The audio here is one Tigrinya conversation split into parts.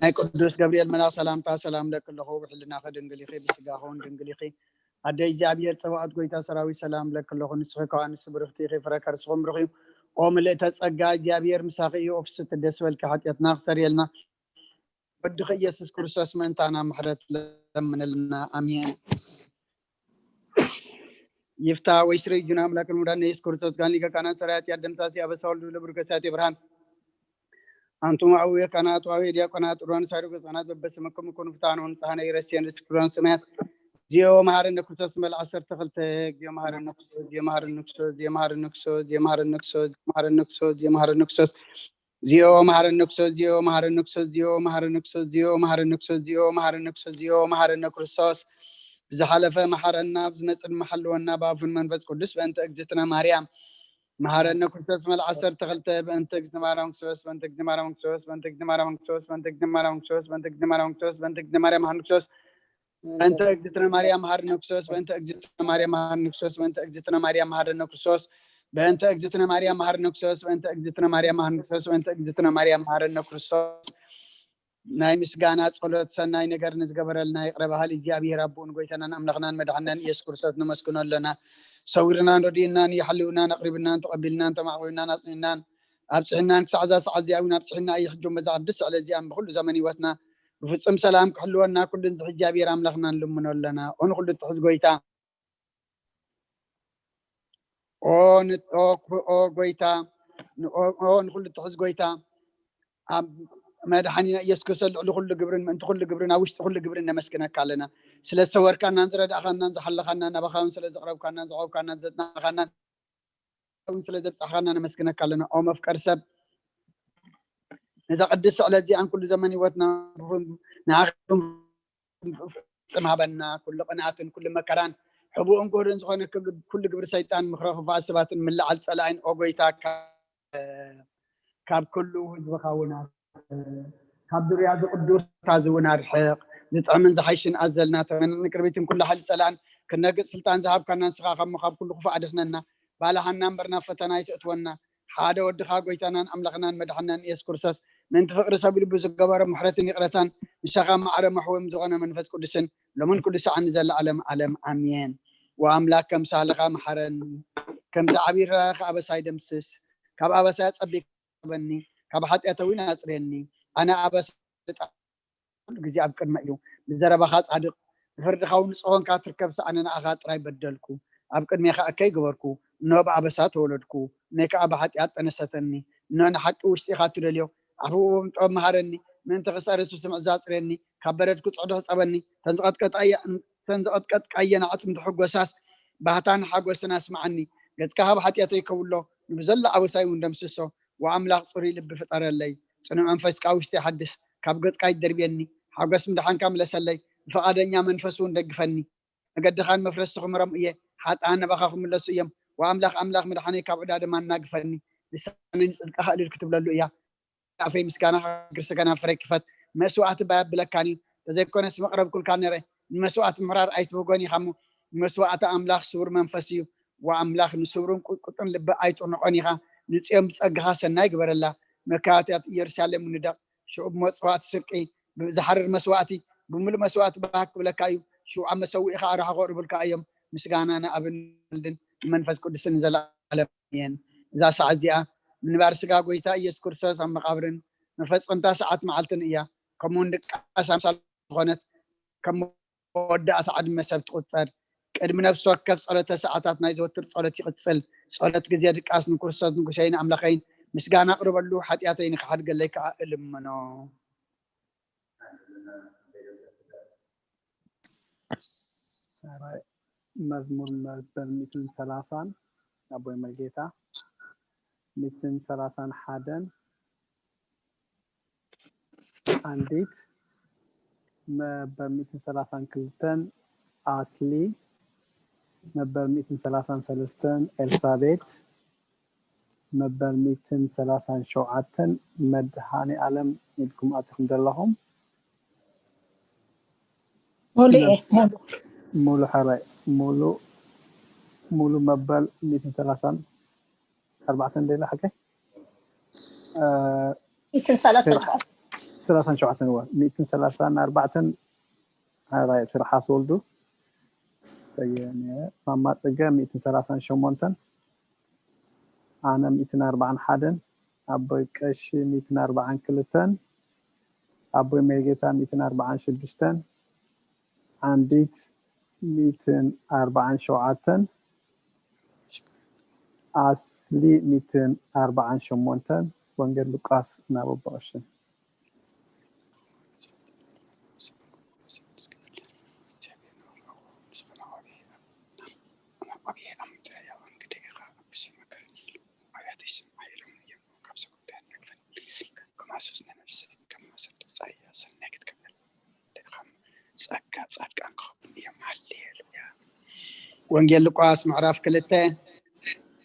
ናይ ቅዱስ ገብርኤል መልኣኽ ሰላምታ ሰላም ለኪ ኣለኹ፣ ብሕልናኺ ድንግል ኢኺ፣ ብስጋኺ እውን ድንግል ኢኺ። ኣደ እግዚኣብሔር ጸባኦት ጎይታ ሰራዊት ሰላም ለኪ ኣለኹ፣ ንስኺ ከኣ ንሱ ብርኽቲ ኢኺ፣ ፍረ ከርስኹም ብሩኽ እዩ። ኦ ምልእተ ጸጋ እግዚኣብሔር ምሳኺ እዩ፣ ኦ ፍስቲ ደስ በልኪ፣ ሓጢኣትና ክሰርየልና ወድኺ ኢየሱስ ክርስቶስ ምእንታና ምሕረት ለምንልና። ኣሜን። ይፍታ ወይ ስረ እጁና ኣምላክ ልሙዳን ኢየሱስ ክርስቶስ ጋን ሊቀ ካህናት ሰራያት ያደምሳሲ ኣበሳ ወልዱ ለብሩከሳት ብርሃን ኣንቱም አበው ካህናት ወአበው ዲያቆናት ሩዋን ሳይሩ ገጻናት በበስመኩም ኩኑ ፍታን ወንጻህነ ይረስየን ርስ ክብራን ሰማያት ዚዮ መሐረነ ክርስቶስ መልዓ ዓሰርተ ክልተ ዚዮ መሐረነ ክርስቶስ ዚዮ መሐረነ ክርስቶስ ዚዮ መሐረነ ክርስቶስ ዚዮ መሐረነ ክርስቶስ ዚዮ መሐረነ ክርስቶስ ዚዮ መሐረነ ክርስቶስ ዚዮ መሐረነ ክርስቶስ ዚዮ መሐረነ ክርስቶስ ዚዮ መሐረነ ክርስቶስ ዚዮ መሐረነ ክርስቶስ ዚዮ መሐረነ ክርስቶስ ብዝሓለፈ መሐረና ብዝመጽእ ድማ ሓልወና ብኣፉን መንፈስ ቅዱስ በእንተ እግዝእትነ ማርያም መሐረነ ክርስቶስ መልዓ ዓሰርተ ክልተ በእንተ እግዝእትነ ማርያም ክርስቶስ በእንተ እግዝእትነ ማርያም ክርስቶስ በእንተ እግዝእትነ ማርያም ክርስቶስ በእንተ እግዝእትነ ማርያም ክርስቶስ በእንተ እግዝእትነ ማርያም ክርስቶስ በእንተ እግዝእትነ ማርያም መሐረነ ክርስቶስ በእንተ እግዝእትነ ማርያም መሐረነ ክርስቶስ በእንተ እግዝእትነ ማርያም መሐረነ ክርስቶስ በእንተ እግዝእትነ ማርያም መሐረነ ክርስቶስ በእንተ እግዝእትነ ማርያም መሐረነ ክርስቶስ በእንተ እግዝእትነ ማርያም መሐረነ ክርስቶስ በእንተ እግዝእትነ ማርያም መሐረነ ክርስቶስ ናይ ምስጋና ጸሎት ሰናይ ነገር ንዝገበረልና ይቕረ በሃሊ እግዚኣብሔር ኣቦን ጎይታናን ኣምላኽናን መድሓናን ኢየሱስ ክርስቶስ ነመስግኖ ኣለና። ሰዊርናን ረዲእናን እዩ ሓልውናን ኣቕሪብናን ተቐቢልናን ተማዕቑብናን ኣጽኒናን ኣብጽሕናን ክሳዕ እዛ ሰዓት እዚኣ እውን ኣብጽሕና እዩ። ሕጂ በዛ ቅድስቲ ዕለት እዚኣ ብኩሉ ዘመን ህይወትና ብፍጹም ሰላም ክሕልወና ኩሉ ንዝሕ እግዚኣብሔር ኣምላኽና ንልምኖ ኣለና። ኦ ንኩሉ ትሕዝ ጎይታ ኦ ን- ኦ ክ- ኦ ጎይታ ን- ኦ ኦ ንኩሉ ትሕዝ ጎይታ ኣብ መድሓኒና ኢየሱስ ክርስቶስ ልዕሊ ኩሉ ግብርን ምእንቲ ኩሉ ግብርን ኣብ ውሽጢ ኩሉ ግብርን ነመስግነካ ኣለና። ስለ ዝሰወርካናን ዝረዳእኻናን ዝሓለኻናን ናባኻ እውን ስለ ዘቕረብካናን ዘቕረብካናን ዘጽናኻናን እውን ስለ ዘብጻሕኻና ነመስግነካ ኣለና። ኦ መፍቀር ሰብ ነዛ ቅድስቲ ዕለት እዚኣን ኩሉ ዘመን ህይወትና ንዓኻ ፍጽም ሃበና። ኩሉ ቅንኣትን ኩሉ መከራን ሕቡእን ግሁድን ዝኾነ ክግ- ኩሉ ግብሪ ሰይጣን ምኽረ ክፉኣት ሰባትን ምልዓል ጸላኢን ኦ ጎይታ ካብ ካብ ኩሉ ህዝብኻ እውን ኣርሕቕ። ካብ ዙርያ እዚ ቅዱስ ቦታ እዚ እውን ኣርሕቕ። ዝጥዕምን ዝሓይሽን ኣዘልና ተመን ንቅርቢትን ኩሉ ሓይሊ ጸላእን ክነግጽ ስልጣን ዝሃብካና ንስኻ ካብ ካብ ኩሉ ክፉእ ኣድሕነና። ባልሃና እምበር ናብ ፈተና ኣይተእትወና። ሓደ ወድኻ ጎይታናን ኣምላኽናን መድሓናን ኢየሱስ ክርስቶስ ምእንቲ ፍቕሪ ሰብ ልቡ ዝገበሮ ምሕረትን ይቕረታን ምሳኻ ማዕረ መሕወም ዝኾነ መንፈስ ቅዱስን ሎምን ኩሉ ሰዓን ንዘለኣለም ኣለም ኣሜን። ወኣምላክ ከም ሳህልኻ መሓረኒ ከምዚ ዓብዪ ራእኻ ኣበሳይ ደምስስ ካብ ኣበሳይ ኣጸቢቅ በኒ ካብ ሓጢኣተ እውን ኣጽርየኒ ኣነ ኣበሳ ኩሉ ግዜ ኣብ ቅድመ እዩ ብዘረባኻ ጻድቕ ብፍርድኻ እውን ንጹህ ኮንካ ትርከብ ሰኣነ ንኣኻ ጥራይ በደልኩ ኣብ ቅድሜኻ እከይ ገበርኩ እነሆ ብኣበሳ ተወለድኩ እነይ ከኣ ብሓጢኣት ጠነሰተኒ እነሆ ንሓቂ ውሽጢኻ ትደልዮ ኣፉዎም ጥበብ መሃረኒ ምእንቲ ክጸርስ ብስምዕ ዛጽርየኒ ካብ በረድኩ ጽዕዶ ሕጸበኒ ተንዝቐጥቀጣየ ተንዝቐጥቀጥቃየን ኣዕጽምቲ ሕጎሳስ ባህታን ሓጎስን ኣስምዓኒ ገጽካ ካብ ሓጢኣተይ ከውሎ ንብዘሎ ኣበሳይ እውን ደምስሶ ወኣምላኽ ጽሩይ ልቢ ፍጠረለይ ጽኑዕ መንፈስካ ውሽጢ ሓድስ ካብ ገጽካ ይደርብየኒ ሓጎስ ምድሓንካ ምለሰለይ ብፈቓደኛ መንፈስ እውን ደግፈኒ መገድኻን መፍረስኹም ረም እየ ሓጥኣን ነባኻ ክምለሱ እዮም ወኣምላኽ ኣምላኽ ምድሓነይ ካብ ዕዳ ድማ እናግፈኒ ልሳነይ ንጽድቅኻ እልል ክትብለሉ እያ ኣፈይ ምስጋና ክግር ስጋና ፍረ ክፈት መስዋእቲ ባይ ኣብለካን እዩ ተዘይኮነስ መቕረብኩልካ ነረ ንመስዋእቲ ምሕራር ኣይትብጎን ኢኻ እሞ መስዋእቲ ኣምላኽ ስውር መንፈስ እዩ ወኣምላኽ ንስውርን ቁጥቁጥን ልቢ ኣይጥንቆን ኢኻ ንጽዮን ብጸጋኻ ሰናይ ግበረላ መካያትያት ኢየሩሳሌም ንደቕ ሽዑ ብመጽዋእቲ ስርቂ ዝሓርር መስዋእቲ ብምሉእ መስዋእቲ ባህ ክብለካ እዩ ሽዑ ኣብ መሰውኢኻ ኣርሓ ክቕርብልካ እዮም ምስጋና ንኣብን ወልድን ንመንፈስ ቅዱስን ንዘለኣለም ኣሜን እዛ ሰዓት እዚኣ ምንባር ስጋ ጎይታ ኢየሱስ ክርስቶስ ኣብ መቓብርን መፈጸምታ ሰዓት መዓልትን እያ ከምኡውን ድቃስ ኣምሳል ዝኾነት ከም መወዳእታ ዕድመ ሰብ ትቑጸር ቅድሚ ነፍሲ ወከፍ ጸሎተ ሰዓታት ናይ ዘወትር ጸሎት ይቕጽል ጸሎት ግዜ ድቃስ ንክርስቶስ ንጉሰይን ኣምላኸይን ምስጋና ኣቕርበሉ ሓጢኣተይ ንክሓድገለይ ከዓ እልምኖ መዝሙር መበል ሚእትን ሰላሳን ኣቦይ መርጌታ ሚእትን ሰላሳን ሓደን ኣንዲት መበል ሚእትን ሰላሳን ክልተን ኣስሊ መበል ሚእትን ሰላሳን ሰለስተን ኤልሳቤት መበል ሚእትን ሰላሳን ሸውዓተን መድሃኔ ኣለም ኢልኩም ኣቲኹም ዘለኹም ሙሉኤ ሙሉ ሙሉ ሕራይ ሙሉ ሙሉ መበል ሚእትን ሰላሳን ኣርባዕተን ደላ ሓቀ ሚእትን ሰላሳን ሸውዓተ ሰላሳን ሸውዓተን እወ፣ ሚእትን ሰላሳን ኣርባዕተን። ራይ ትርሓስ ወልዱ፣ ሰየመ ማማ ጽገ፣ ሚእትን ሰላሳን ሸሞንተን። ኣነ ሚእትን ኣርባዓን ሓደን። ኣቦይ ቀሺ ሚእትን ኣርባዓን ክልተን። ኣቦይ መርጌታ ሚእትን ኣርባዓን ሽዱሽተን። ዓንዲት ሚእትን ኣርባዓን ሸውዓተን። ኣስሊ ሚእትን ኣርባዓን ሸሞንተን። ወንጌል ሉቃስ ናብ ኣቦ ቀሺ። ጸጋ ጻድቃን ክኸብሩ እዮም። ሃሌሉያ። ወንጌል ሉቃስ ምዕራፍ ክልተ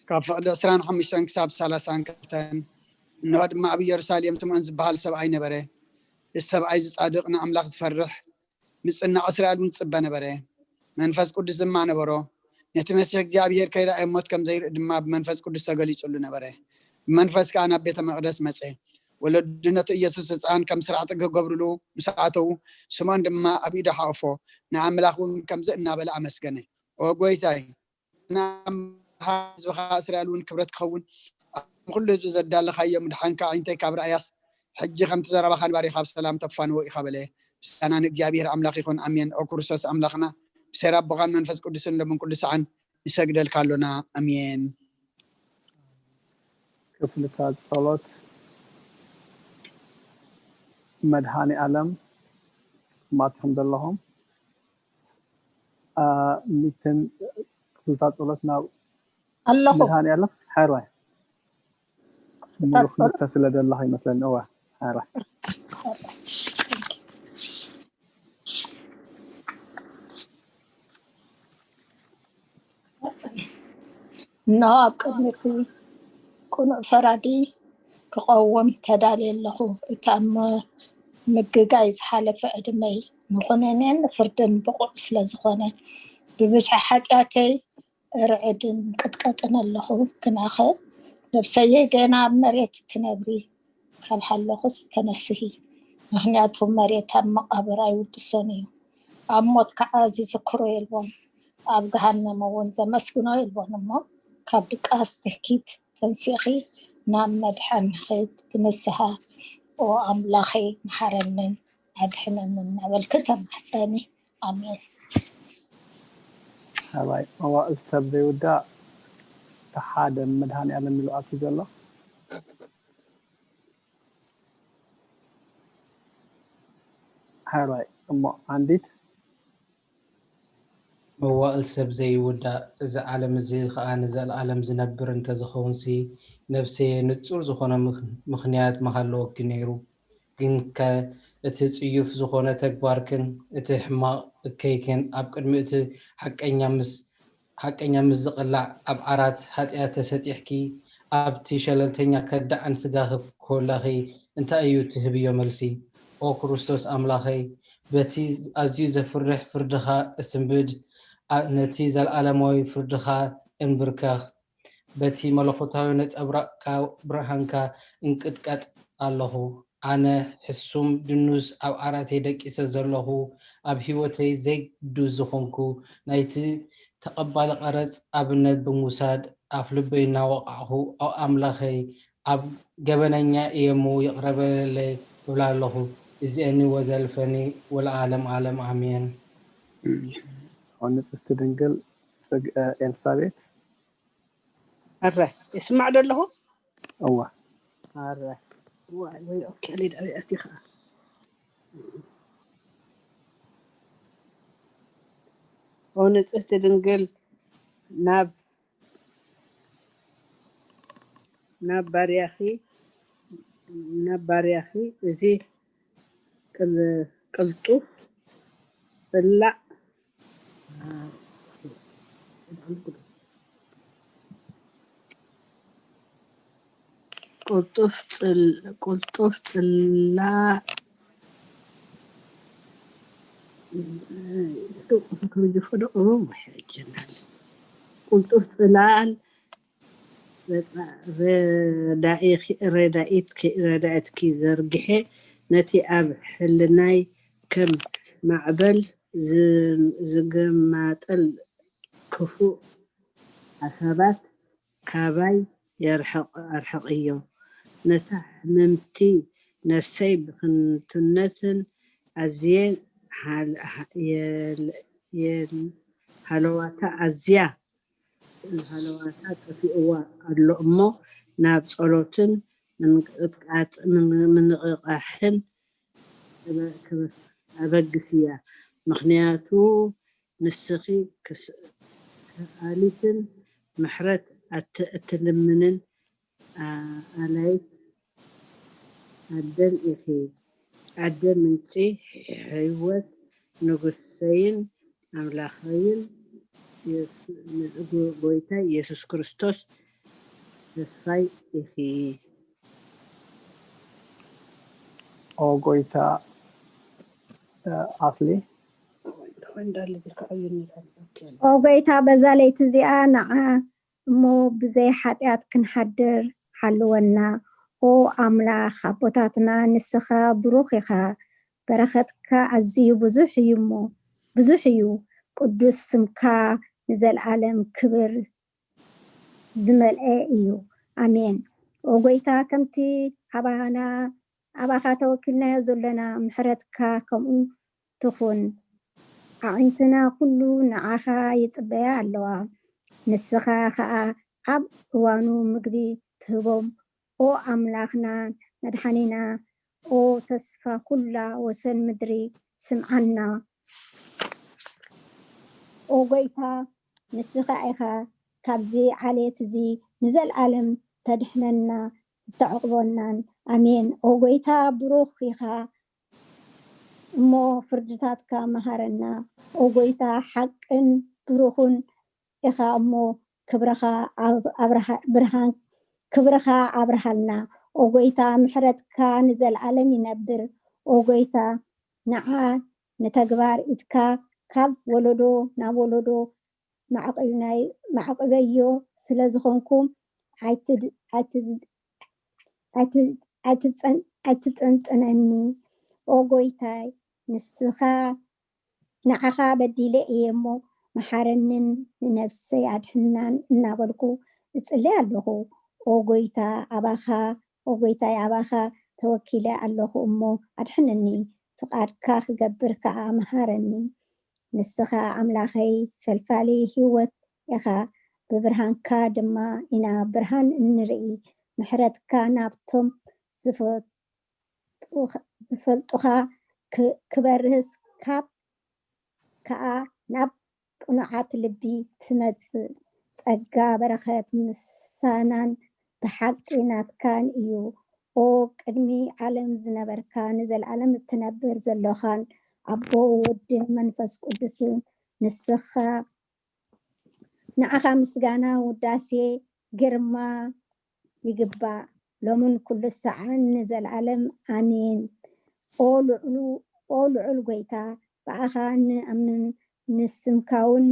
ካብ ፍቕዲ ዕስራን ሓሙሽተን ክሳብ ሰላሳን ክልተን። እንሆ ድማ ኣብ ኢየሩሳሌም ስምዖን ዝበሃል ሰብኣይ ነበረ። እዚ ሰብኣይ እዚ ጻድቕ፣ ንኣምላኽ ዝፈርሕ፣ ምጽናዕ እስራኤል እውን ዝጽበ ነበረ። መንፈስ ቅዱስ ድማ ነበሮ። ነቲ መሲሕ እግዚኣብሔር ከይረኣየ ሞት ከም ዘይርኢ ድማ ብመንፈስ ቅዱስ ተገሊጹሉ ነበረ። ብመንፈስ ከኣ ናብ ቤተ መቕደስ መጸ። ወለዱ ነቲ ኢየሱስ ህፃን ከም ስራዕ ጥግ ክገብርሉ ምስ ኣተዉ፣ ስምዖን ድማ ኣብ ኢዱ ሓቆፎ፣ ንኣምላኽ እውን ከምዚ እናበለ ኣመስገነ። ኦ ጎይታይ፣ ናብ ህዝብኻ እስራኤል እውን ክብረት ክኸውን፣ ኣብ ኩሉ ህዝቢ ዘዳለኻዮ ምድሓንካ ኣዒንተይ ካብ ረኣያስ፣ ሕጂ ከምቲ ዘረባኻ ንባሪኻ ብሰላም ተፋንዎ ኢኻ በለ። ምስጋና ንእግዚኣብሔር ኣምላኽ ይኹን፣ ኣሜን። ኦ ክርስቶስ ኣምላኽና፣ ብሰይር ኣቦኻን መንፈስ ቅዱስን ሎምን ኩሉ ሰዓን ንሰግደልካ ኣሎና፣ ኣሜን። ክፍልታት ጸሎት። መድሃኔ ኣለም ማትኩም ዘለኹም ሚትን ክፍልታት ጸሎት ናብ ኣለኹ። መድሃኔ ኣለም ሓራይ ሙሉ ክልተ ስለ ዘለኹ ይመስለኒ። እዋ ሓራይ እንሆ ኣብ ቅድሚ እቲ ቅኑዕ ፈራዲ ክቐውም ተዳልየ ኣለኹ። እቲ ኣብ ም- ምግጋይ ዝሓለፈ ዕድመይ ንኹነኔን ንፍርድን ብቑዕ ስለ ዝኾነ፣ ብብዝሒ ሓጢኣተይ እርዕድን ቅጥቀጥን ኣለኹ። ግናኸ ነብሰየይ ገና ኣብ መሬት ትነብሪ ካብ ሃለኹስ ተነስሂ፣ ምኽንያቱ መሬት ኣብ መቓብር ኣይውድሶን እዩ። ኣብ ሞት ከዓ ዝዝክሮ የልቦን፣ ኣብ ገሃነም እውን ዘመስግኖ የልቦን። እሞ ካብ ድቃስ ትህኪት ተንሲኺ ናብ መድሓን ንኺድ ብንስሃ ኦ ኣምላኸይ መሓረንን ኣድሕነንን እናበልኪ ተማሕፀኒ። ኣሜን። ሓራይ መዋእል ሰብ ዘይውዳእ ተሓደ መድሃኔ ኣለም ኢሉ ኣትዩ ዘሎ። ሓራይ እሞ ዓንዲት መዋእል ሰብ ዘይውዳእ፣ እዚ ዓለም እዚ ኸኣ ንዘለኣለም ዝነብር እንተዝኸውንሲ፣ ነፍሰየ ንጹር ዝኾነ ምኽ- ምኽንያት ምሃለወኪ ነይሩ። ግንከ እቲ ጽዩፍ ዝኾነ ተግባርክን እቲ ሕማቕ እከይክን ኣብ ቅድሚ እቲ ሓቀኛ ምስ ሓቀኛ ምስ ዝቕላዕ ኣብ ዓራት ሓጢኣት ተሰጢሕኪ ኣብቲ ሸለልተኛ ከዳዕን ስጋኺ ኮላኺ እንታይ እዩ ትህብዮ መልሲ? ኦ ክርስቶስ ኣምላኸይ፣ በቲ ኣዝዩ ዘፍርሕ ፍርድኻ እስንብድ፣ ነቲ ዘለኣለማዊ ፍርድኻ እንብርከኽ፣ በቲ መለኮታዊ ነጸብራቕካ ብርሃንካ እንቅጥቀጥ ኣለኹ። ኣነ ሕሱም ድኑስ ኣብ ዓራተይ ደቂሰ ዘለኹ፣ ኣብ ህይወተይ ዘይግዱስ ዝኾንኩ፣ ናይቲ ተቐባሊ ቀረጽ ኣብነት ብምውሳድ ኣፍልበይ እናወቓዕኹ፣ ኦ ኣምላኸይ፣ ኣብ ገበነኛ እየ እሞ ይቕረ በለለይ እብል ኣለኹ። እዚአኒ ወዘልፈኒ ወለዓለም ዓለም ኣሜን። ኦ ንጽህቲ ድንግል ጽግአ ኤልሳቤት። ኣረ ይስማዕ ዶ ኣለኹ? እዋ ኣረ ዋይ ወይ ኦኬ ሊድ ኣበይ ኣቲ ኸዓ ኦ ንጽህቲ ድንግል ናብ ናብ ባርያኺ ናብ ባርያኺ እዚ ቅል- ቅልጡፍ ጽላእ ቅልጡፍ ጽል- ቅልጡፍ ጽላእ እስኪ ክርጅፎ ዶ እሞ ሕጅናል ቅልጡፍ ጽላል ረዳኢትኪ ረዳኢትኪ ዘርግሐ ነቲ ኣብ ሕልናይ ከም ማዕበል ዝ- ዝገማጠል ክፉእ ሓሳባት ካባይ የርሕቕ- ኣርሕቕዮ። ነታ ሕምምቲ ነፍሰይ ብክንቱነትን ኣዝየ ሓል- የል- የል- ሃለዋታ ኣዝያ ሃለዋታ ጠፊእዋ ኣሎ እሞ ናብ ጸሎትን ምንቅጥቃጥ ምንቕቓሕን ኣበግስያ። ምኽንያቱ ንስኺ ክኣሊትን ምሕረት እትልምንን ኣላይት ኣደን ኢኺ። ኣደ ምንጪ ህይወት ንጉሰይን ኣምላኸይን ጎይታ ኢየሱስ ክርስቶስ ተስፋይ ኢኺ። ኦ ጎይታ ኣስሊ ኦ ጎይታ በዛ ለይቲ እዚኣ ንዓ እሞ ብዘይ ሓጢኣት ክንሓድር ሓልወና። ኦ ኣምላኽ ኣቦታትና ንስኻ ብሩኽ ኢኻ፣ በረኸትካ ኣዝዩ ብዙሕ እዩ እሞ ብዙሕ እዩ። ቅዱስ ስምካ ንዘለኣለም ክብር ዝመልአ እዩ። ኣሜን። ኦ ጎይታ ከምቲ ኣባና ኣባኻ ተወኪልናዮ ዘለና ምሕረትካ ከምኡ ትኹን። ኣዒንትና ኩሉ ንዓኻ ይጽበያ ኣለዋ። ንስኻ ኸኣ ኣብ እዋኑ ምግቢ ትህቦም። ኦ ኣምላኽና መድሓኒና፣ ኦ ተስፋ ኩላ ወሰን ምድሪ ስምዓና። ኦ ጎይታ ንስኻ ኢኻ ካብዚ ዓሌት እዚ ንዘለኣለም ተድሕነና እተዕቕበናን። ኣሜን። ኦ ጎይታ ብሩኽ ኢኻ እሞ ፍርድታትካ መሃረና። ኦ ጎይታ ሓቅን ብሩኽን ኢኻ እሞ ክብርኻ ኣብርሃ ብርሃን ክብርኻ ኣብርሃልና። ኦ ጎይታ ምሕረትካ ንዘለኣለም ይነብር። ኦ ጎይታ ንዓ ንተግባር ኢድካ ካብ ወለዶ ናብ ወለዶ ማዕቕብናይ ማዕቕበዮ ስለ ዝኾንኩም ኣይትድ- ኣይትድ- ኣይትድ- ኣይትጸን- ኣይትጸንጥነኒ። ኦ ጎይታይ ንስኻ ንዓኻ በዲለ እየ እሞ መሓረንን ንነፍሰይ ኣድሕናን እናበልኩ እጽሊ ኣለኹ። ኦ ጎይታ ኣባኻ ኦ ጎይታይ ኣባኻ ተወኪለ ኣለኹ እሞ ኣድሕነኒ፣ ፍቓድካ ክገብር ከኣ መሃረኒ። ንስኻ ኣምላኸይ ፈልፋሊ ህይወት ኢኻ፣ ብብርሃንካ ድማ ኢና ብርሃን እንርኢ። ምሕረትካ ናብቶም ዝፈልጡኻ ክበርህስ ካብ ከኣ ናብ ቅኑዓት ልቢ ትመጽእ ጸጋ በረኸት ምሳናን ብሓቂ ናትካን እዩ። ኦ ቅድሚ ዓለም ዝነበርካ ንዘለኣለም እትነብር ዘሎኻን ኣቦ ወድን መንፈስ ቅዱስን ንስኻ ንዓኻ ምስጋና ውዳሴ ግርማ ይግባእ ሎምን ኩሉ ሰዓን ንዘለኣለም ኣሜን። ኦ ልዑል ጎይታ ብኣኻ ንኣምን ንስምካውን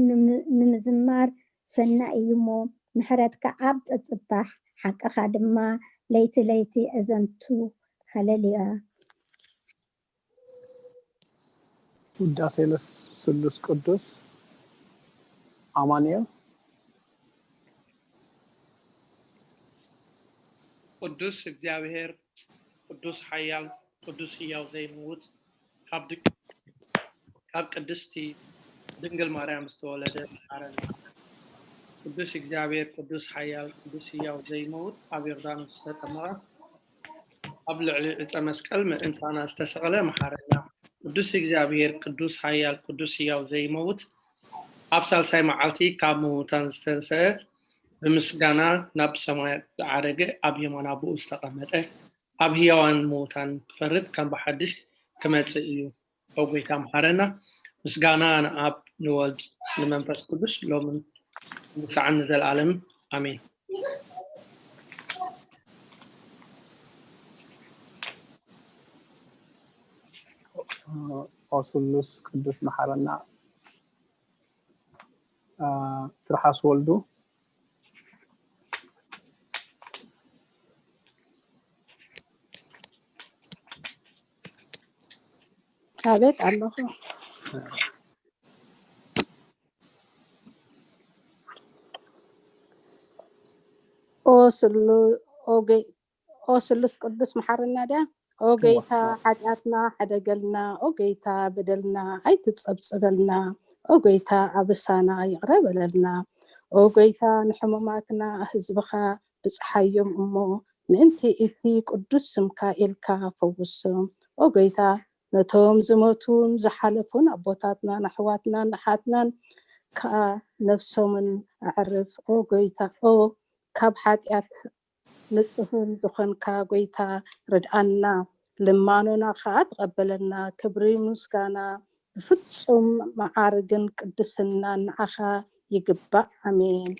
ንምዝማር ሰናይ እዩ እሞ ምሕረትካ ኣብ ጸጽባሕ ሓቅኻ ድማ ለይቲ ለይቲ እዘንቱ ሃለሉያ። ውዳሴ ለስሉስ ቅዱስ ኣማኑኤል። ቅዱስ እግዚኣብሔር ቅዱስ ሓያል ቅዱስ ህያው ዘይምውት ካብ ድቅ ካብ ቅድስቲ ድንግል ማርያም ዝተወለደ መሓረና። ቅዱስ እግዚኣብሔር ቅዱስ ሓያል ቅዱስ ህያው ዘይመውት ኣብ ዮርዳኖስ ዝተጠመቐ ኣብ ልዕሊ ዕፀ መስቀል ምእንታና ዝተሰቐለ መሓረና። ቅዱስ እግዚኣብሔር ቅዱስ ሓያል ቅዱስ ህያው ዘይመውት ኣብ ሳልሳይ መዓልቲ ካብ ምዉታን ዝተንስአ ብምስጋና ናብ ሰማያት ዝዓረገ ኣብ የማን ኣቦኡ ዝተቐመጠ ኣብ ህያዋን ምዉታን ክፈርድ ከም ብሓድሽ ክመጽእ እዩ። ኦ ጎይታ መሓረና። ምስጋና ንኣብ ንወልድ ንመንፈስ ቅዱስ ሎምን ንሰዓን ንዘለኣለም ኣሜን። ኦ ስሉስ ቅዱስ መሓረና። ትርሓስ ወልዱ። ኣቤት ኣለኹ። ኦ ስሉ ኦ ገይ ኦ ስሉስ ቅዱስ መሓረና ድያ? ኦ ጎይታ፣ ሓጢኣትና ሓደገልና። ኦ ጎይታ፣ በደልና ኣይትጸብጽበልና። ኦ ጎይታ፣ ኣበሳና ይቕረ በለልና። ኦ ጎይታ፣ ንሕሙማትና ህዝብኻ ብጽሓዮም እሞ፣ ምእንቲ እቲ ቅዱስ ስምካ ኢልካ ፈውሶም። ኦ ጎይታ፣ ነቶም ዝሞቱን ዝሓለፉን ኣቦታትናን ኣሕዋትናን ኣሓትናን ከኣ ነፍሶምን ኣዕርፍ። ኦ ጎይታ፣ ኦ ካብ ሓጢኣት ንጽህን ዝኾንካ ጎይታ ርድኣና፣ ልማኖና ከኣ ተቐበለና። ክብሪ ምስጋና ብፍጹም መዓርግን ቅድስናን ንዓኻ ይግባእ። ኣሜን።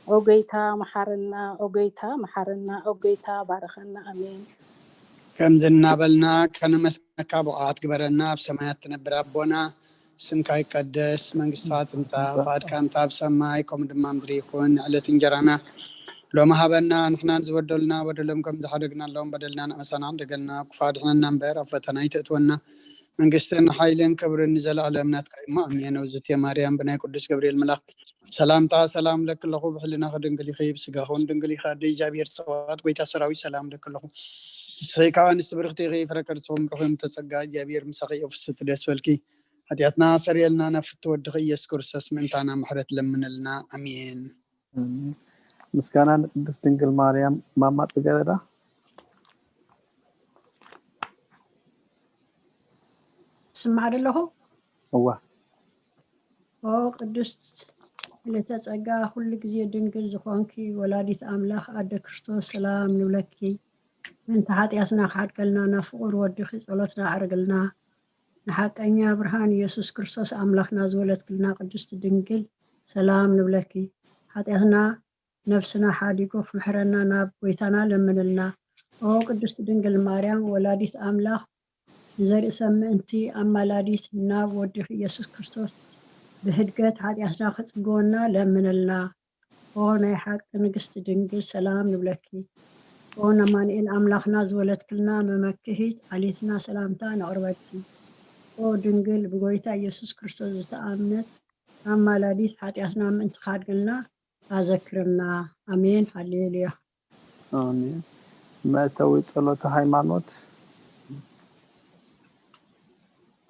ኦ ጎይታ መሓረና፣ ኦ ጎይታ መሓረና፣ ኦ ጎይታ ባርኸና። ኣሜን። ከምዚ እናበልና ከነመስግነካ ብቑዓት ግበረና። ኣብ ሰማያት ትነብር ኣቦና፣ ስምካ ይቀደስ፣ መንግስትኻ ትምጻእ፣ ፍቓድካ እንተ ኣብ ሰማይ ከምኡ ድማ ምድሪ ይኹን። ዕለት እንጀራና ሎሚ ሃበና፣ ንሕናን ዝበደሉና በደሎም ከም ዝሓደግናሎም በደልና ንኣመሳና ሓደገልና፣ ክፉእ ኣድሕነና እምበር ኣብ ፈተና ኣይተእትወና፣ መንግስትን ሓይልን ክብርን ንዘለኣለም ናትካ እዩ እሞ ኣሜን። ውዝቴ ማርያም ብናይ ቅዱስ ገብርኤል መልኣኽ ሰላምታ ሰላም ለኪ ኣለኹ፣ ብሕልናኺ ድንግል ኢኺ፣ ብስጋኺ እውን ድንግል ኢኺ፣ ኣደ እግዚኣብሔር ጸባኦት፣ ጎይታ ሰራዊት ሰላም ለኪ ኣለኹ። ንስኺ ካብ ኣንስቲ ብርኽቲ ኢኺ፣ ፍረ ከርስኺ እውን ብሩኽ እዩ፣ ምልእተ ጸጋ እግዚኣብሔር ምሳኺ እዩ፣ ፍስሕቲ ደስ በልኪ፣ ሓጢኣትና ኣሰርየልና፣ ናብ ፍትው ወድኺ ኢየሱስ ክርስቶስ ምእንታና ምሕረት ለምንልና። ኣሜን። ኣሜን። ምስጋና ንቅድስት ድንግል ማርያም። ማማ ጽጌረዳ። ስማዕ ዶ ኣለኹ? እዋ። ኦ ቅድስት ምልእተ ጸጋ፣ ኩሉ ግዜ ድንግል ዝኾንኪ ወላዲት ኣምላኽ ኣደ ክርስቶስ፣ ሰላም ንብለኪ። ምእንቲ ሓጢኣትና ክሓድገልና ናብ ፍቑር ወድኺ ጸሎትና ኣዕርግልና። ንሓቀኛ ብርሃን ኢየሱስ ክርስቶስ ኣምላኽና ዝወለድክልና ቅድስት ድንግል፣ ሰላም ንብለኪ። ሓጢኣትና ነፍስና ሓዲጉ ክምሕረና ናብ ጎይታና ለምንልና። ኦ ቅድስት ድንግል ማርያም ወላዲት ኣምላኽ፣ ንዘርኢ ሰብ ምእንቲ ኣማላዲት ናብ ወድኺ ኢየሱስ ክርስቶስ ብህድገት ሓጢኣትና ክጽግወና ለምንልና። ኦ ናይ ሓቂ ንግስቲ ድንግል፣ ሰላም ንብለኪ። ኦ ኣማኑኤል ኣምላኽና ዝወለድክልና መመክሒት፣ ዓሌትና ሰላምታ ነቕርበልኪ። ኦ ድንግል ብጎይታ ኢየሱስ ክርስቶስ ዝተኣምነት ኣማላዲት፣ ሓጢኣትና ምእንቲ ክሓድገልና ኣዘክርና። ኣሜን። ሃሌሉያ። ኣሜን። መእተዊ ጸሎተ ሃይማኖት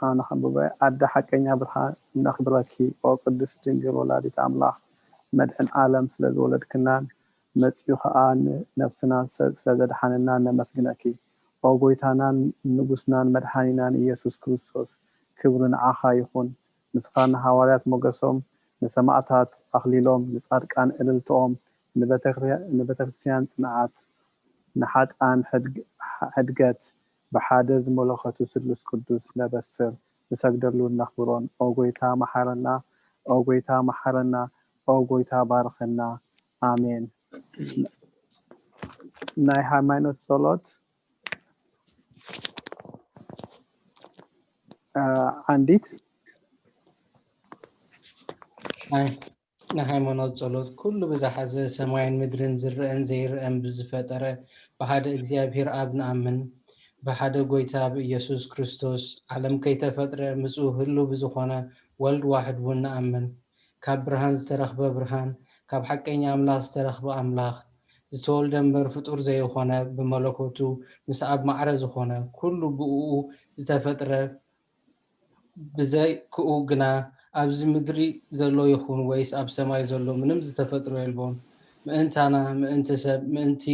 ኣነ ከንብበ። ኣደ ሓቀኛ ብርሃን ነኽብረኪ፣ ኦ ቅድስት ድንግል ወላዲት ኣምላኽ፣ መድሕን ዓለም ስለ ዝወለድክናን መጺኡ ኸኣ ንነፍስና ስለ ዘድሓነና ነመስግነኪ። ኦ ጎይታናን ንጉስናን መድሓኒናን ኢየሱስ ክርስቶስ፣ ክብሪ ንዓኻ ይኹን። ንስኻ ንሃዋርያት ሞገሶም፣ ንሰማእታት ኣኽሊሎም፣ ንጻድቃን እልልትኦም፣ ንቤተ ክርስቲያን ጽንዓት፣ ንሓጥኣን ሕድገት፣ ብሓደ ዝመለኸቱ ስሉስ ቅዱስ ነበስር፣ ንሰግደሉን ነኽብሮን። ኦ ጎይታ መሓረና፣ ኦ ጎይታ መሓረና፣ ኦ ጎይታ ባርኸና። ኣሜን። ናይ ሃይማኖት ጸሎት ዓንዲት። ናይ ሃይማኖት ጸሎት ኩሉ ብዝሓዘ ሰማይን ምድርን ዝረአን ዘይረአን ብዝፈጠረ ብሓደ እግዚኣብሔር ኣብ ንኣምን። ብሓደ ጎይታ ብኢየሱስ ክርስቶስ ዓለም ከይተፈጥረ ምስኡ ህሉ ብዝኾነ ወልድ ዋሕድ እውን ንኣምን። ካብ ብርሃን ዝተረኽበ ብርሃን፣ ካብ ሓቀኛ ኣምላኽ ዝተረኽበ ኣምላኽ፣ ዝተወልደ እምበር ፍጡር ዘይኾነ፣ ብመለኮቱ ምስ ኣብ ማዕረ ዝኾነ፣ ኩሉ ብእኡ ዝተፈጥረ፣ ብዘይክኡ ግና ኣብዚ ምድሪ ዘሎ ይኹን ወይስ ኣብ ሰማይ ዘሎ ምንም ዝተፈጥሮ የልቦን። ምእንታና፣ ምእንቲ ሰብ፣ ምእንቲ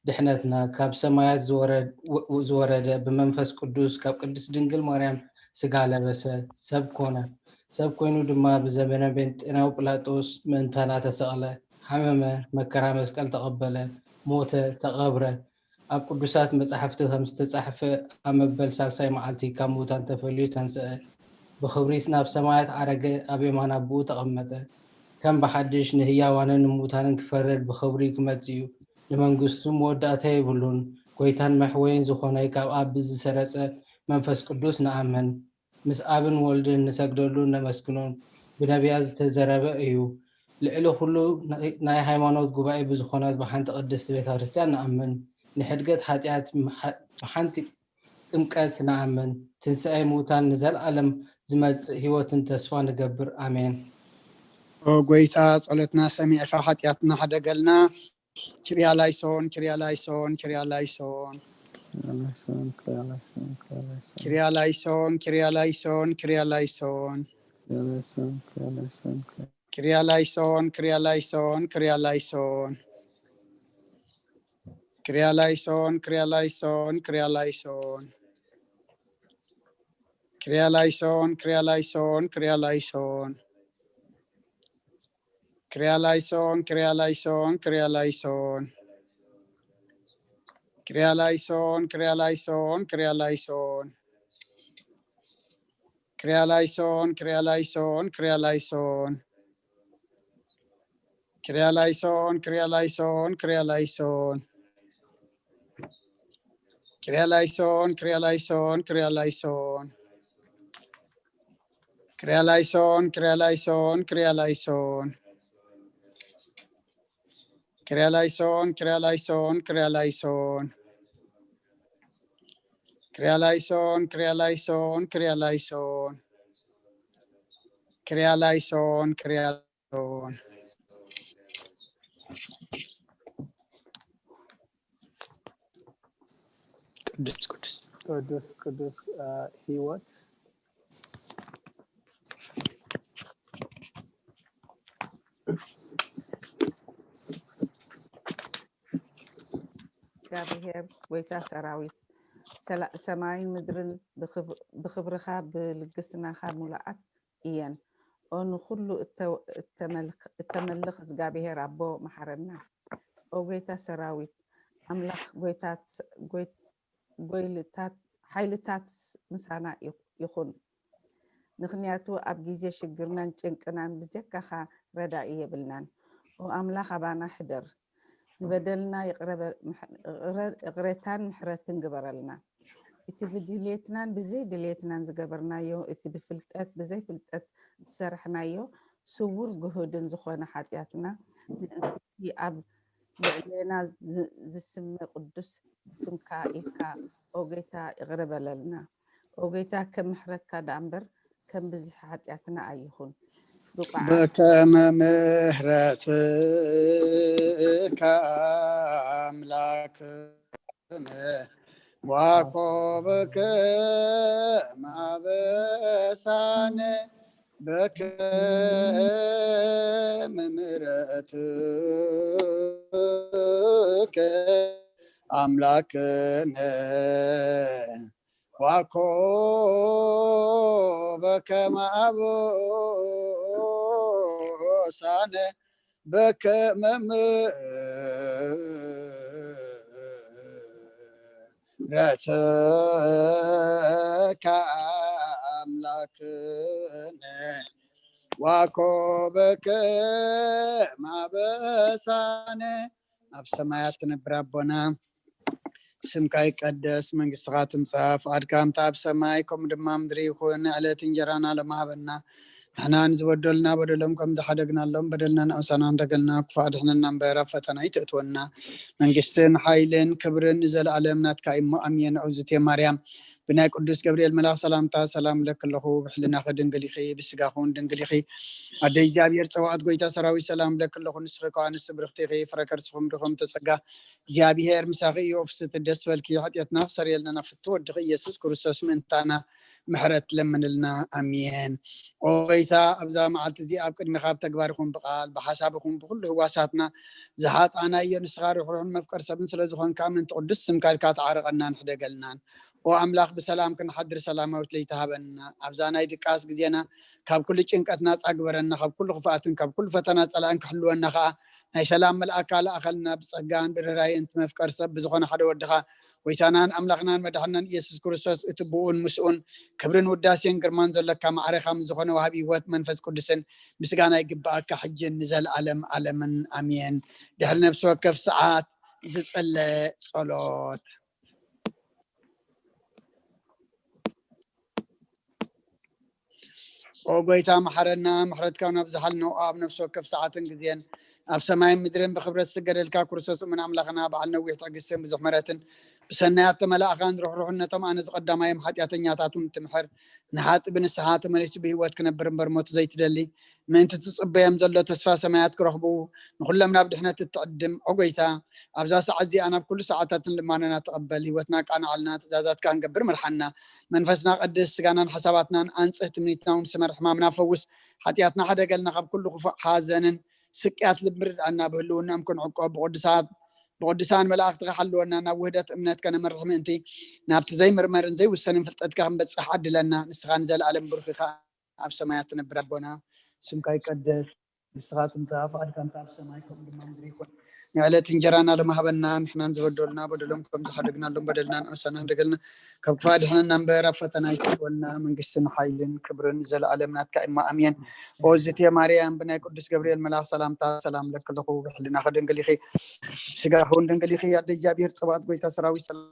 ድሕነትና ካብ ሰማያት ዝወረደ ብመንፈስ ቅዱስ ካብ ቅድስት ድንግል ማርያም ስጋ ለበሰ፣ ሰብ ኮነ። ሰብ ኮይኑ ድማ ብዘመነ ጴንጤናዊ ጲላጦስ ምእንታና ተሰቕለ፣ ሓመመ፣ መከራ መስቀል ተቐበለ፣ ሞተ፣ ተቐብረ። ኣብ ቅዱሳት መጻሕፍቲ ከም ዝተጻሕፈ ኣብ መበል ሳልሳይ መዓልቲ ካብ ምዉታን ተፈልዩ ተንስአ። ብኽብሪ ናብ ሰማያት ዓረገ፣ ኣብ የማን ኣቦኡ ተቐመጠ። ከም ብሓድሽ ንህያዋንን ንሙታንን ክፈርድ ብኽብሪ ክመጽእ እዩ። ንመንግስቱ መወዳእታ የብሉን። ጎይታን መሕወይን ዝኾነ ካብ ኣብ ብዝሰረጸ መንፈስ ቅዱስ ንኣምን። ምስ ኣብን ወልድን ንሰግደሉን ነመስግኖን። ብነቢያት ዝተዘረበ እዩ። ልዕሊ ኩሉ ናይ ሃይማኖት ጉባኤ ብዝኾነት ብሓንቲ ቅድስቲ ቤተ ክርስቲያን ንኣምን። ንሕድገት ሓጢኣት ብሓንቲ ጥምቀት ንኣምን፣ ትንሳኤ ምዉታን ንዘለኣለም ዝመጽእ ህይወትን ተስፋ ንገብር። ኣሜን። ኦ ጎይታ፣ ጸሎትና ሰሚዕካ ሓጢኣትና ሓደገልና። ኪርያ ላይሶን፣ ኪርያ ላይሶን፣ ኪርያ ላይሶን። ኪርያ ላይሶን፣ ኪርያ ላይሶን፣ ኪርያ ላይሶን፣ ኪርያ ላይሶን። ኪርያ ላይሶን፣ ኪርያ ላይሶን፣ ኪርያ ላይሶን፣ ኪርያ ላይሶን። ኪርያ ላይሶን፣ ኪርያ ላይሶን፣ ኪርያ ላይሶን። ኪርያ ላይሶን፣ ኪርያ ላይሶን፣ ኪርያ ላይሶን። ኪርያ ላይሶን፣ ኪርያ ላይሶን፣ ኪርያ ላይሶን። ኪርያ ላይሶን፣ ኪርያ ላይሶን፣ ኪርያ ላይሶን። ኪርያ ላይሶን፣ ኪርያ ላይሶን፣ ኪርያ ላይሶን። ኪርያ ላይሶን፣ ኪርያ ላይሶን፣ ኪርያ ላይሶን። ኪርያ ላይሶን፣ ኪርያ ላይሶን፣ ኪርያ ላይሶን። ኪርያ ላይሶን፣ ኪርያ ላይሶን፣ ኪርያ ላይሶን። ኪርያ ላይሶን፣ ኪርያ ላይሶን፣ ኪርያ ላይሶን። ኪርያ ላይሶን፣ ኪርያ ላይሶን፣ ኪርያ ላይሶን። ኪርያ ላይሶን፣ ኪርያ ላይሶን። ቅዱስ ቅዱስ ቅዱስ ቅዱስ እ፣ ህይወት እግዚኣብሔር ጎይታ ሰራዊት፣ ሰላ- ሰማይን ምድርን ብኽብ- ብኽብርኻ ብልግስናኻ ሙሉኣት እየን። ኦ ንኹሉ እተ- እተመልክ- እተመልኽ እግዚኣብሔር ኣቦ መሓረና። ኦ ጎይታ ሰራዊት ኣምላኽ ጎይታት ጎይ- ጎይልታት ሓይልታት ምሳና ይኹ- ይኹን። ምኽንያቱ ኣብ ግዜ ሽግርናን ጭንቅናን ብዘካኻ ረዳኢ የብልናን። ኦ ኣምላኽ ኣባና ሕደር። ንበደልና ይቕረ በ- ምሕ- ይቕረ- ይቕሬታን ምሕረትን ግበረልና። እቲ ብድልየትናን ብዘይ ድልየትናን ዝገበርናዮ፣ እቲ ብፍልጠት ብዘይ ፍልጠት ዝሰራሕናዮ ስዉር ግሁድን ዝኾነ ሓጢኣትና ምእንቲ ኣብ ልዕሌና ዝ- ዝስመ ቅዱስ ስምካ ኢልካ ኦ ጎይታ ይቕረ በለልና። ኦ ጎይታ ከም ምሕረትካ ደኣ እምበር ከም ብዝሒ ሓጢኣትና ኣይኹን። ብቑዓት በከመ ምሕረትከ ኣምላክነ ዋኮ በከመ ኣበሳነ በከመ ምሕረትከ ኣምላክነ ዋኮ በከመ ኣበሳነ በከመ ምሕረትከ ኣምላክነ ዋኮ በከመ ኣበሳነ። ኣብ ሰማያት ትነብር ኣቦና፣ ስምካ ይቀደስ፣ መንግስትኻ ትምጻእ፣ ፍቓድካ ከምቲ ኣብ ሰማይ ከምኡ ድማ ምድሪ ይኹን። ዕለት እንጀራና ሎሚ ሃበና፣ ንሕና ንዝበደሉና በደሎም ከም ዝሓደግናሎም በደልና ንኣውሳና እንደገልና ክፉእ ኣድሕነና እምበር ኣብ ፈተና ኣይተእትወና። መንግስትን ሓይልን ክብርን ንዘለኣለም ናትካ እዩ እሞ ኣሜን። እግዝእትየ ማርያም ብናይ ቅዱስ ገብርኤል መልኣኽ ሰላምታ ሰላም እለኪ ኣለኹ። ብሕልናኺ ድንግል ኢኺ፣ ብስጋኺ እውን ድንግል ኢኺ። ኣደ እግዚኣብሔር ጸዋዕት ጎይታ ሰራዊት ሰላም እለኪ ኣለኹ። ንስኺ ከኣ ኣንስቲ ብርኽቲ ኢኺ፣ ፍረ ከርስኺ እውን ድኹም ተጸጋ እግዚኣብሔር ምሳኺ እዩ። ፍስቲ ደስ በልኪ፣ ሓጢኣትና ክሰርየልና ናብ ፍቱ ወድኺ ኢየሱስ ክርስቶስ ምእንታና ምሕረት ለምንልና። ኣሜን። ኦ ጎይታ፣ ኣብዛ መዓልቲ እዚኣ ኣብ ቅድሚኻ ኣብ ተግባር ይኹን ብቓል ብሓሳብ ይኹን ብኹሉ ህዋሳትና ዝሓጣናዮ ንስኻ ርሕሩሕን መፍቀር ሰብን ስለ ዝኾንካ ምእንቲ ቅዱስ ስምካ ኢልካ ተዓረቐናን ሕደገልናን። ኦ ኣምላኽ ብሰላም ክንሓድር ሰላማዊት ለይቲ ሃበና። ኣብዛ ናይ ድቃስ ግዜና ካብ ኩሉ ጭንቀት ናጻ ግበረና፣ ካብ ኩሉ ክፍኣትን ካብ ኩሉ ፈተና ጸላእን ክሕልወና ከኣ ናይ ሰላም መልኣካ ለኣኸልና። ብጸጋን ብርህራሄን እቲ መፍቀር ሰብ ብዝኾነ ሓደ ወድኻ ጎይታናን ኣምላኽናን መድሓናን ኢየሱስ ክርስቶስ እቲ ብኡን ምስኡን ክብርን ውዳሴን ግርማን ዘለካ ማዕረኻ ምስ ዝኾነ ወሃቢ ህይወት መንፈስ ቅዱስን ምስጋና ይግብኣካ ሕጅን ንዘለኣለም ኣለምን ኣሜን። ድሕሪ ነፍሲ ወከፍ ሰዓት ዝጸለ ጸሎት። ኦ ጎይታ መሓረና፣ ምሕረትካ እውን ኣብዝሓልና ኣብ ነፍሲ ወከፍ ሰዓትን ግዜን ኣብ ሰማይን ምድርን ብክብረት ዝስገደልካ ክርስቶስ እሙን ኣምላኽና በዓል ነዊሕ ትዕግስትን ብዙሕ ምሕረትን ብሰናያት ተመላእኻን ርሕሩሕነቶም ኣነ ዝቐዳማዮም ሓጢኣተኛታት እውን ትምሕር። ንሓጢ ብንስሓ ተመሊሱ ብህይወት ክነብር እምበር ሞት ዘይትደሊ፣ ምእንቲ ትጽበዮም ዘሎ ተስፋ ሰማያት ክረኽቡ፣ ንኹሎም ናብ ድሕነት እትዕድም፣ ኦ ጎይታ፣ ኣብዛ ሰዓት እዚኣ ናብ ኩሉ ሰዓታትን ልማነና ተቐበል። ህይወትና ቃንዓልና፣ ትእዛዛትካ ክንገብር ምርሓና። መንፈስና ቀድስ፣ ስጋናን ሓሳባትናን ኣንጽህ፣ ትምኒትና እውን ስመር፣ ሕማምና ፈውስ፣ ሓጢኣትና ሓደገልና፣ ካብ ኩሉ ክፉእ ሓዘንን ስቅያት ልቢ ርድኣና። ብህልውናኦም ክንዕቆብ ብቅዱሳት ብቅዱሳን መላእክትኻ ሓልወና። ናብ ውህደት እምነት ከነምርሕ ምእንቲ ናብቲ ዘይምርመርን ዘይውሰንን ፍልጠትካ ክንበጽሕ ዓድለና። ንስኻ ንዘለኣለም ብሩኽ ኢኻ። ኣብ ሰማያት ትነብር ኣቦና፣ ስምካ ይቀደስ፣ ንስኻ ትምጻእ፣ ፍቓድካ እንተ ኣብ ሰማይ ከምኡ ድማ ምድሪ ይኹን። ንዕለት እንጀራና ሎሚ ሃበና፣ ንሕናን ዝበደሉና በደሎም ከም ዝሓደግናሎም በደልና ንኣሳና ንደገልና፣ ካብ ክፋእ ድሕነና እምበር ኣብ ፈተና ኣይተእትወና፣ መንግስትን ሓይልን ክብርን ዘለኣለም ናትካ እማ ኣሜን። ኦዝትየ ማርያም ብናይ ቅዱስ ገብርኤል መልኣኽ ሰላምታ ሰላም ለኪ ኣለኹ፣ ብሕልናኺ ድንግል ኢኺ፣ ብስጋኺ እውን ድንግል ኢኺ። ኣደ እግዚኣብሔር ጸባኦት ጎይታ ሰራዊት ሰላም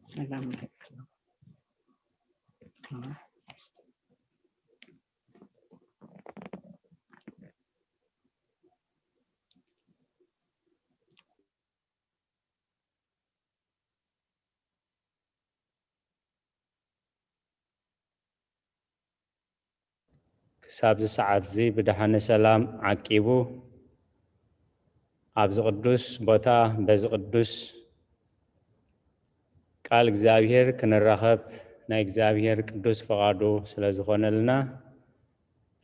ሰላም ለኪ። ክሳብዚ ሰዓት እዚ ብደሓነ ሰላም ዓቂቡ ኣብዚ ቅዱስ ቦታ በዚ ቅዱስ ቃል እግዚኣብሔር ክንራኸብ ናይ እግዚኣብሔር ቅዱስ ፈቓዱ ስለ ዝኾነልና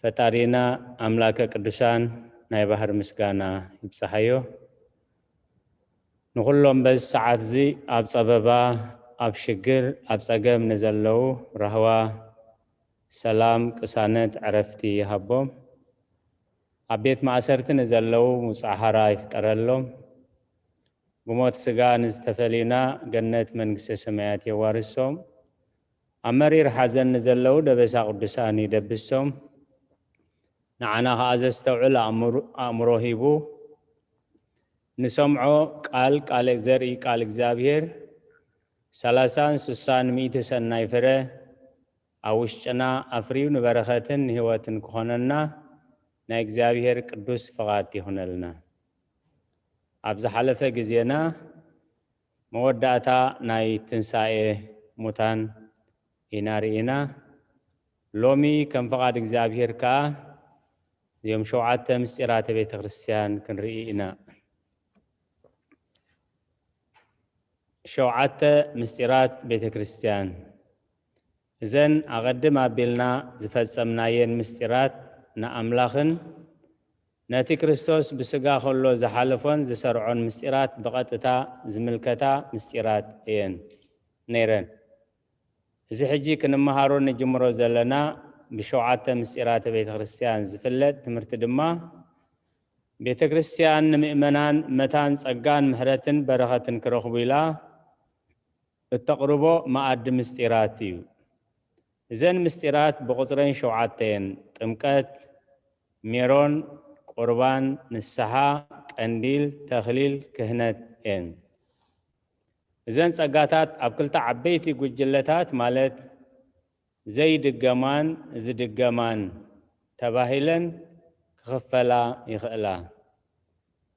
ፈጣሪና ኣምላከ ቅዱሳን ናይ ባህር ምስጋና ይብጽሓዮ። ንኹሎም በዚ ሰዓት እዚ ኣብ ጸበባ፣ ኣብ ሽግር፣ ኣብ ጸገም ንዘለዉ ራህዋ፣ ሰላም፣ ቅሳነት፣ ዕረፍቲ ይሃቦም። ኣብ ቤት ማእሰርቲ ንዘለዉ ምውጻእ ሓራ ይፍጠረሎም። ብሞት ስጋ ንዝተፈለዩና ገነት መንግስተ ሰማያት የዋርሶም። ኣብ መሪር ሓዘን ንዘለዉ ደበሳ ቅዱሳን ይደብሶም። ንዓና ኸኣ ዘስተውዕል ኣእምሮ ሂቡ ንሰምዖ ቃል ቃል ዘርኢ ቃል እግዚኣብሔር ሰላሳን ስሳን ሚእቲ ሰናይ ፍረ ኣብ ውሽጥና ኣፍርዩ ንበረኸትን ንህይወትን ክኾነና ናይ እግዚኣብሔር ቅዱስ ፍቓድ ይኹነልና። ኣብ ዝሓለፈ ግዜና መወዳእታ ናይ ትንሳኤ ሙታን ኢና ርኢና። ሎሚ ከም ፍቓድ እግዚኣብሔር ከኣ እዚኦም ሸውዓተ ምስጢራተ ቤተ ክርስቲያን ክንርኢ ኢና። ሸውዓተ ምስጢራት ቤተ ክርስቲያን። እዘን ኣቐድም ኣቢልና ዝፈጸምናየን ምስጢራት ንኣምላኽን ነቲ ክርስቶስ ብስጋ ከሎ ዝሓለፎን ዝሰርዖን ምስጢራት ብቐጥታ ዝምልከታ ምስጢራት እየን ነይረን። እዚ ሕጂ ክንመሃሮ ንጅምሮ ዘለና ብሸውዓተ ምስጢራተ ቤተ ክርስቲያን ዝፍለጥ ትምህርቲ ድማ ቤተ ክርስቲያን ንምእመናን መታን ጸጋን ምሕረትን በረኸትን ክረኽቡ ኢላ እተቕርቦ መኣዲ ምስጢራት እዩ። እዘን ምስጢራት ብቑጽረን ሸውዓተ እየን። ጥምቀት፣ ሜሮን፣ ቁርባን፣ ንስሓ፣ ቀንዲል፣ ተኽሊል፣ ክህነት እየን። እዘን ጸጋታት ኣብ ክልተ ዓበይቲ ጉጅለታት ማለት ዘይድገማን ዝድገማን ተባሂለን ክኽፈላ ይኽእላ።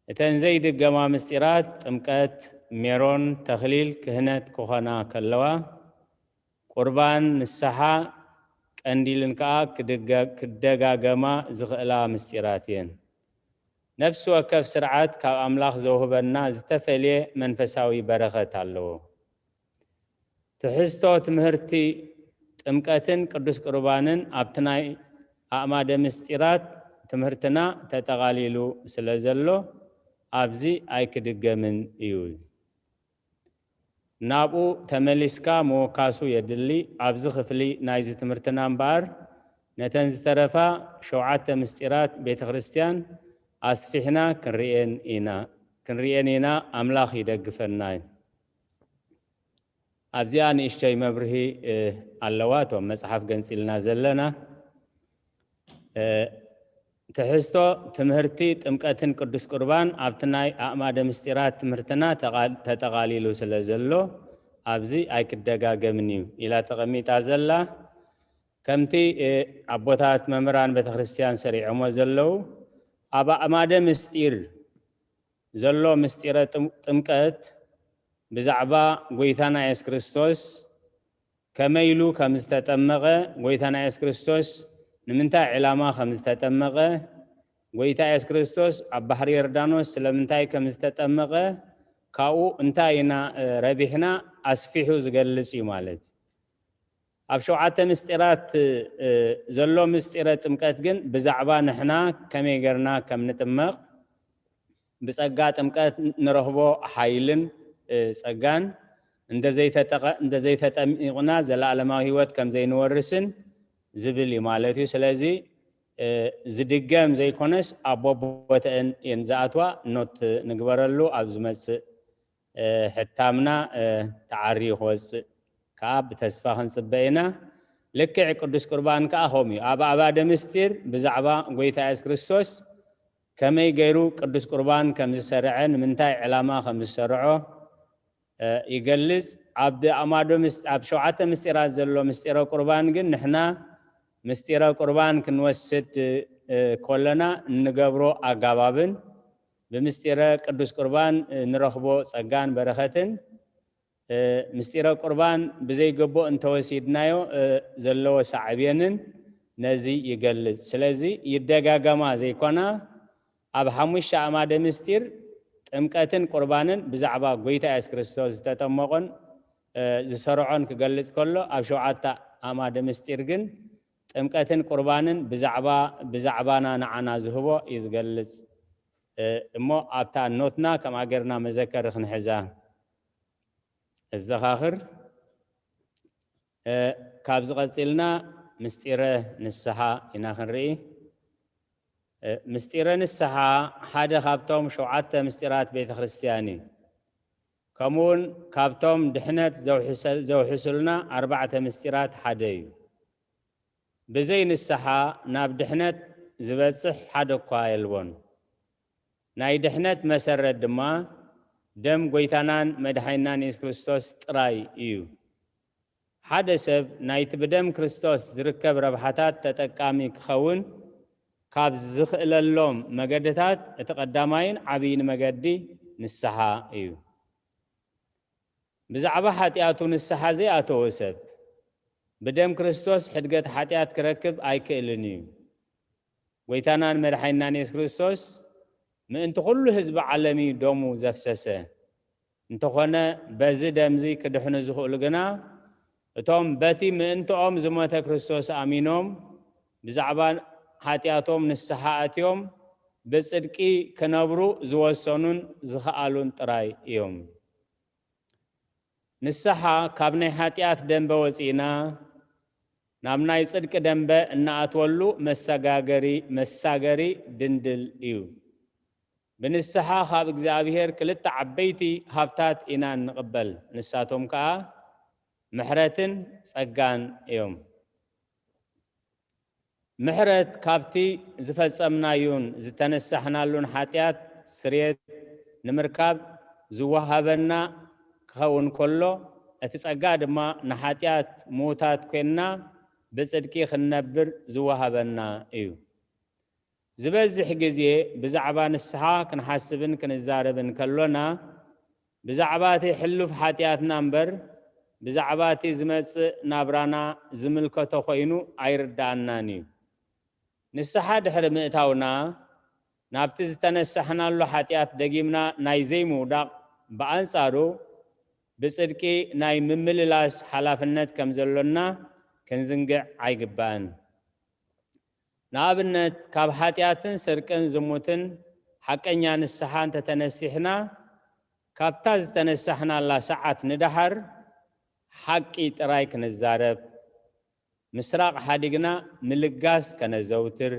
እተን ዘይድገማ ምስጢራት ጥምቀት፣ ሜሮን፣ ተኽሊል፣ ክህነት ክኾና ከለዋ፣ ቁርባን፣ ንስሓ፣ ቀንዲልን ከኣ ክድገ- ክደጋገማ ዝኽእላ ምስጢራት እየን። ነፍሲ ወከፍ ስርዓት ካብ ኣምላኽ ዘውህበና ዝተፈልየ መንፈሳዊ በረኸት ኣለዎ። ትሕዝቶ ትምህርቲ ጥምቀትን ቅዱስ ቁርባንን ኣብቲ ናይ ኣእማደ ምስጢራት ትምህርትና ተጠቓሊሉ ስለ ዘሎ ኣብዚ ኣይክድገምን እዩ። ናብኡ ተመሊስካ ምውካሱ የድሊ። ኣብዚ ክፍሊ ናይዚ ትምህርትና እምበኣር ነተን ዝተረፋ ሸውዓተ ምስጢራት ቤተ ክርስቲያን ኣስፊሕና ክንርእየን ኢና ክንርእየን ኢና። ኣምላኽ ይደግፈና። ኣብዚኣ ንእሽተይ መብርሂ ኣለዋ። እቶም መጽሓፍ ገንጺልና ዘለና ትሕዝቶ ትምህርቲ ጥምቀትን ቅዱስ ቁርባን ኣብቲ ናይ ኣእማደ ምስጢራት ትምህርትና ተጠቓሊሉ ስለ ዘሎ ኣብዚ ኣይክደጋገምን እዩ ኢላ ተቐሚጣ ዘላ። ከምቲ ኣቦታት መምህራን ቤተክርስትያን ሰሪዖሞ ዘለዉ፣ ኣብ ኣእማደ ምስጢር ዘሎ ምስጢረ ጥምቀት ብዛዕባ ጎይታና የሱስ ክርስቶስ ከመይ ኢሉ ከም ዝተጠመቐ፣ ጎይታና የሱስ ክርስቶስ ንምንታይ ዕላማ ከም ዝተጠመቐ፣ ጎይታ የሱስ ክርስቶስ ኣብ ባሕሪ ዮርዳኖስ ስለምንታይ ከም ዝተጠመቐ፣ ካብኡ እንታይ ኢና ረቢሕና ኣስፊሑ ዝገልጽ እዩ ማለት እዩ። ኣብ ሸውዓተ ምስጢራት ዘሎ ምስጢረ ጥምቀት ግን ብዛዕባ ንሕና ከመይ ገርና ከም ንጥመቕ፣ ብጸጋ ጥምቀት ንረኽቦ ሓይልን ጸጋን፣ እንተዘይተጠሚቕና ዘለኣለማዊ ህይወት ከም ዘይንወርስን ዝብል እዩ ማለት እዩ። ስለዚ ዝድገም ዘይኮነስ ኣብ ቦቦተአን እየን ዝኣትዋ። ኖት ንግበረሉ፣ ኣብ ዝመጽእ ሕታምና ተዓርዩ ክወፅእ ከዓ ብተስፋ ክንፅበ ኢና። ልክዕ ቅዱስ ቁርባን ከዓ ከምኡ እዩ። ኣብ ኣባደ ምስጢር ብዛዕባ ጎይታ የሱስ ክርስቶስ ከመይ ገይሩ ቅዱስ ቁርባን ከም ዝሰርዐ፣ ንምንታይ ዕላማ ከም ዝሰርዖ ይገልፅ። ኣብ ኣማዶ ኣብ ሸውዓተ ምስጢራት ዘሎ ምስጢረ ቁርባን ግን ንሕና ምስጢረ ቁርባን ክንወስድ ከለና እንገብሮ ኣጋባብን ብምስጢረ ቅዱስ ቁርባን ንረኽቦ ጸጋን በረኸትን፣ ምስጢረ ቁርባን ብዘይግቡእ እንተወሲድናዮ ዘለዎ ሳዕቤንን ነዚ ይገልጽ። ስለዚ ይደጋገማ ዘይኮና፣ ኣብ ሓሙሽተ ኣእማደ ምስጢር ጥምቀትን ቁርባንን ብዛዕባ ጎይታ የሱስ ክርስቶስ ዝተጠመቖን ዝሰርዖን ክገልጽ ከሎ፣ ኣብ ሸውዓተ ኣእማደ ምስጢር ግን ጥምቀትን ቁርባንን ብዛዕባ ብዛዕባና ንዓና ዝህቦ እዩ ዝገልጽ። እሞ ኣብታ ኖትና ከምኣ ጌርና መዘከሪ ክንሕዛ እዘኻኽር። ካብዚ ቀጺልና ምስጢረ ንስሓ ኢና ክንርኢ። ምስጢረ ንስሓ ሓደ ካብቶም ሸውዓተ ምስጢራት ቤተ ክርስቲያን እዩ። ከምኡ እውን ካብቶም ድሕነት ዘውሕሰል- ዘውሕሱልና ኣርባዕተ ምስጢራት ሓደ እዩ። ብዘይ ንስሓ ናብ ድሕነት ዝበጽሕ ሓደ እኳ የልቦን። ናይ ድሕነት መሰረት ድማ ደም ጎይታናን መድሓኒናን የሱስ ክርስቶስ ጥራይ እዩ። ሓደ ሰብ ናይቲ ብደም ክርስቶስ ዝርከብ ረብሓታት ተጠቃሚ ክኸውን ካብ ዝኽእለሎም መገድታት እቲ ቀዳማይን ዓብይን መገዲ ንስሓ እዩ። ብዛዕባ ሓጢኣቱ ንስሓ ዘይኣተወ ሰብ ብደም ክርስቶስ ሕድገት ሓጢኣት ክረክብ ኣይክእልን እዩ። ጎይታናን መድሓኒናን የሱስ ክርስቶስ ምእንቲ ኩሉ ህዝቢ ዓለም እዩ ደሙ ዘፍሰሰ። እንተኾነ በዚ ደምዚ ክድሕኑ ዝኽእሉ ግና እቶም በቲ ምእንትኦም ዝሞተ ክርስቶስ ኣሚኖም ብዛዕባ ሓጢኣቶም ንስሓ ኣትዮም ብጽድቂ ክነብሩ ዝወሰኑን ዝኸኣሉን ጥራይ እዮም። ንስሓ ካብ ናይ ሓጢኣት ደንበ ወጺእና ናብ ናይ ጽድቂ ደንበ እንኣትወሉ መሰጋገሪ መሳገሪ ድንድል እዩ። ብንስሓ ካብ እግዚኣብሔር ክልተ ዓበይቲ ሃብታት ኢና እንቕበል፣ ንሳቶም ከኣ ምሕረትን ጸጋን እዮም። ምሕረት ካብቲ ዝፈጸምናዩን ዝተነሳሕናሉን ሓጢኣት ስርየት ንምርካብ ዝወሃበና ክኸውን ከሎ፣ እቲ ጸጋ ድማ ንሓጢኣት ምዉታት ኴንና ብጽድቂ ክንነብር ዝወሃበና እዩ። ዝበዝሕ ግዜ ብዛዕባ ንስሓ ክንሓስብን ክንዛረብን ከሎና፣ ብዛዕባ እቲ ሕሉፍ ሓጢኣትና እምበር ብዛዕባ እቲ ዝመጽእ ናብራና ዝምልከቶ ኮይኑ ኣይርድኣናን እዩ። ንስሓ ድሕሪ ምእታውና ናብቲ ዝተነሳሕናሉ ሓጢኣት ደጊምና ናይ ዘይምውዳቕ፣ ብኣንጻሩ ብጽድቂ ናይ ምምልላስ ሓላፍነት ከም ዘሎና ክንዝንግዕ ኣይግባእን። ንኣብነት ካብ ሓጢኣትን ስርቅን ዝሙትን ሓቀኛ ንስሓ እንተተነሲሕና፣ ካብታ ዝተነሳሕናላ ሰዓት ንደሓር ሓቂ ጥራይ ክንዛረብ፣ ምስራቕ ሓዲግና ምልጋስ ከነዘውትር፣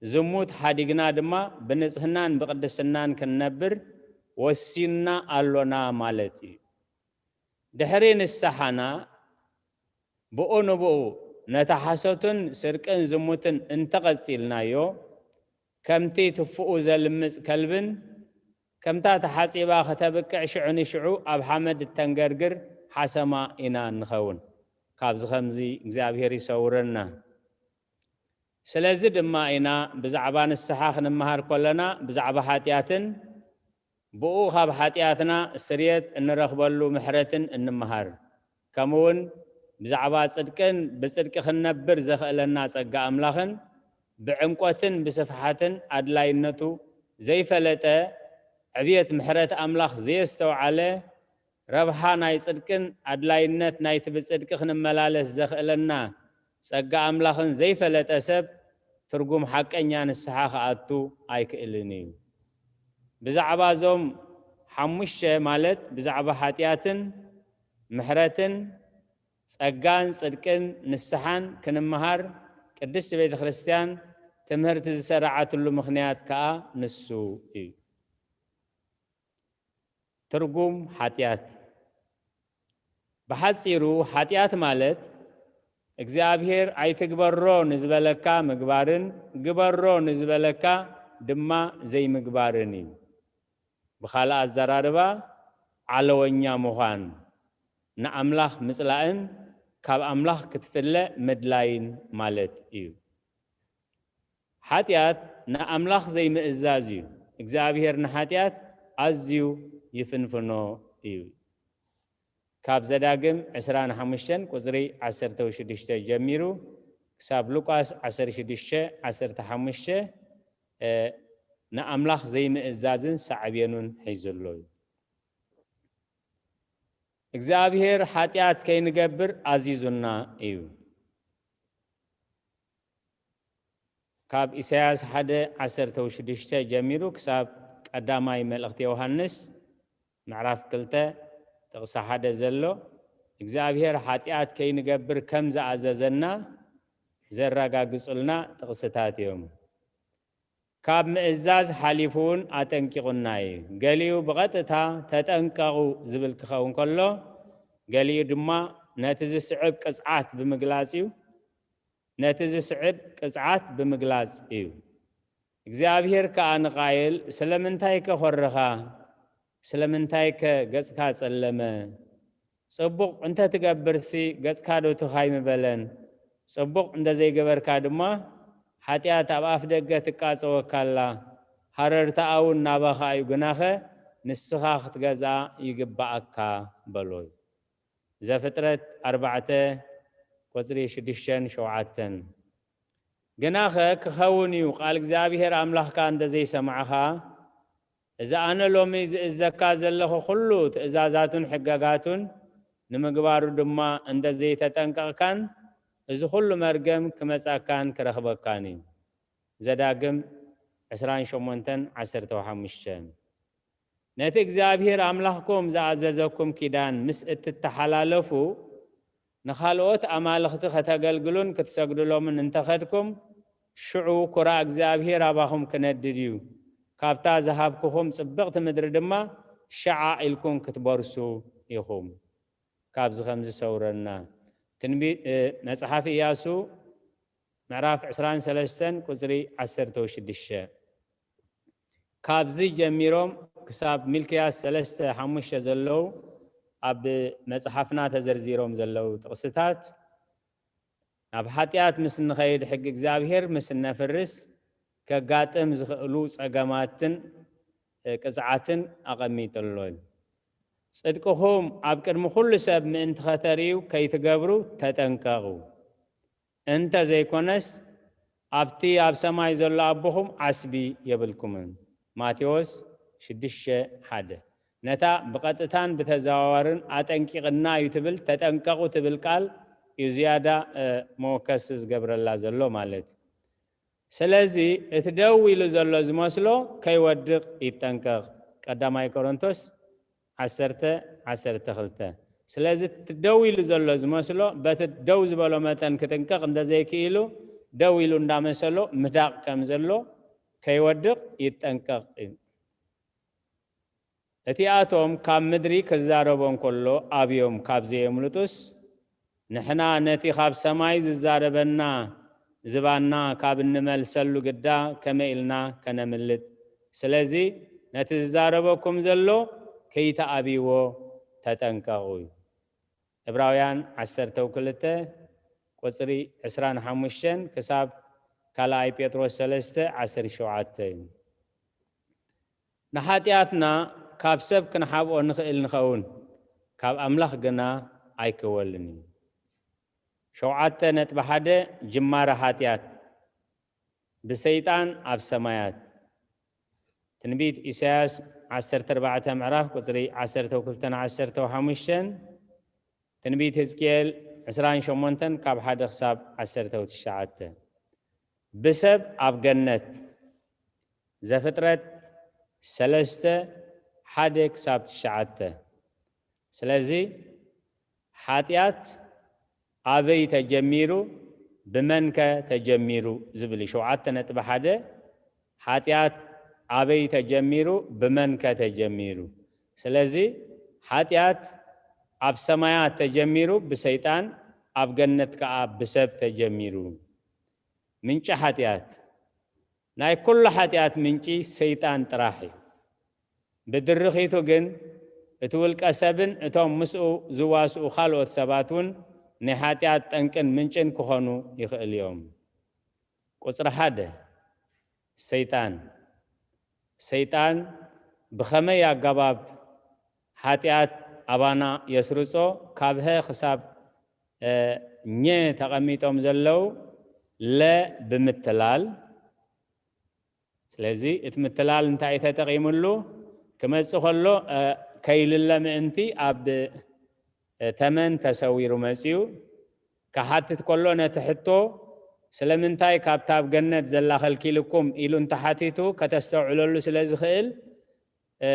ዝሙት ሓዲግና ድማ ብንጽህናን ብቕድስናን ክንነብር ወሲንና ኣሎና ማለት እዩ። ድሕሪ ንስሓና ብኡ ንብኡ ነታ ሓሶትን ስርቅን ዝሙትን እንተቐጺልናዮ፣ ከምቲ ትፍኡ ዘልምጽ ከልብን ከምታ ተሓጺባ ከተብቅዕ ሽዑ ንሽዑ ኣብ ሓመድ እተንገርግር ሓሰማ ኢና እንኸውን። ካብዚ ከምዚ እግዚኣብሔር ይሰውረና። ስለዚ ድማ ኢና ብዛዕባ ንስሓ ክንመሃር ከለና ብዛዕባ ሓጢኣትን ብኡ ካብ ሓጢኣትና ስርየት እንረኽበሉ ምሕረትን እንመሃር። ከምኡውን ብዛዕባ ጽድቅን ብጽድቂ ክንነብር ዘኽእለና ጸጋ ኣምላኽን ብዕምቆትን ብስፍሓትን ኣድላይነቱ ዘይፈለጠ ዕብየት ምሕረት ኣምላኽ ዘየስተውዓለ ረብሓ ናይ ጽድቅን ኣድላይነት ናይቲ ብጽድቂ ክንመላለስ ዘኽእለና ጸጋ ኣምላኽን ዘይፈለጠ ሰብ ትርጉም ሓቀኛ ንስሓ ክኣቱ ኣይክእልን እዩ። ብዛዕባ እዞም ሓሙሽተ ማለት ብዛዕባ ሓጢኣትን ምሕረትን ጸጋን ጽድቅን ንስሓን ክንመሃር ቅድስቲ ቤተ ክርስቲያን ትምህርቲ ዝሰራዓትሉ ምኽንያት ከኣ ንሱ እዩ። ትርጉም ሓጢኣት። ብሓጺሩ ሓጢኣት ማለት እግዚኣብሔር ኣይትግበሮ ንዝበለካ ምግባርን ግበሮ ንዝበለካ ድማ ዘይምግባርን እዩ። ብኻልእ ኣዘራርባ ዓለወኛ ምዃን፣ ንኣምላኽ ምጽላእን ካብ ኣምላኽ ክትፍለ ምድላይን ማለት እዩ። ሓጢኣት ንኣምላኽ ዘይምእዛዝ እዩ። እግዚኣብሔር ንሓጢኣት ኣዝዩ ይፍንፍኖ እዩ። ካብ ዘዳግም ዕስራን ሓሙሽተን ቁጽሪ ዓሰርተ ሽዱሽተ ጀሚሩ ክሳብ ሉቃስ ዓሰርተ ሽዱሽተ ዓሰርተ ሓሙሽተ፣ እ፣ ንኣምላኽ ዘይምእዛዝን ሳዕቤኑን ሒዙ ኣሎ እዩ። እግዚኣብሔር ሓጢኣት ከይንገብር ኣዚዙና እዩ። ካብ ኢሳያስ ሓደ ዓሰርተ ሽዱሽተ ጀሚሩ ክሳብ ቀዳማይ መልእኽቲ ዮሃንስ ምዕራፍ ክልተ ጥቕሲ ሓደ ዘሎ እግዚኣብሔር ሓጢኣት ከይንገብር ከም ዝኣዘዘና ዘረጋግጹልና ጥቕስታት እዮም። ካብ ምእዛዝ ሓሊፉ እውን ኣጠንቂቑና እዩ። ገሊኡ ብቐጥታ "ተጠንቀቑ" ዝብል ክኸውን ከሎ፣ ገሊኡ ድማ ነቲ ዝስዕብ ቅጽዓት ብምግላጽ እዩ። ነቲ ዝስዕብ ቅጽዓት ብምግላጽ እዩ። እግዚኣብሔር ከኣ ንቃየል፣ "ስለምንታይ ከ ኾረኻ? ስለምንታይ ከ ገጽካ ጸለመ? ጽቡቕ እንተ ትገብርሲ ገጽካ ዶ ትኽ ኣይምበለን? ጽቡቕ እንተ ዘይገበርካ ድማ ሓጢኣት ኣብ ኣፍ ደገ ትቃጸወካ ኣላ፣ ሃረርታኣ እውን ናባኻ እዩ፣ ግናኸ ንስኻ ክትገዝኣ ይግብኣካ" በሎ። ዘፍጥረት ኣርባዕተ ቁጽሪ ሽዱሽተን ሸውዓተን። ግናኸ ክኸውን እዩ፣ ቃል እግዚኣብሔር ኣምላኽካ እንተ ዘይሰማዕኻ፣ እዚ ኣነ ሎሚ ዝእዘካ ዘለኹ ኹሉ ትእዛዛቱን ሕገጋቱን ንምግባሩ ድማ እንተ ዘይተጠንቀቕካን፣ እዚ ኹሉ መርገም ክመጻካን ክረኽበካን እዩ። ዘዳግም ዕስራን ሸሞንተን ዓሰርተ ሓሙሽተ። ነቲ እግዚኣብሔር ኣምላኽኩም ዝኣዘዘኩም ኪዳን ምስ እትተሓላለፉ፣ ንኻልኦት ኣማልኽቲ ከተገልግሉን ክትሰግድሎምን እንተኸድኩም፣ ሽዑ ኩራ እግዚኣብሔር ኣባኹም ክነድድ እዩ፣ ካብታ ዝሃብኩኹም ጽብቕቲ ምድሪ ድማ ሸዓ ኢልኩም ክትበርሱ ኢኹም። ካብዚ ከም ዝሰውረና ትንቢት፣ እ፣ መጽሓፍ ኢያሱ ምዕራፍ ዕስራን ሰለስተን ቁጽሪ ዓሰርተ ሽዱሽተ። ካብዚ ጀሚሮም ክሳብ ሚልክያስ ሰለስተ ሓሙሽተ ዘለዉ ኣብ መጽሓፍና ተዘርዚሮም ዘለዉ ጥቕስታት፣ ናብ ሓጢኣት ምስ እንኸይድ፣ ሕጊ እግዚኣብሔር ምስ እነፍርስ፣ ከጋጥም ዝኽእሉ ጸገማትን፣ እ፣ ቅጽዓትን ኣቐሚጡ ኣሎ። "ጽድቅኹም ኣብ ቅድሚ ኩሉ ሰብ ምእንቲ ኸተርእዩ ከይትገብሩ ተጠንቀቑ። እንተ ዘይኮነስ፣ ኣብቲ ኣብ ሰማይ ዘሎ ኣቦኹም ዓስቢ የብልኩምን።" ማቴዎስ ሽዱሽተ ሓደ። ነታ ብቐጥታን ብተዘዋዋርን ኣጠንቂቕና እዩ ትብል፣ ተጠንቀቑ ትብል ቃል እዩ ዝያዳ፣ እ፣ መወከሲ ዝገብረላ ዘሎ ማለት እዩ። ስለዚ እቲ ደው ኢሉ ዘሎ ዝመስሎ ከይወድቕ ይጠንቀቕ። ቀዳማይ ቆሮንቶስ ዓሰርተ፣ ዓሰርተ ክልተ። ስለዚ እቲ ደው ኢሉ ዘሎ ዝመስሎ በቲ ደው ዝበሎ መጠን ክጥንቀቕ እንተዘይክኢሉ፣ ደው ኢሉ እንዳመሰሎ ምህዳቕ ከም ዘሎ ከይወድቕ ይጠንቀቕ እዩ። እቲኣቶም ካብ ምድሪ ክዛረቦ እንከሎ ኣብዮም ካብ ዘየምልጡስ፣ ንሕና ነቲ ካብ ሰማይ ዝዛረበና ዝባንና ካብ እንመልሰሉ ግዳ ከመይ ኢልና ከነምልጥ? ስለዚ ነቲ ዝዛረበኩም ዘሎ ከይትኣብይዎ ተጠንቀቑ እዩ። ዕብራውያን ዓሰርተ ክልተ ቁፅሪ ዕስራን ሓሙሽተን ክሳብ ካልኣይ ጴጥሮስ ሰለስተ ዓሰርተ ሸውዓተ እዩ። ንሓጢኣትና ካብ ሰብ ክንሓብኦ ንኽእል ንኸውን፣ ካብ ኣምላኽ ግና ኣይክወልን እዩ። ሸውዓተ ነጥቢ ሓደ ጅማረ ሓጢኣት ብሰይጣን ኣብ ሰማያት። ትንቢት ኢሳያስ ዓሰርተ ኣርባዕተ ምዕራፍ ቁፅሪ ዓሰርተ ክልተን ዓሰርተ ሓሙሽተን፣ ትንቢት ህዝቅኤል ዕስራን ሸሞንተን ካብ ሓደ ክሳብ ዓሰርተ ትሽዓተ። ብሰብ ኣብ ገነት። ዘፍጥረት ሰለስተ ሓደ ክሳብ ትሽዓተ። ስለዚ ሓጢኣት ኣበይ ተጀሚሩ፣ ብመንከ ተጀሚሩ ዝብል እዩ። ሸውዓተ ነጥቢ ሓደ ሓጢኣት ኣበይ ተጀሚሩ፣ ብመንከ ተጀሚሩ። ስለዚ ሓጢኣት ኣብ ሰማያት ተጀሚሩ ብሰይጣን፣ ኣብ ገነት ከኣ ብሰብ ተጀሚሩ። ምንጪ ሓጢኣት፣ ናይ ኩሉ ሓጢኣት ምንጪ ሰይጣን ጥራሕ እዩ። ብድርኺቱ ግን እቲ ውልቀ ሰብን እቶም ምስኡ ዝዋስኡ ካልኦት ሰባት እውን ናይ ሓጢኣት ጠንቅን ምንጭን ክኾኑ ይኽእል እዮም። ቁፅሪ ሓደ፣ ሰይጣን። ሰይጣን ብኸመይ ኣገባብ ሓጢኣት ኣባና የስርጾ? ካብ ሀ ክሳብ እ፣ ኘ ተቐሚጦም ዘለዉ ለ ብምትላል። ስለዚ እቲ ምትላል እንታይ እዩ ተጠቒሙሉ? ክመጽእ ከሎ፣ እ፣ ከይልለ ምእንቲ ኣብ፣ እ፣ ተመን ተሰዊሩ መጺኡ። ክሓትት ከሎ ነቲ ሕቶ፣ "ስለምንታይ ካብታ ኣብ ገነት ዘላ ከልኪልኩም?" ኢሉ እንተሓቲቱ ከተስተውዕለሉ ስለ ዝኽእል፣ እ፣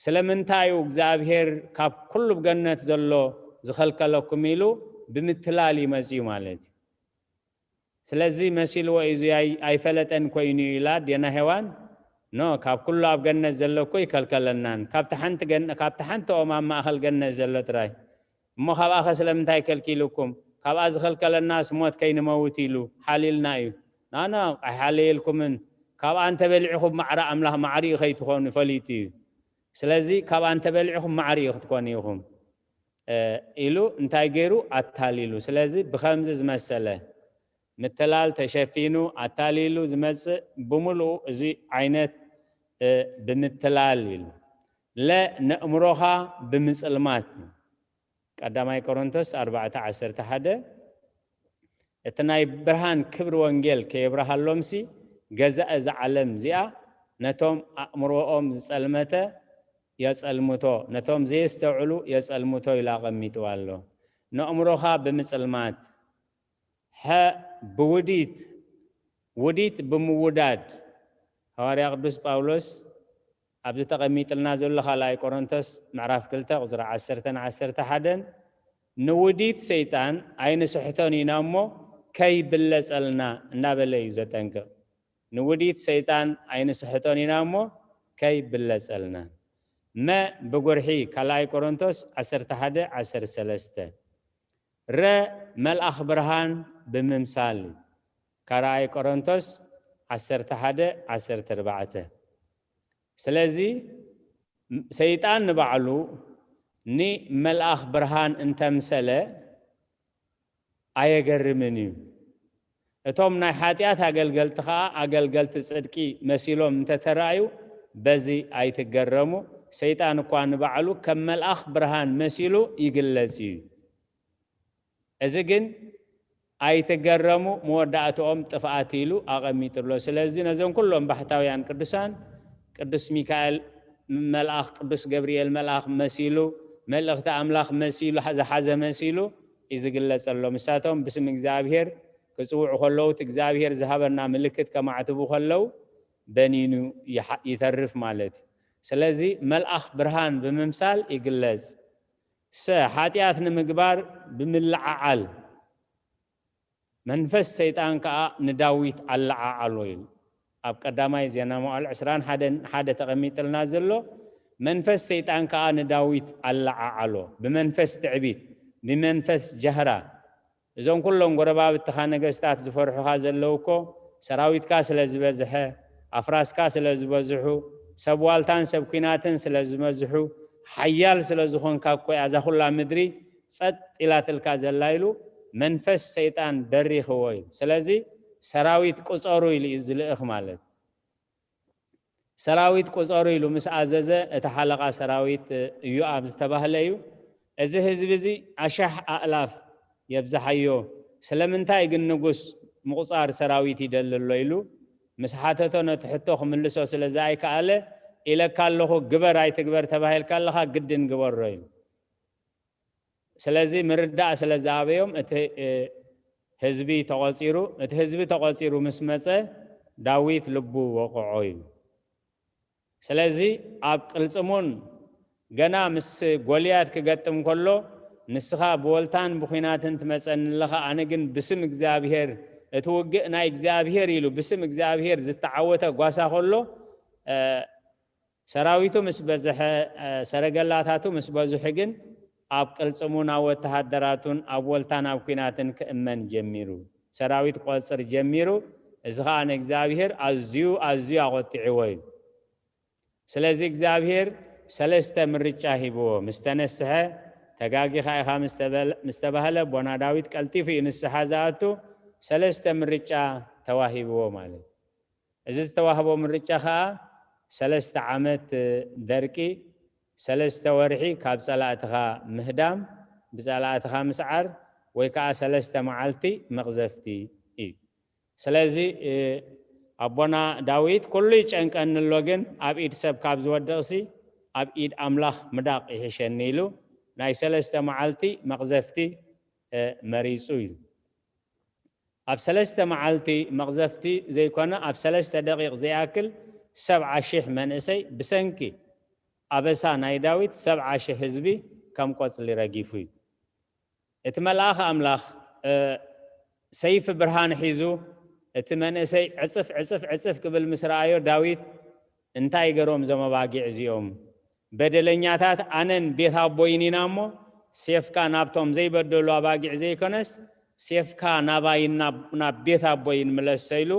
ስለምንታይ እዩ እግዚኣብሔር ካብ ኩሉ ኣብ ገነት ዘሎ ዝኸልከለኩም ኢሉ ብምትላል እዩ መጺኡ ማለት እዩ። ስለዚ መሲልዎ እዩ፣ እዚ ኣይ-፣ ኣይፈለጠን ኮይኑ እዩ ኢላ ዴና ሄዋን? ኖ፣ ካብ ኩሉ ኣብ ገነት ዘሎ እኮ ይከልከለናን። ካብቲ ሓንቲ ገን-፣ ካብቲ ሓንቲ ኦም ኣብ ማእከል ገነት ዘሎ ጥራይ። እሞ ካብኣ ኸ ስለምንታይ ከልኪሉኩም? ካብኣ ዝኸልከለናስ ሞት ከይንመውት ኢሉ ሓልዩልና እዩ። ናና ኣይሓለየልኩምን። ካብኣ እንተበሊዕኹም ማዕረ ኣምላኽ ማዕሪኡ ከይትኾኑ ፈሊጡ እዩ። ስለዚ ካብኣ እንተበሊዕኹም ማዕሪኡ ክትኮኑ ኢኹም፣ እ፣ ኢሉ እንታይ ገይሩ? ኣታሊሉ። ስለዚ ብኸምዚ ዝመሰለ ምትላል ተሸፊኑ ኣታሊሉ ዝመጽእ ብምሉኡ እዚ ዓይነት፣ እ፣ ብምትላል ኢሉ። ለ ነእምሮኻ ብምጽልማት። ቀዳማይ ቆሮንቶስ ኣርባዕተ ዓሰርተ ሓደ፣ እቲ ናይ ብርሃን ክብሪ ወንጌል ከየብርሃሎምሲ፣ ገዛእ እዛ ዓለም እዚኣ ነቶም ኣእምሮኦም ዝጸልመተ የጸልምቶ፣ ነቶም ዘየስተውዕሉ የጸልምቶ ኢሉ ኣቐሚጥዋ ኣሎ። ነእምሮኻ ብምጽልማት፣ ሐ ብውዲት፣ ውዲት ብምውዳድ። ሃዋርያ ቅዱስ ጳውሎስ ኣብዚ ተቐሚጥልና ዘሎ ካልኣይ ቆሮንቶስ ምዕራፍ ክልተ ቁጽሪ ዓሰርተን ዓሰርተ ሓደን፣ "ንውዲት ሰይጣን ኣይንስሕቶን ኢና እሞ ከይብለጸልና" እናበለ እዩ ዘጠንቅቕ። "ንውዲት ሰይጣን ኣይንስሕቶን ኢና እሞ ከይብለጸልና።" መ ብጉርሒ፣ ካልኣይ ቆሮንቶስ ዓሰርተ ሓደ ዓሰርተ ሰለስተ። ረ መልኣኽ ብርሃን ብምምሳል፣ ካልኣይ ቆሮንቶስ ዓሰርተ ሓደ ዓሰርተ ኣርባዕተ። ስለዚ ሰይጣን ንባዕሉ ንመልኣኽ ብርሃን እንተምሰለ ኣየገርምን እዩ። እቶም ናይ ሓጢኣት ኣገልገልቲ ኸኣ ኣገልገልቲ ጽድቂ መሲሎም እንተተራእዩ በዚ ኣይትገረሙ። ሰይጣን እኳ ንባዕሉ ከም መልኣኽ ብርሃን መሲሉ ይግለጽ እዩ። እዚ ግን ኣይትገረሙ፣ መወዳእትኦም ጥፍኣት ኢሉ ኣቐሚጡ ኣሎ። ስለዚ ነዞም ኩሎም ባሕታውያን ቅዱሳን፣ ቅዱስ ሚካኤል መልኣኽ፣ ቅዱስ ገብርኤል መልኣኽ መሲሉ፣ መልእኽቲ ኣምላኽ መሲሉ፣ ዝሓዘ መሲሉ እዩ ዝግለጸሎም። ንሳቶም ብስም እግዚኣብሔር ክጽውዑ ከለዉ፣ እቲ እግዚኣብሔር ዝሃበና ምልክት ከማዕትቡ ከለዉ፣ በኒኑ ይሓ-፣ ይተርፍ ማለት እዩ። ስለዚ መልኣኽ ብርሃን ብምምሳል ይግለጽ። ሰ ሓጢኣት ንምግባር ብምልዓዓል፣ መንፈስ ሰይጣን ከኣ ንዳዊት ኣለዓዓሎ ኢሉ። ኣብ ቀዳማይ ዜና መዋዕል ዕስራን ሓደን ሓደ ተቐሚጥልና ዘሎ፣ መንፈስ ሰይጣን ከኣ ንዳዊት ኣለዓዓሎ። ብመንፈስ ትዕቢት፣ ብመንፈስ ጃህራ። እዞም ኩሎም ጎረባብትኻ ነገስታት ዝፈርሑኻ ዘለዉ እኮ፣ ሰራዊትካ ስለ ዝበዝሐ፣ ኣፍራስካ ስለ ዝበዝሑ፣ ሰብ ዋልታን ሰብ ኲናትን ስለ ዝበዝሑ፣ ሓያል ስለ ዝኾንካ እኮ እያ እዛ ኩላ ምድሪ ጸጥ ኢላትልካ ዘላ ኢሉ መንፈስ ሰይጣን ደሪኽዎ እዩ። ስለዚ ሰራዊት ቁጸሩ ኢሉ እዩ ዝልእኽ ማለት። ሰራዊት ቁጸሩ ኢሉ ምስ ኣዘዘ፣ እቲ ሓለቓ ሰራዊት ኢዮኣብ ዝተባህለ እዩ። እዚ ህዝቢ እዚ ኣሻሕ ኣእላፍ የብዝሓዮ፣ ስለምንታይ ግን ንጉስ ምቑጻር ሰራዊት ይደሊ ኣሎ ኢሉ ምስ ሓተቶ፣ ነቲ ሕቶ ክምልሶ ስለ ዘይከኣለ፣ ኢለካ ኣለኹ ግበር ኣይትግበር ተባሂልካ ኣለኻ፣ ግድን ግበሮ ኢሉ። ስለዚ ምርዳእ ስለ ዝኣበዮም እቲ ህዝቢ ተቖጺሩ፣ እቲ ህዝቢ ተቖጺሩ ምስ መጸ ዳዊት ልቡ ወቕዖ እዩ። ስለዚ ኣብ ቅልጽሙን ገና ምስ ጎልያድ ክገጥም ከሎ፣ ንስኻ ብወልታን ብኹናትን ትመጸኒ ኣለኻ፣ ኣነ ግን ብስም እግዚኣብሔር፣ እቲ ውግእ ናይ እግዚኣብሔር ኢሉ ብስም እግዚኣብሔር ዝተዓወተ ጓሳ ከሎ፣ ሰራዊቱ ምስ በዝሐ፣ ሰረገላታቱ ምስ በዝሑ ግን ኣብ ቅልጽሙን ኣብ ወተሃደራቱን ኣብ ወልታን ኣብ ኲናትን ክእመን ጀሚሩ። ሰራዊት ክቆጽር ጀሚሩ። እዚ ኸኣ ንእግዚኣብሔር ኣዝዩ ኣዝዩ ኣቖጢዕዎ እዩ። ስለዚ እግዚኣብሔር ሰለስተ ምርጫ ሂብዎ። ምስ ተነስሐ፣ ተጋጊኻ ኢኻ ምስ ተበል-፣ ምስ ተባህለ፣ ኣቦና ዳዊት ቀልጢፉ እዩ ንስሓ ዝኣቱ። ሰለስተ ምርጫ ተዋሂብዎ ማለት እዩ። እዚ ዝተዋህቦ ምርጫ ኸኣ ሰለስተ ዓመት ደርቂ፣ ሰለስተ ወርሒ ካብ ጸላእትኻ ምህዳም፣ ብጸላእትኻ ምስዓር፣ ወይ ከኣ ሰለስተ መዓልቲ መቕዘፍቲ እዩ። ስለዚ፣ እ፣ ኣቦና ዳዊት ኩሉ ይጨንቀኒ ኣሎ፣ ግን ኣብ ኢድ ሰብ ካብ ዝወድቕሲ ኣብ ኢድ ኣምላኽ ምዳቕ ይሕሸኒ ኢሉ ናይ ሰለስተ መዓልቲ መቕዘፍቲ፣ እ፣ መሪጹ እዩ። ኣብ ሰለስተ መዓልቲ መቕዘፍቲ ዘይኮነ፣ ኣብ ሰለስተ ደቂቕ ዘይኣክል ሰብዓ ሽሕ መንእሰይ ብሰንኪ ኣበሳ ናይ ዳዊት ሰብዓ ሽሕ ህዝቢ ከም ቆጽሊ ረጊፉ እዩ። እቲ መልኣኽ ኣምላኽ፣ እ፣ ሰይፊ ብርሃን ሒዙ እቲ መንእሰይ ዕጽፍ፣ ዕጽፍ፣ ዕጽፍ ክብል ምስ ረኣዮ፣ ዳዊት፣ "እንታይ ገሮም እዞም ኣባጊዕ እዚኦም? በደለኛታት ኣነን ቤት ኣቦይን ኢና እሞ፣ ሴፍካ ናብቶም ዘይበደሉ ኣባጊዕ ዘይኮነስ፣ ሴፍካ ናባይን ናብ፣ ናብ ቤት ኣቦይን ምለሶ" ኢሉ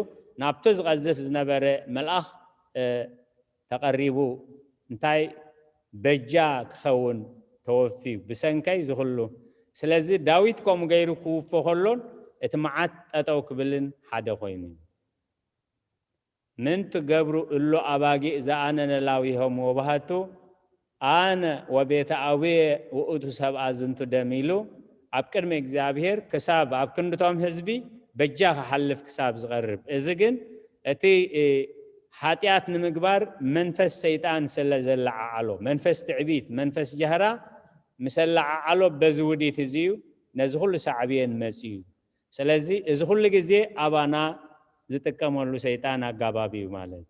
ናብቲ ዝቐዝፍ ዝነበረ መልኣኽ፣ እ፣ ተቐሪቡ፣ እንታይ በጃ ክኸውን ተወፍዩ፣ ብሰንከይ ዝኹሉ። ስለዚ ዳዊት ከምኡ ገይሩ ክውፎ ከሎን እቲ መዓት ጠጠው ክብልን ሓደ ኮይኑ። "ምን ትገብሩ እሎ ኣባጊዕ ዘአነ ነላዊሆም ወባሃቱ፣ ኣነ ወቤተ ኣቡየ ውእቱ ሰብኣ ዝንቱ ደም" ኢሉ ኣብ ቅድሚ እግዚኣብሔር ክሳብ ኣብ ክንድቶም ህዝቢ በጃ ክሓልፍ ክሳብ ዝቐርብ። እዚ ግን እቲ፣ እ፣ ሓጢኣት ንምግባር መንፈስ ሰይጣን ስለ ዘለዓዓሎ፣ መንፈስ ትዕቢት፣ መንፈስ ጃህራ ምስ ኣለዓዓሎ በዚ ውዲት እዚ እዩ ነዚ ኩሉ ሳዕብየን መጺኡ። ስለዚ እዚ ኩሉ ግዜ ኣባና ዝጥቀመሉ ሰይጣን ኣጋባብ እዩ ማለት እዩ።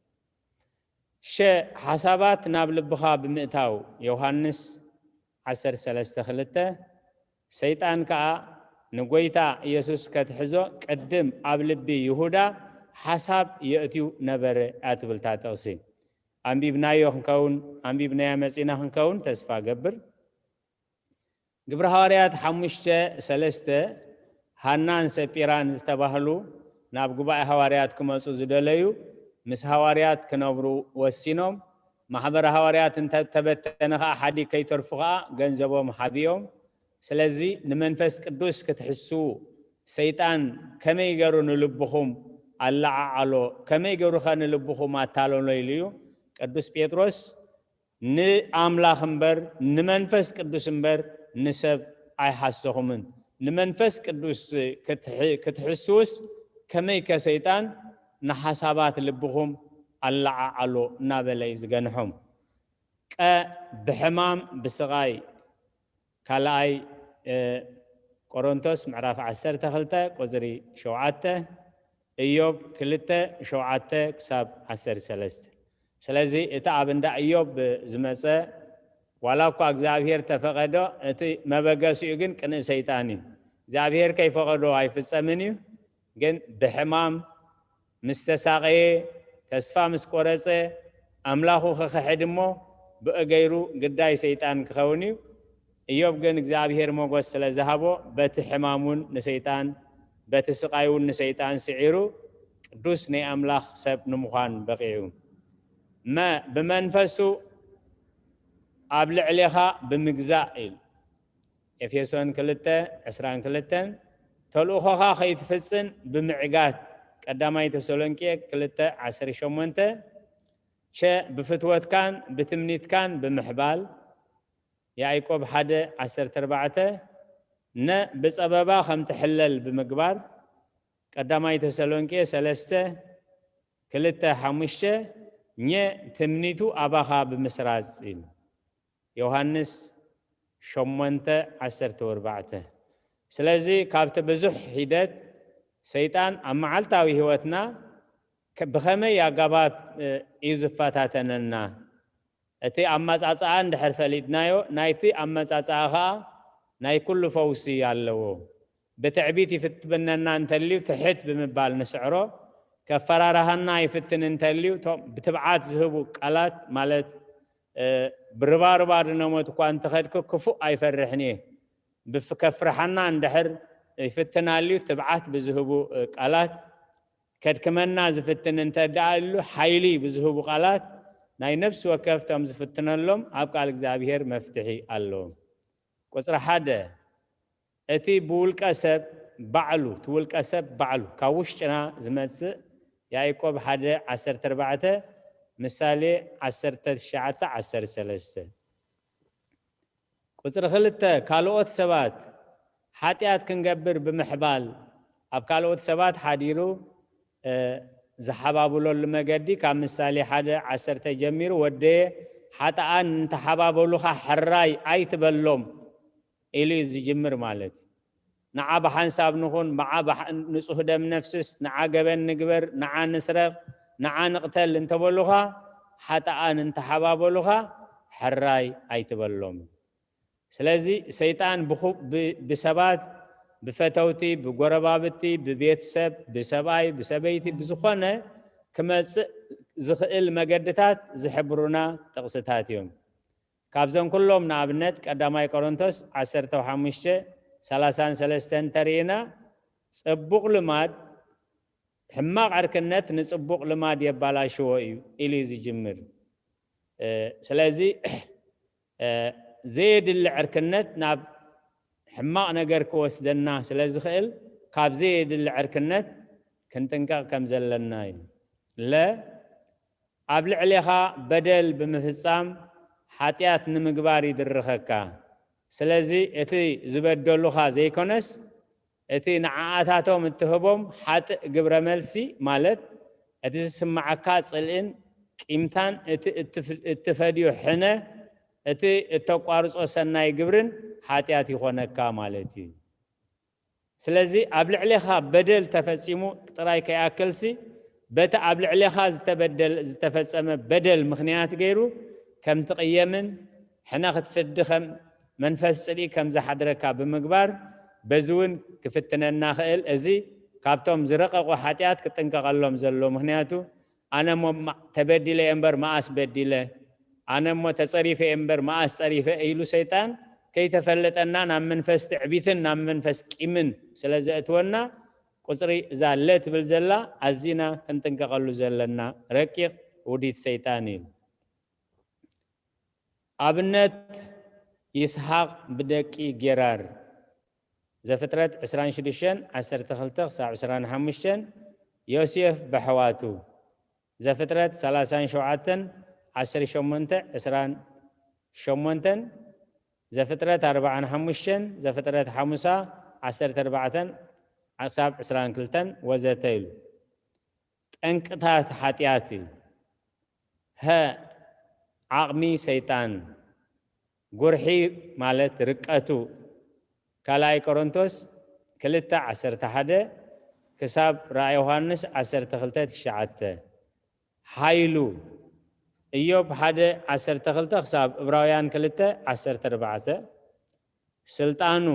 ሸ፣ ሓሳባት ናብ ልብኻ ብምእታው፣ ዮሃንስ ዓሰርተ ሰለስተ ክልተ። ሰይጣን ከኣ ንጎይታ ኢየሱስ ከትሕዞ ቅድም ኣብ ልቢ ይሁዳ ሓሳብ የእትዩ ነበረ እያ ትብል እታ ጥቕሲ። ኣንቢብናዮ ክንከውን፣ ኣንቢብናያ መጺና ክንከውን ተስፋ ገብር። ግብረ ሃዋርያት ሓሙሽተ ሰለስተ፣ ሃናን ሰጲራን ዝተባህሉ ናብ ጉባኤ ሃዋርያት ክመጹ ዝደለዩ፣ ምስ ሃዋርያት ክነብሩ ወሲኖም። ማሕበረ ሃዋርያት እንተ ተበተነ ኸኣ፣ ሓዲ ከይተርፉ ኸኣ ገንዘቦም ሓብዮም። ስለዚ ንመንፈስ ቅዱስ ክትሕስዉ፣ ሰይጣን ከመይ ገሩ ንልብኹም ኣለዓዓሎ፣ ከመይ ገሩ ኸ ንልብኹም ኣታለሎ ኢሉ እዩ ቅዱስ ጴጥሮስ ንኣምላኽ እምበር፣ ንመንፈስ ቅዱስ እምበር፣ ንሰብ ኣይሓሰኹምን። ንመንፈስ ቅዱስ ክትሕ-፣ ክትሕስውስ፣ ከመይከ ሰይጣን ንሓሳባት ልብኹም ኣለዓዓሎ እናበለ እዩ ዝገንሖም። ቀ፣ ብሕማም፣ ብስቓይ። ካልኣይ፣ እ፣ ቆሮንቶስ ምዕራፍ ዓሰርተ ክልተ ቁጽሪ ሸውዓተ፣ ኢዮብ ክልተ ሸውዓተ ክሳብ ዓሰርተ ሰለስተ። ስለዚ እቲ ኣብ እንዳ ኢዮብ ዝመጸ፣ ዋላ እኳ እግዚኣብሔር ተፈቐዶ፣ እቲ መበገሲኡ ግን ቅንኢ ሰይጣን እዩ። እግዚኣብሔር ከይፈቐዶ ኣይፍጸምን እዩ። ግን ብሕማም ምስ ተሳቐየ፣ ተስፋ ምስ ቆረጸ፣ ኣምላኹ ክኽሕድ እሞ ብኡ ገይሩ ግዳይ ሰይጣን ክኸውን እዩ። ኢዮብ ግን እግዚኣብሔር ሞገስ ስለ ዝሃቦ፣ በቲ ሕማም እውን ንሰይጣን፣ በቲ ስቓይ እውን ንሰይጣን ስዒሩ፣ ቅዱስ ናይ ኣምላኽ ሰብ ንምዃን በቒዑ። መ፣ ብመንፈሱ ኣብ ልዕሌኻ ብምግዛእ ኢሉ። ኤፌሶን ክልተ ዕስራን ክልተን፣ ተልእኾኻ ከይትፍጽን ብምዕጋት፣ ቀዳማይ ተሰሎንቄ ክልተ ዓሰርተ ሸሞንተ፣ ቸ ብፍትወትካን ብትምኒትካን ብምሕባል፣ ያዕቆብ ሓደ ዓሰርተ ኣርባዕተ፣ ነ ብጸበባ ከም ትሕለል ብምግባር፣ ቀዳማይ ተሰሎንቄ ሰለስተ ክልተ ሓሙሽተ፣ ኘ ትምኒቱ ኣባኻ ብምስራጽ ኢሉ። ዮሃንስ ሸሞንተ ዓሰርተ ኣርባዕተ። ስለዚ ካብቲ ብዙሕ ሒደት ሰይጣን ኣብ መዓልታዊ ህይወትና ከ-፣ ብኸመይ ኣገባብ፣ እ፣ እዩ ዝፈታተነና? እቲ ኣመጻጽኣ እንድሕር ፈሊጥናዮ፣ ናይቲ ኣመጻጽኣ ኸኣ ናይ ኩሉ ፈውሲ ኣለዎ። ብትዕቢት ይፍትነና እንተልዩ፣ ትሕት ብምባል ንስዕሮ። ከፈራርሃና ይፍትን እንተልዩ፣ እቶም ብትብዓት ዝህቡ ቃላት፣ ማለት፣ እ፣ ብርባርባ ድነሞት እኳ እንተኸድኩ ክፉእ ኣይፈርሕን እየ። ብፍ-፣ ከፍርሓና እንድሕር ይፍትን ኣልዩ፣ ትብዓት ብዝህቡ፣ እ፣ ቃላት፣ ከድክመና ዝፍትን እንተ ደኣ ኣሉ፣ ሓይሊ ብዝህቡ ቃላት፣ ናይ ነፍሲ ወከፍ እቶም ዝፍትነሎም ኣብ ቃል እግዚኣብሔር መፍትሒ ኣለዎም። ቁጽሪ ሓደ፣ እቲ ብውልቀ ሰብ ባዕሉ፣ እቲ ውልቀ ሰብ ባዕሉ ካብ ውሽጥና ዝመጽእ፣ ያዕቆብ ሓደ ዓሰርተ ኣርባዕተ፣ ምሳሌ ዓሰርተ ትሽዓተ ዓሰርተ ሰለስተ። ቁጽሪ ክልተ፣ ካልኦት ሰባት ሓጢኣት ክንገብር ብምሕባል፣ ኣብ ካልኦት ሰባት ሓዲሩ፣ እ፣ ዝሓባብለሉ መገዲ፣ ካብ ምሳሌ ሓደ ዓሰርተ ጀሚሩ፣ "ወደየ፣ ሓጥኣን እንተሓባበሉኻ ሕራይ ኣይትበሎም" ኢሉ እዩ ዝጅምር ማለት እዩ። "ንዓ ብሓንሳብ ንኹን፣ ንዓ ብሓ-፣ ንጹህ ደም ነፍስስ፣ ንዓ ገበን ንግበር፣ ንዓ ንስረቕ፣ ንዓ ንቕተል" እንተበሉኻ፣ ሓጥኣን እንተሓባበሉኻ፣ ሕራይ ኣይትበሎም። ስለዚ ሰይጣን ብኹ-፣ ብ-፣ ብሰባት፣ ብፈተውቲ፣ ብጎረባብቲ፣ ብቤተሰብ፣ ብሰብኣይ፣ ብሰበይቲ፣ ብዝኾነ ክመጽእ ዝኽእል መገድታት ዝሕብሩና ጥቕስታት እዮም። ካብዘን ኩሎም ንኣብነት ቀዳማይ ቆሮንቶስ ዓሰርተ ሓሙሽተ ሰላሳን ሰለስተን እንተርኢና፣ ጽቡቕ ልማድ፣ ሕማቕ ዕርክነት ንጽቡቕ ልማድ የባላሽዎ እዩ ኢሉ እዩ ዝጅምር። እ፣ ስለዚ፣ እ፣ ዘየድሊ ዕርክነት ናብ ሕማቕ ነገር ክወስደና ስለ ዝኽእል፣ ካብ ዘየድሊ ዕርክነት ክንጥንቀቕ ከም ዘለና እዩ። ለ፣ ኣብ ልዕሌኻ በደል ብምፍጻም ሓጢኣት ንምግባር ይድርኸካ። ስለዚ እቲ ዝበደሉኻ ዘይኮነስ፣ እቲ ንዓኣታቶም እትህቦም ሓጥእ ግብረ መልሲ፣ ማለት እቲ ዝስምዓካ ጽልእን ቂምታን፣ እቲ እትፍ-፣ እትፈድዮ ሕነ፣ እቲ እተቋርጾ ሰናይ ግብርን ሓጢኣት ይኾነካ ማለት እዩ። ስለዚ ኣብ ልዕሌኻ በደል ተፈጺሙ ጥራይ ከይኣክልሲ፣ በቲ ኣብ ልዕሌኻ ዝተበደል-፣ ዝተፈጸመ በደል ምኽንያት ገይሩ ከም ትቕየምን ሕነ ክትፍዲ ከም መንፈስ ጽድቂ ከም ዝሓድረካ ብምግባር፣ በዚ እውን ክፍትነና ክእል። እዚ ካብቶም ዝረቐቑ ሓጢኣት ክጥንቀቐሎም ዘሎ። ምኽንያቱ፣ "ኣነ እሞ ማ-፣ ተበዲለ እየ እምበር መኣስ በዲለ፣ ኣነ እሞ ተጸሪፈ እየ እምበር መኣስ ጸሪፈ" ኢሉ ሰይጣን ከይተፈለጠና ናብ መንፈስ ትዕቢትን ናብ መንፈስ ቂምን ስለ ዘእትወና፣ ቁጽሪ እዛ ለ ትብል ዘላ ኣዚና ክንጥንቀቐሉ ዘለና ረቂቕ ውዲት ሰይጣን እዩ። ኣብነት ይስሓቅ ብደቂ ጌራር፣ ዘፍጥረት ዕስራን ሽዱሽተን ዓሰርተ ክልተ ክሳብ ዕስራን ሓሙሽተን፣ ዮሴፍ ብኣሕዋቱ፣ ዘፍጥረት ሰላሳን ሸውዓተን ዓሰርተ ሸሞንተ ዕስራን ሸሞንተን፣ ዘፍጥረት ኣርባዓን ሓሙሽተን፣ ዘፍጥረት ሓሙሳ ዓሰርተ ኣርባዕተን ክሳብ ዕስራን ክልተን ወዘተ ኢሉ። ጠንቅታት ሓጢኣት እዩ። ሀ፣ ዓቕሚ ሰይጣን፣ ጉርሒ ማለት ርቀቱ፣ ካልኣይ ቆሮንቶስ ክልተ ዓሰርተ ሓደ ክሳብ ራእይ ዮሃንስ ዓሰርተ ክልተ ትሽዓተ፣ ሓይሉ፣ እዮብ ሓደ ዓሰርተ ክልተ ክሳብ እብራውያን ክልተ ዓሰርተ ኣርባዕተ፣ ስልጣኑ፣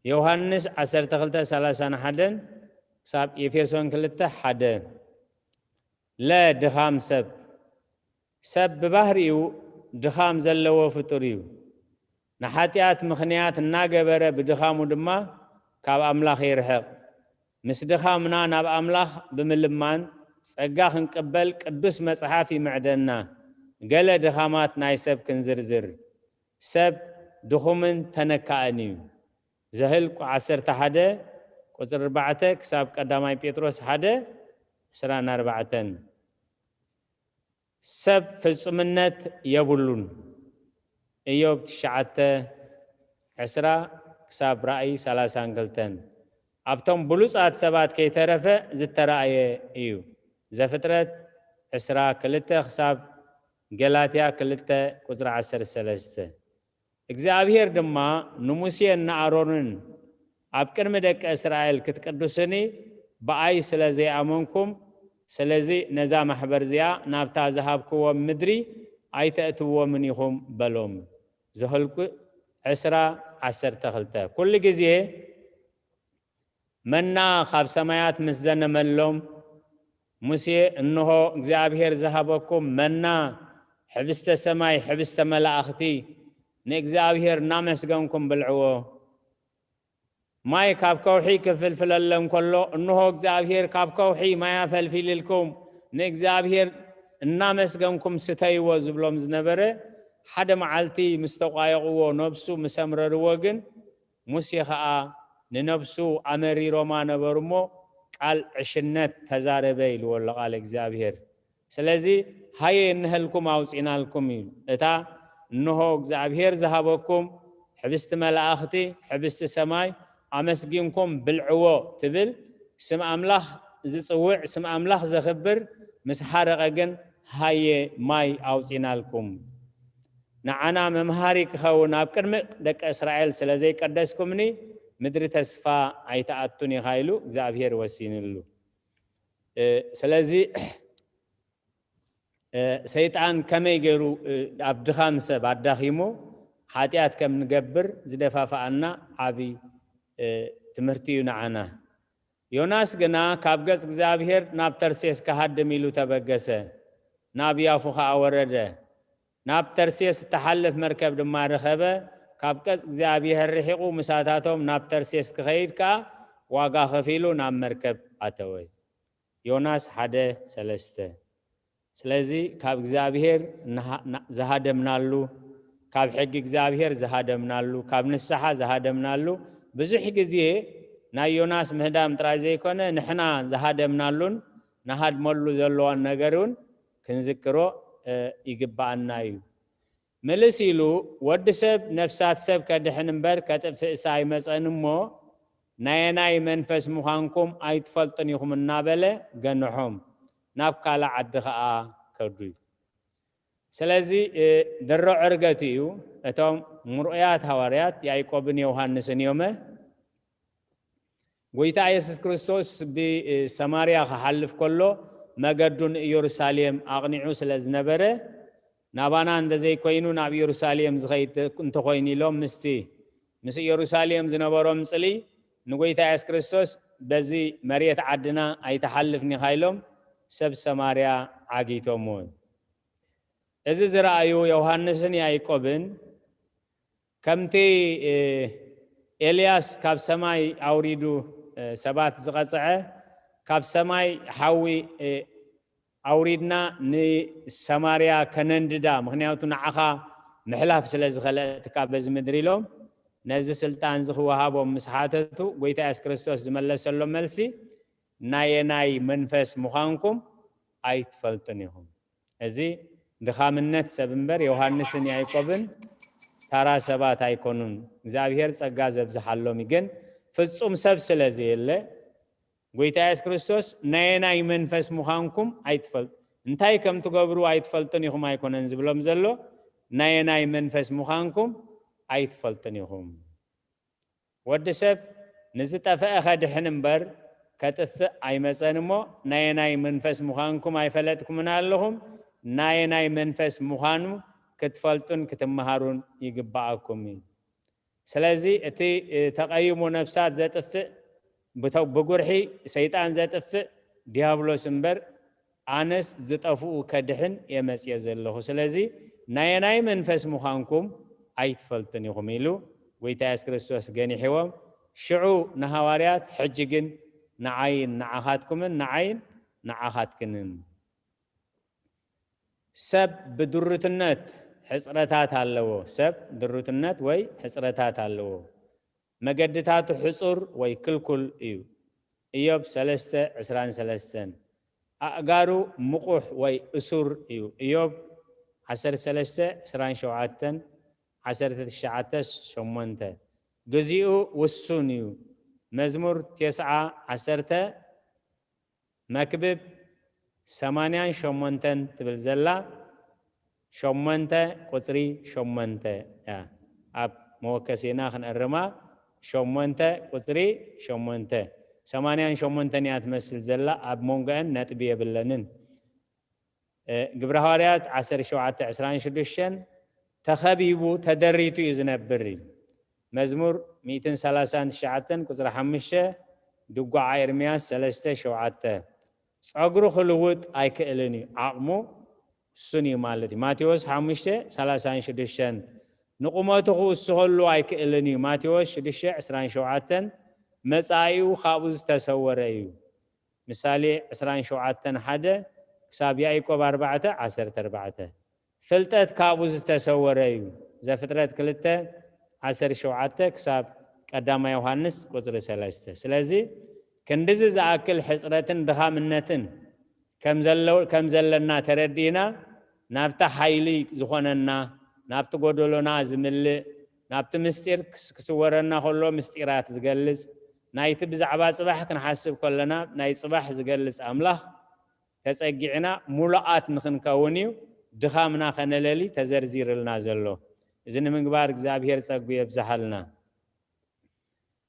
ዮሃንስ ዓሰርተ ክልተ ሰላሳን ሓደን ክሳብ ኤፌሶን ክልተ ሓደ። ለ፣ ድኻም ሰብ። ሰብ ብባህሪኡ ድኻም ዘለዎ ፍጡር እዩ። ንሓጢኣት ምኽንያት እናገበረ ብድኻሙ ድማ ካብ ኣምላኽ ይርሕቕ። ምስ ድኻምና ናብ ኣምላኽ ብምልማን ጸጋ ክንቅበል ቅዱስ መጽሓፍ ይምዕደና። ገለ ድኻማት ናይ ሰብ ክንዝርዝር። ሰብ ድኹምን ተነካእን እዩ። ዘህልቁ ዓሰርተ ሓደ ቁጽሪ ኣርባዕተ ክሳብ ቀዳማይ ጴጥሮስ ሓደ ዕስራን ኣርባዕተን። ሰብ ፍጹምነት የብሉን። ኢዮብ ትሽዓተ ዕስራ ክሳብ ራእይ ሰላሳን ክልተን። ኣብቶም ብሉጻት ሰባት ከይተረፈ ዝተራእየ እዩ። ዘፍጥረት ዕስራ ክልተ ክሳብ ገላትያ ክልተ ቁጽሪ ዓሰርተ ሰለስተ። እግዚኣብሔር ድማ ንሙሴን ንኣሮንን፣ ኣብ ቅድሚ ደቂ እስራኤል ክትቅዱስኒ ብኣይ ስለ ዘይኣመንኩም፣ ስለዚ ነዛ ማሕበር እዚኣ ናብታ ዝሃብክዎም ምድሪ ኣይተእትውዎምን ኢኹም በሎም። ዘኍልቁ ዕስራ ዓሰርተ ክልተ። ኩሉ ግዜ መና ካብ ሰማያት ምስ ዘነመሎም፣ ሙሴ፣ እንሆ፣ እግዚኣብሔር ዝሃበኩም መና፣ ሕብስተ ሰማይ፣ ሕብስተ መላእኽቲ፣ ንእግዚኣብሔር እናመስገንኩም ብልዕዎ። ማይ ካብ ከውሒ ክፍልፍለሎም ከሎ፣ እንሆ፣ እግዚኣብሔር ካብ ከውሒ ማይ ኣፈልፊልልኩም፣ ንእግዚኣብሔር እናመስገንኩም ስተይዎ ዝብሎም ዝነበረ፣ ሓደ መዓልቲ ምስ ተቋየቕዎ፣ ነብሱ ምስ ኣምረርዎ ግን፣ ሙሴ ኸኣ ንነብሱ ኣመሪሮማ ነበሩ እሞ፣ ቃል ዕሽነት ተዛረበ ኢልዎ ኣሎ ቃል እግዚኣብሔር። ስለዚ ሃየ እንሀልኩም ኣውጺናልኩም እዩ። እታ እንሆ እግዚኣብሔር ዝሃበኩም ሕብስቲ መላእኽቲ፣ ሕብስቲ ሰማይ ኣመስጊንኩም ብልዕዎ ትብል፣ ስም ኣምላኽ ዝጽውዕ፣ ስም ኣምላኽ ዘኽብር ምስ ሓረቐ ግን ሃየ ማይ ኣውጺናልኩም። ንዓና መምሃሪ ክኸውን ኣብ ቅድሚ ደቂ እስራኤል ስለ ዘይቀደስኩምኒ፣ ምድሪ ተስፋ ኣይትኣቱን ኢኻ ኢሉ እግዚኣብሔር ወሲንሉ። እ፣ ስለዚ፣ እ፣ ሰይጣን ከመይ ገይሩ፣ እ፣ ኣብ ድኻም ሰብ ኣዳኺሙ ሓጢኣት ከም ንገብር ዝደፋፍኣና ዓቢ፣ እ፣ ትምህርቲ እዩ ንዓና። ዮናስ ግና ካብ ገጽ እግዚኣብሔር ናብ ተርሴስ ክሃድም ኢሉ ተበገሰ። ናብ ያፉ ኸኣ ወረደ። ናብ ተርሴስ እትሓልፍ መርከብ ድማ ረኸበ። ካብ ገጽ እግዚኣብሔር ርሒቑ ምሳታቶም ናብ ተርሴስ ክኸይድ ከኣ ዋጋ ከፊሉ ናብ መርከብ ኣተወ። ዮናስ ሓደ ሰለስተ። ስለዚ ካብ እግዚኣብሔር ንሃ-፣ ና-፣ ዝሃደምናሉ፣ ካብ ሕጊ እግዚኣብሔር ዝሃደምናሉ፣ ካብ ንስሓ ዝሃደምናሉ፣ ብዙሕ ግዜ ናይ ዮናስ ምህዳም ጥራይ ዘይኮነ፣ ንሕና ዝሃደምናሉን ንሃድመሉ ዘለዋን ነገር እውን ክንዝክሮ፣ እ፣ ይግብኣና እዩ። ምልስ ኢሉ፣ ወዲ ሰብ ነፍሳት ሰብ ከድሕን እምበር ከጥፍእስ ኣይመጸን እሞ፣ ናየናይ መንፈስ ምዃንኩም ኣይትፈልጡን ኢኹም እናበለ ገንሖም፣ ናብ ካልእ ዓዲ ኸኣ ከዱ እዩ። ስለዚ፣ እ፣ ድሮ ዕርገት እዩ። እቶም ምርኡያት ሃዋርያት ያዕቆብን ዮሃንስን እዮመ። ጎይታ የሱስ ክርስቶስ ብሰማርያ ክሓልፍ ከሎ፣ መገዱ ንኢየሩሳሌም ኣቕኒዑ ስለ ዝነበረ፣ ናባና እንተ ዘይኮይኑ ናብ ኢየሩሳሌም ዝኸይድ እንተኾይኑ ኢሎም ምስቲ ምስ ኢየሩሳሌም ዝነበሮም ጽልኢ፣ ንጎይታ የሱስ ክርስቶስ በዚ መሬት ዓድና ኣይትሓልፍን ኢኻ ኢሎም ሰብ ሰማርያ ዓጊቶምዎ። እዚ ዝረኣዩ ዮሃንስን ያዕቆብን ከምቲ፣ እ፣ ኤልያስ ካብ ሰማይ ኣውሪዱ፣ እ፣ ሰባት ዝቐጽዐ፣ ካብ ሰማይ ሓዊ፣ እ፣ ኣውሪድና ንሰማርያ ከነንድዳ፣ ምኽንያቱ ንዓኻ ምሕላፍ ስለ ዝኸለእትካ በዚ ምድሪ ኢሎም ነዚ ስልጣን እዚ ክወሃቦም ምስ ሓተቱ፣ ጎይታ የሱስ ክርስቶስ ዝመለሰሎም መልሲ፣ ናየናይ መንፈስ ምዃንኩም ኣይትፈልጡን ኢኹም። እዚ ድኻምነት ሰብ እምበር ዮሃንስን ያዕቆብን ታራ ሰባት ኣይኮኑን። እግዚኣብሔር ጸጋ ዘብዝሓሎም እዩ። ግን ፍጹም ሰብ ስለ ዘየለ፣ ጎይታ የሱስ ክርስቶስ ናየናይ መንፈስ ምዃንኩም ኣይትፈልጡ፣ እንታይ ከም ትገብሩ ኣይትፈልጡን ኢኹም ኣይኮነን ዝብሎም ዘሎ፣ ናየናይ መንፈስ ምዃንኩም ኣይትፈልጡን ኢኹም። ወዲ ሰብ ንዝጠፍአ ኸድሕን እምበር ከጥፍእ ኣይመጸን እሞ፣ ናየናይ መንፈስ ምዃንኩም ኣይፈለጥኩምን ኣለኹም። ናየናይ መንፈስ ምዃኑ ክትፈልጡን ክትመሃሩን ይግብኣኩም እዩ። ስለዚ እቲ፣ እ፣ ተቐይሙ ነፍሳት ዘጥፍእ፣ ብተ-፣ ብጉርሒ ሰይጣን ዘጥፍእ ዲያብሎስ እምበር፣ ኣነስ ዝጠፍኡ ከድሕን እየ መጽየ ዘለኹ። ስለዚ ናየናይ መንፈስ ምዃንኩም ኣይትፈልጡን ኢኹም ኢሉ ጎይታ የሱስ ክርስቶስ ገኒሕዎም። ሽዑ ንሃዋርያት፣ ሕጂ ግን ንዓይን ንዓኻትኩምን ንዓይን ንዓኻትክንን። ሰብ ብድሩትነት ሕጽረታት ኣለዎ። ሰብ ድሩትነት ወይ ሕጽረታት ኣለዎ። መገድታቱ ሕጹር ወይ ክልኩል እዩ። ኢዮብ ሰለስተ ዕስራን ሰለስተን። ኣእጋሩ ምቑሕ ወይ እሱር እዩ። ኢዮብ ዓሰርተ ሰለስተ ዕስራን ሸውዓተን፣ ዓሰርተ ትሽዓተ ሸሞንተ። ግዜኡ ውሱን እዩ። መዝሙር ተስዓ ዓሰርተ፣ መክብብ ሰማንያን ሸሞንተን ትብል ዘላ ሸሞንተ ቁጽሪ ሸሞንተ እያ። ኣብ መወከሲና ክንእርማ ሸሞንተ ቁጽሪ ሸሞንተ። ሰማንያን ሸሞንተን እያ ትመስል ዘላ፣ ኣብ መንጎአን ነጥቢ የብለንን። እ፣ ግብረ ሃዋርያት ዓሰርተ ሸውዓተ ዕስራን ሽዱሽተን፣ ተኸቢቡ ተደሪቱ እዩ ዝነብር እዩ። መዝሙር ሚእትን ሰላሳን ትሽዓተን ቁጽሪ ሓሙሽተ፣ ድጓዓ ኤርምያስ ሰለስተ ሸውዓተ። ጸጉሩ ክልውጥ ኣይክእልን እዩ፣ ዓቕሙ እሱን እዩ ማለት እዩ። ማቴዎስ ሓሙሽተ ሰላሳን ሽዱሽተን፣ ንቁመቱ ክውስኸሉ ኣይክእልን እዩ። ማቴዎስ ሽዱሽተ ዕስራን ሸውዓተን፣ መጻኢኡ ካብኡ ዝተሰወረ እዩ። ምሳሌ ዕስራን ሸውዓተን ሓደ ክሳብ ያዕቆብ ኣርባዕተ ዓሰርተ ኣርባዕተ። ፍልጠት ካብኡ ዝተሰወረ እዩ። ዘፍጥረት ክልተ ዓሰርተ ሸውዓተ ክሳብ ቀዳማይ ዮሃንስ ቁጽሪ ሰለስተ። ስለዚ ክንድዚ ዝኣክል ሕጽረትን ድኻምነትን ከም ዘሎ-፣ ከም ዘለና ተረዲእና፣ ናብታ ሓይሊ ዝኾነና፣ ናብቲ ጎደሎና ዝምልእ፣ ናብቲ ምስጢር ክስ-፣ ክስወረና ከሎ ምስጢራት ዝገልጽ፣ ናይቲ ብዛዕባ ጽባሕ ክንሓስብ ከለና ናይ ጽባሕ ዝገልጽ ኣምላኽ ተጸጊዕና ምሉኣት ንኽንከውን እዩ ድኻምና ከነለሊ ተዘርዚርልና ዘሎ። እዚ ንምግባር እግዚኣብሔር ጸጉ የብዝሓልና።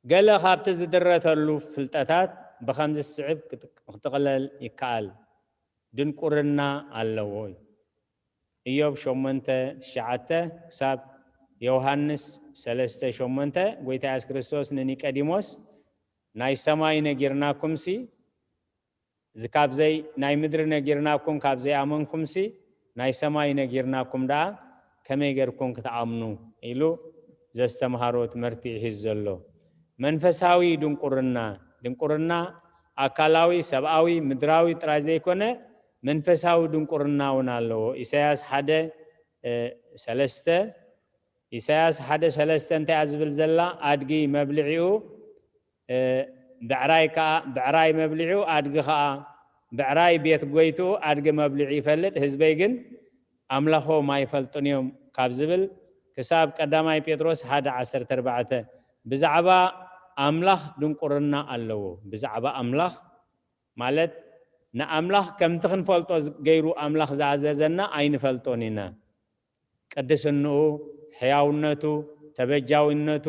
ገለ ካብቲ ዝድረተሉ ፍልጠታት ብኸምዚ ዝስዕብ ክጥ-፣ ክጥቕለል ይከኣል። ድንቁርና ኣለዎ እዩ። ኢዮብ ሸሞንተ ትሽዓተ ክሳብ ዮሃንስ ሰለስተ ሸሞንተ፣ ጎይታ የሱስ ክርስቶስ ንኒቀዲሞስ፣ ናይ ሰማይ ነጊርናኩምሲ፣ እዚ ካብዘይ ናይ ምድሪ ነጊርናኩም ካብ ዘይኣመንኩምሲ፣ ናይ ሰማይ ነጊርናኩም ደኣ ከመይ ጌርኩም ክትኣምኑ? ኢሉ ዘስተምሃሮ ትምህርቲ እዩ ሒዙ ዘሎ። መንፈሳዊ ድንቁርና፣ ድንቁርና ኣካላዊ፣ ሰብኣዊ፣ ምድራዊ ጥራይ ዘይኮነ፣ መንፈሳዊ ድንቁርና እውን ኣለዎ። ኢሳያስ ሓደ፣ እ፣ ሰለስተ፣ ኢሳያስ ሓደ ሰለስተ እንታይ እያ ዝብል ዘላ? ኣድጊ መብልዒኡ፣ እ፣ ብዕራይ ከኣ፣ ብዕራይ መብልዒኡ፣ ኣድጊ ከኣ ብዕራይ ቤት ጎይትኡ፣ ኣድጊ መብልዒ ይፈልጥ፣ ህዝበይ ግን ኣምላኾም ኣይፈልጡን እዮም ካብ ዝብል ክሳብ ቀዳማይ ጴጥሮስ ሓደ ዓሰርተ ኣርባዕተ። ብዛዕባ ኣምላኽ ድንቁርና ኣለዎ። ብዛዕባ ኣምላኽ ማለት ንኣምላኽ ከምቲ ክንፈልጦ ዝ-፣ ገይሩ ኣምላኽ ዝኣዘዘና ኣይንፈልጦን ኢና። ቅድስንኡ፣ ሕያውነቱ፣ ተበጃዊነቱ፣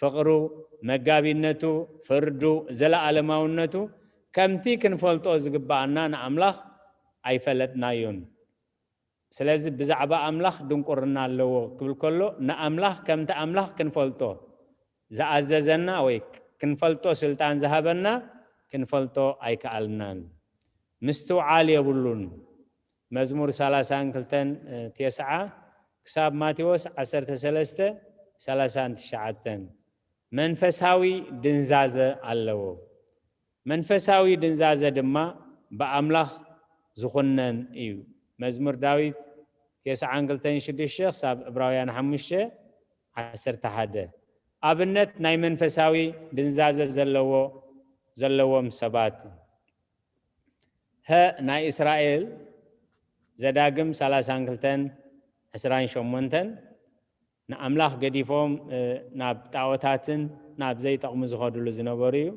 ፍቕሩ፣ መጋቢነቱ፣ ፍርዱ፣ ዘለኣለማውነቱ ከምቲ ክንፈልጦ ዝግብኣና ንኣምላኽ ኣይፈለጥናዮን። ስለዚ ብዛዕባ ኣምላኽ ድንቁርና ኣለዎ ክብል ከሎ፣ ንኣምላኽ ከምቲ ኣምላኽ ክንፈልጦ ዝኣዘዘና ወይ ክንፈልጦ ስልጣን ዝሃበና ክንፈልጦ ኣይከኣልናን። ምስትውዓል የብሉን። መዝሙር ሰላሳን ክልተን፣ እ፣ ተስዓ ክሳብ ማቴዎስ ዓሰርተ ሰለስተ ሰላሳን ትሽዓተን። መንፈሳዊ ድንዛዘ ኣለዎ። መንፈሳዊ ድንዛዘ ድማ ብኣምላኽ ዝኹነን እዩ። መዝሙር ዳዊት ተስዓን ክልተን ሽዱሽተ ክሳብ ዕብራውያን ሓሙሽተ ዓሰርተ ሓደ። ኣብነት ናይ መንፈሳዊ ድንዛዘ ዘለዎ፣ ዘለዎም ሰባት። ሀ ናይ እስራኤል ዘዳግም ሰላሳን ክልተን ዕስራን ሸሞንተን ንኣምላኽ ገዲፎም፣ እ፣ ናብ ጣዖታትን ናብ ዘይጠቕሙ ዝኸድሉ ዝነበሩ እዩ።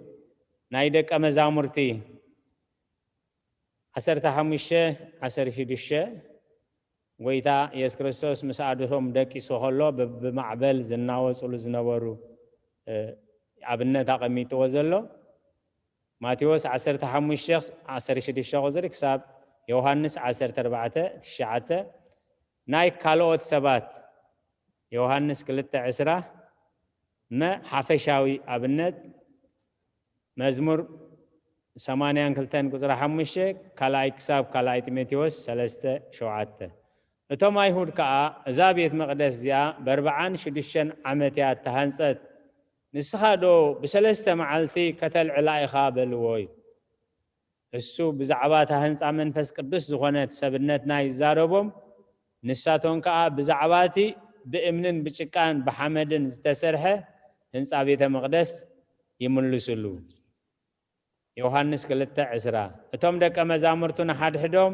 ናይ ደቀ መዛሙርቲ ዓሰርተ ሓሙሽተ ዓሰርተ ሽዱሽተ፣ ጎይታ የሱስ ክርስቶስ ምስ ኣዶቶም ደቂሱ ከሎ ብ-፣ ብማዕበል ዝናወጽሉ ዝነበሩ፣ እ፣ ኣብነት ኣቐሚጥዎ ዘሎ። ማቴዎስ ዓሰርተ ሓሙሽተ ዓሰርተ ሽዱሽተ ቁጽሪ ክሳብ ዮሃንስ ዓሰርተ ኣርባዕተ ትሽዓተ። ናይ ካልኦት ሰባት ዮሃንስ ክልተ ዕስራ፣ መ ሓፈሻዊ ኣብነት መዝሙር ሰማንያን ክልተን ቁጽሪ ሓሙሽተ፣ ካልኣይ ክሳብ ካልኣይ ጢሞቴዎስ ሰለስተ ሸውዓተ። እቶም ኣይሁድ ከኣ፣ "እዛ ቤት መቕደስ እዚኣ በርብዓን ሽዱሽተን ዓመት እያ እተሃንጸት፣ ንስኻ ዶ ብሰለስተ መዓልቲ ከተልዕላ ኢኻ?" በልዎ እዩ። እሱ ብዛዕባ እታ ህንጻ መንፈስ ቅዱስ ዝኾነት ሰብነትና ይዛረቦም፣ ንሳቶም ከኣ ብዛዕባ እቲ ብእምንን ብጭቃን ብሓመድን ዝተሰርሐ ህንጻ ቤተ መቕደስ ይምልስሉ። ዮሃንስ ክልተ ዕስራ። እቶም ደቀ መዛሙርቱ ንሓድሕዶም፣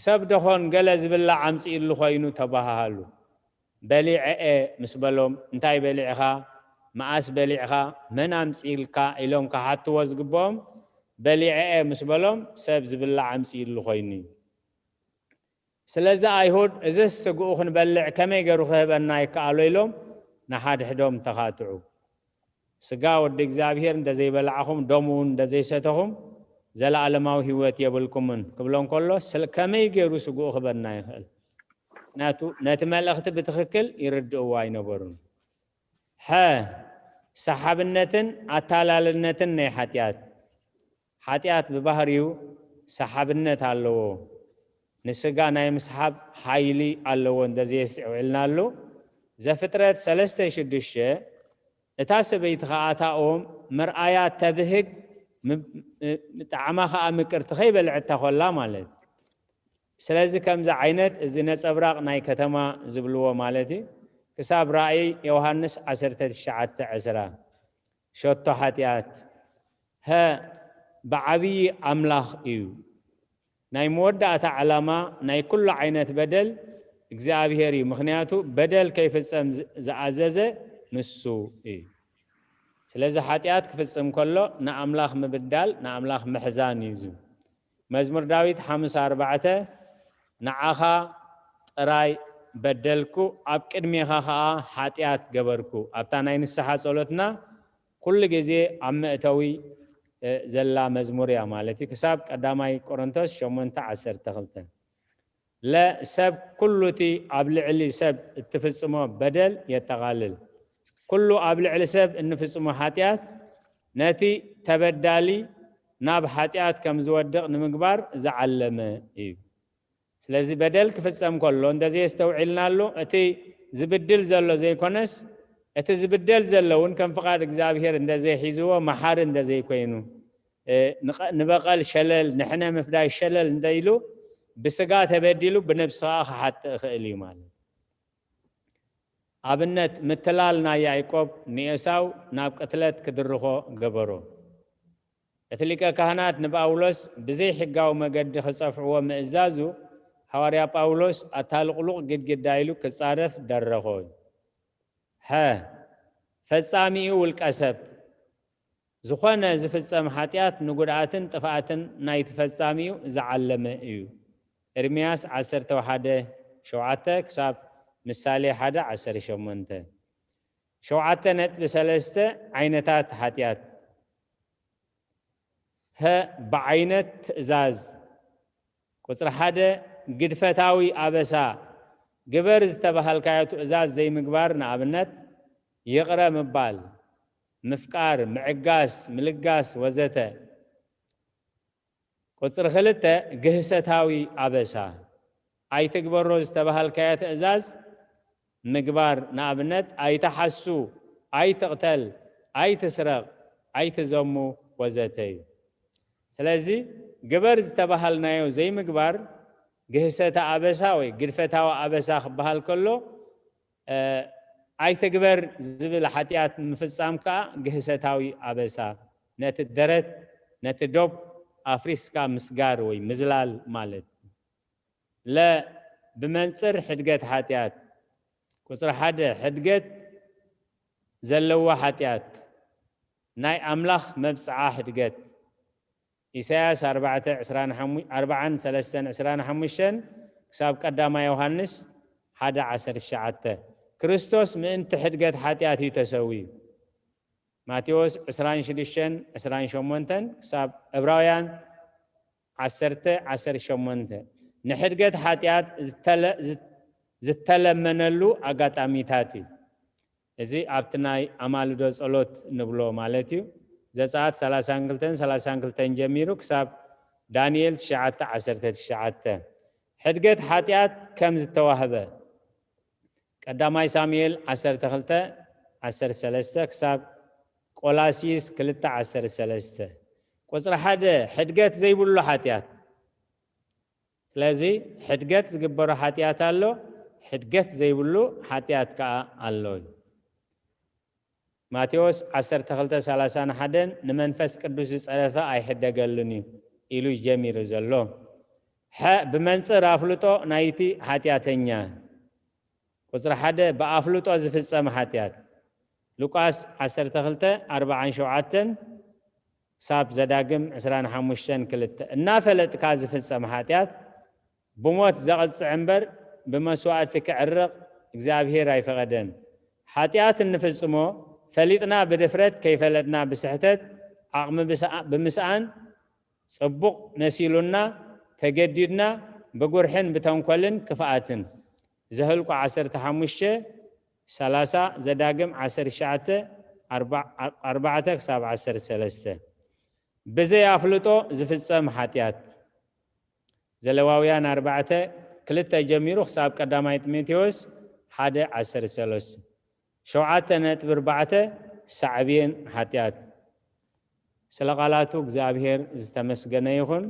"ሰብ ደኾን ገለ ዝብላዕ ኣምጺእሉ ኾይኑ?" ተባሃሃሉ። "በሊዐ እየ" ምስ በሎም፣ "እንታይ በሊዕኻ? መኣስ በሊዕኻ? መን ኣምጺእልካ?" ኢሎም ክሓትዎ ዝግብኦም፣ "በሊዐ እየ" ምስ በሎም፣ ሰብ ዝብላዕ ኣምጺእሉ ኾይኑ እዩ። ስለዚ ኣይሁድ፣ "እዝስ ስግኡ ክንበልዕ ከመይ ገይሩ ክህበና ይከኣሎ?" ኢሎም ንሓድሕዶም ተኻትዑ። "ስጋ ወዲ እግዚኣብሔር እንተዘይበላዕኹም፣ ደሙ እውን እንተዘይሰተኹም፣ ዘለኣለማዊ ህይወት የብልኩምን" ክብሎም ከሎ፣ ስለ ከመይ ገይሩ ስግኡ ክህበና ይኽእል? ምኽንያቱ ነቲ መልእኽቲ ብትኽክል ይርድእዎ ኣይነበሩን። ሐ፣ ሰሓብነትን ኣታላልነትን ናይ ሓጢኣት። ሓጢኣት ብባህሪኡ ሰሓብነት ኣለዎ። ንስጋ ናይ ምስሓብ ሓይሊ ኣለዎ እንተዘየስተውዒልናሉ፣ ዘፍጥረት ሰለስተ ሽዱሽተ፣ እታ ሰበይቲ ኸኣ እታ ኦም መርኣያ ተብህግ፣ ም-፣ ም-፣ ጣዕማ ኸኣ ምቅርቲ ከይበልዐታ ኾላ ማለት እዩ። ስለዚ ከምዚ ዓይነት እዚ ነጸብራቕ ናይ ከተማ ዝብልዎ ማለት እዩ። ክሳብ ራእይ ዮሃንስ ዓሰርተ ትሽዓተ ዕስራ። ሸቶ ሓጢኣት። ሀ፣ ብዓብዪ ኣምላኽ እዩ። ናይ መወዳእታ ዕላማ ናይ ኩሉ ዓይነት በደል እግዚኣብሔር እዩ። ምኽንያቱ በደል ከይፍጸም ዝ-፣ ዝኣዘዘ ንሱ እዩ። ስለዚ ሓጢኣት ክፍጽም ከሎ ንኣምላኽ ምብዳል፣ ንኣምላኽ ምሕዛን እዩ። እዚ መዝሙር ዳዊት ሓምሳ ኣርባዕተ፣ "ንዓኻ ጥራይ በደልኩ፣ ኣብ ቅድሜኻ ኸኣ ሓጢኣት ገበርኩ።" ኣብታ ናይ ንስሓ ጸሎትና ኩሉ ግዜ ኣብ መእተዊ፣ እ፣ ዘላ መዝሙር እያ ማለት እዩ። ክሳብ ቀዳማይ ቆሮንቶስ ሸሞንተ ዓሰርተ ክልተ። ለ፣ ሰብ ኩሉ እቲ ኣብ ልዕሊ ሰብ እትፍጽሞ በደል የጠቓልል። ኩሉ ኣብ ልዕሊ ሰብ እንፍጽሞ ሓጢኣት ነቲ ተበዳሊ ናብ ሓጢኣት ከም ዝወድቕ ንምግባር ዝዓለመ እዩ። ስለዚ በደል ክፍጸም ከሎ እንተዘየስተውዒልናሉ፣ እቲ ዝብድል ዘሎ ዘይኮነስ፣ እቲ ዝብደል ዘሎ እውን ከም ፍቓድ እግዚኣብሔር እንተዘይሒዝዎ፣ መሓሪ እንተዘይኮይኑ፣ እ፣ ንቐ-፣ ንበቐል ሸለል፣ ንሕነ ምፍዳይ ሸለል እንተ ኢሉ፣ ብስጋ ተበዲሉ ብነብሲ ኸኣ ክሓጥእ ይኽእል እዩ ማለት እዩ። ኣብነት፣ ምትላል ናይ ያዕቆብ ንኤሳው ናብ ቅትለት ክድርኾ ገበሮ። እቲ ሊቀ ካህናት ንጳውሎስ ብዘይ ሕጋዊ መገዲ ክጸፍዕዎ ምእዛዙ፣ ሃዋርያ ጳውሎስ ኣታ ልቕሉቕ ግድግዳ ኢሉ ክጻረፍ ደረኾ። ሐ፣ ፈጻሚኡ ውልቀ ሰብ። ዝኾነ ዝፍጸም ሓጢኣት ንጉድኣትን ጥፍኣትን ናይቲ ፈጻሚኡ ዝዓለመ እዩ። ኤርምያስ ዓሰርተ ሓደ ሸውዓተ ክሳብ ምሳሌ ሓደ ዓሰርተ ሸሞንተ። ሸውዓተ ነጥቢ ሰለስተ ዓይነታት ሓጢኣት። ሀ፣ ብዓይነት ትእዛዝ። ቁጽሪ ሓደ፣ ግድፈታዊ ኣበሳ። ግበር ዝተባሃልካዮ ትእዛዝ ዘይምግባር፣ ንኣብነት፣ ይቕረ ምባል፣ ምፍቃር፣ ምዕጋስ፣ ምልጋስ ወዘተ። ቁጽሪ ክልተ፣ ግህሰታዊ ኣበሳ። ኣይትግበሮ ዝተባሃልካዮ ትእዛዝ ምግባር፣ ንኣብነት፣ ኣይትሓሱ፣ ኣይትቕተል፣ ኣይትስረቕ፣ ኣይትዘሙ ወዘተ እዩ። ስለዚ ግበር ዝተባሃልናዮ ዘይምግባር ግህሰተ ኣበሳ ወይ ግድፈታዊ ኣበሳ ክበሃል ከሎ፣ እ፣ ኣይትግበር ዝብል ሓጢኣት ምፍጻም ከኣ ግህሰታዊ ኣበሳ፣ ነቲ ደረት፣ ነቲ ዶብ ኣፍሪስካ ምስጋር ወይ ምዝላል ማለት። ለ፣ ብመንጽር ሕድገት ሓጢኣት። ቁጽሪ ሓደ፣ ሕድገት ዘለዎ ሓጢኣት፣ ናይ ኣምላኽ መብጽዓ ሕድገት። ኢሳያስ ኣርባዕተ ዕስራን ሓሙሽተን፣ ኣርባዓን ሰለስተን ዕስራን ሓሙሽተን ክሳብ ቀዳማይ ዮሃንስ ሓደ ዓሰርተ ትሽዓተ። ክርስቶስ ምእንቲ ሕድገት ሓጢኣት እዩ ተሰዊኡ። ማቴዎስ ዕስራን ሽዱሽተን ዕስራን ሸሞንተን ክሳብ ዕብራውያን ዓሰርተ ዓሰርተ ሸሞንተ። ንሕድገት ሓጢኣት ዝተለ-፣ ዝ-፣ ዝተለመነሉ ኣጋጣሚታት እዩ። እዚ ኣብቲ ናይ ኣማልዶ ጸሎት ንብሎ ማለት እዩ። ዘጸኣት ሰላሳን ክልተን፣ ሰላሳን ክልተን ጀሚሩ ክሳብ ዳንኤል ትሽዓተ ዓሰርተ ትሽዓተ። ሕድገት ሓጢኣት ከም ዝተዋህበ፣ ቀዳማይ ሳሙኤል ዓሰርተ ክልተ ዓሰርተ ሰለስተ ክሳብ ቆላስይስ ክልተ ዓሰርተ ሰለስተ። ቁጽሪ ሓደ፣ ሕድገት ዘይብሉ ሓጢኣት። ስለዚ ሕድገት ዝግበሮ ሓጢኣት ኣሎ፣ ሕድገት ዘይብሉ ሓጢኣት ከኣ ኣሎ። ማቴዎስ ዓሰርተ ክልተ ሰላሳን ሓደን ንመንፈስ ቅዱስ ዝጸረፈ ኣይሕደገሉን እዩ ኢሉ ጀሚሩ ዘሎ። ሐ ብመንጽር ኣፍልጦ ናይቲ ሓጢኣተኛ። ቁጽሪ ሓደ ብኣፍልጦ ዝፍጸም ሓጢኣት። ሉቃስ ዓሰርተ ክልተ ኣርብዓን ሸውዓተን ክሳብ ዘዳግም ዕስራን ሓሙሽተን ክልተ። እናፈለጥካ ዝፍጸም ሓጢኣት ብሞት ዘቐጽዕ እምበር ብመስዋእቲ ክዕርቕ እግዚኣብሔር ኣይፈቐደን። ሓጢኣት እንፍጽሞ ፈሊጥና ብድፍረት፣ ከይፈለጥና ብስሕተት፣ ዓቕሚ ብስኣ-፣ ብምስኣን፣ ጽቡቕ መሲሉና፣ ተገዲድና፣ ብጉርሕን ብተንኮልን ክፍኣትን። ዘህልቁ ዓሰርተ ሓሙሽተ ሰላሳ፣ ዘዳግም ዓሰርተ ትሽዓተ ኣርባዕተ ክሳብ ዓሰርተ ሰለስተ። ብዘይ ኣፍልጦ ዝፍጸም ሓጢኣት። ዘለዋውያን ኣርባዕተ ክልተ ጀሚሩ ክሳብ ቀዳማይ ጢሞቴዎስ ሓደ ዓሰርተ ሰለስተ። ሸውዓተ ነጥቢ ኣርባዕተ፣ ሳዕቤን ሓጢኣት። ስለ ቃላቱ እግዚኣብሔር ዝተመስገነ ይኹን።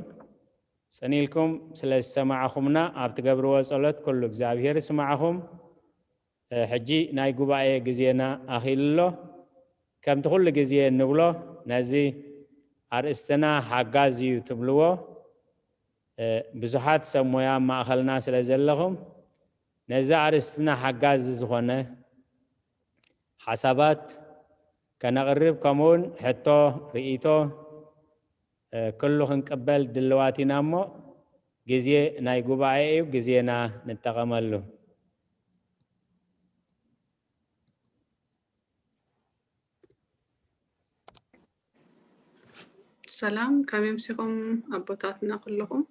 ጽን ኢልኩም ስለ ዝሰማዕኹምና፣ ኣብ ትገብርዎ ጸሎት ኩሉ እግዚኣብሔር ይስማዕኹም። እ፣ ሕጂ ናይ ጉባኤ ግዜና ኣኺሉ ኣሎ። ከምቲ ኩሉ ግዜ እንብሎ፣ ነዚ ኣርእስትና ሓጋዝ እዩ ትብልዎ። እ፣ ብዙሓት ሰብ ሞያ ኣብ ማእኸልና ስለ ዘለኹም፣ ነዚ ኣርእስትና ሓጋዝ ዝኾነ ሓሳባት ከነቕርብ፣ ከምኡውን ሕቶ፣ ርእይቶ፣ እ፣ ኩሉ ክንቅበል ድልዋት ኢና እሞ፣ ግዜ ናይ ጉባኤ እዩ፣ ግዜና ንጠቐመሉ። ሰላም፣ ከመይ ኣምሲኹም ኣቦታትና ኩለኹም?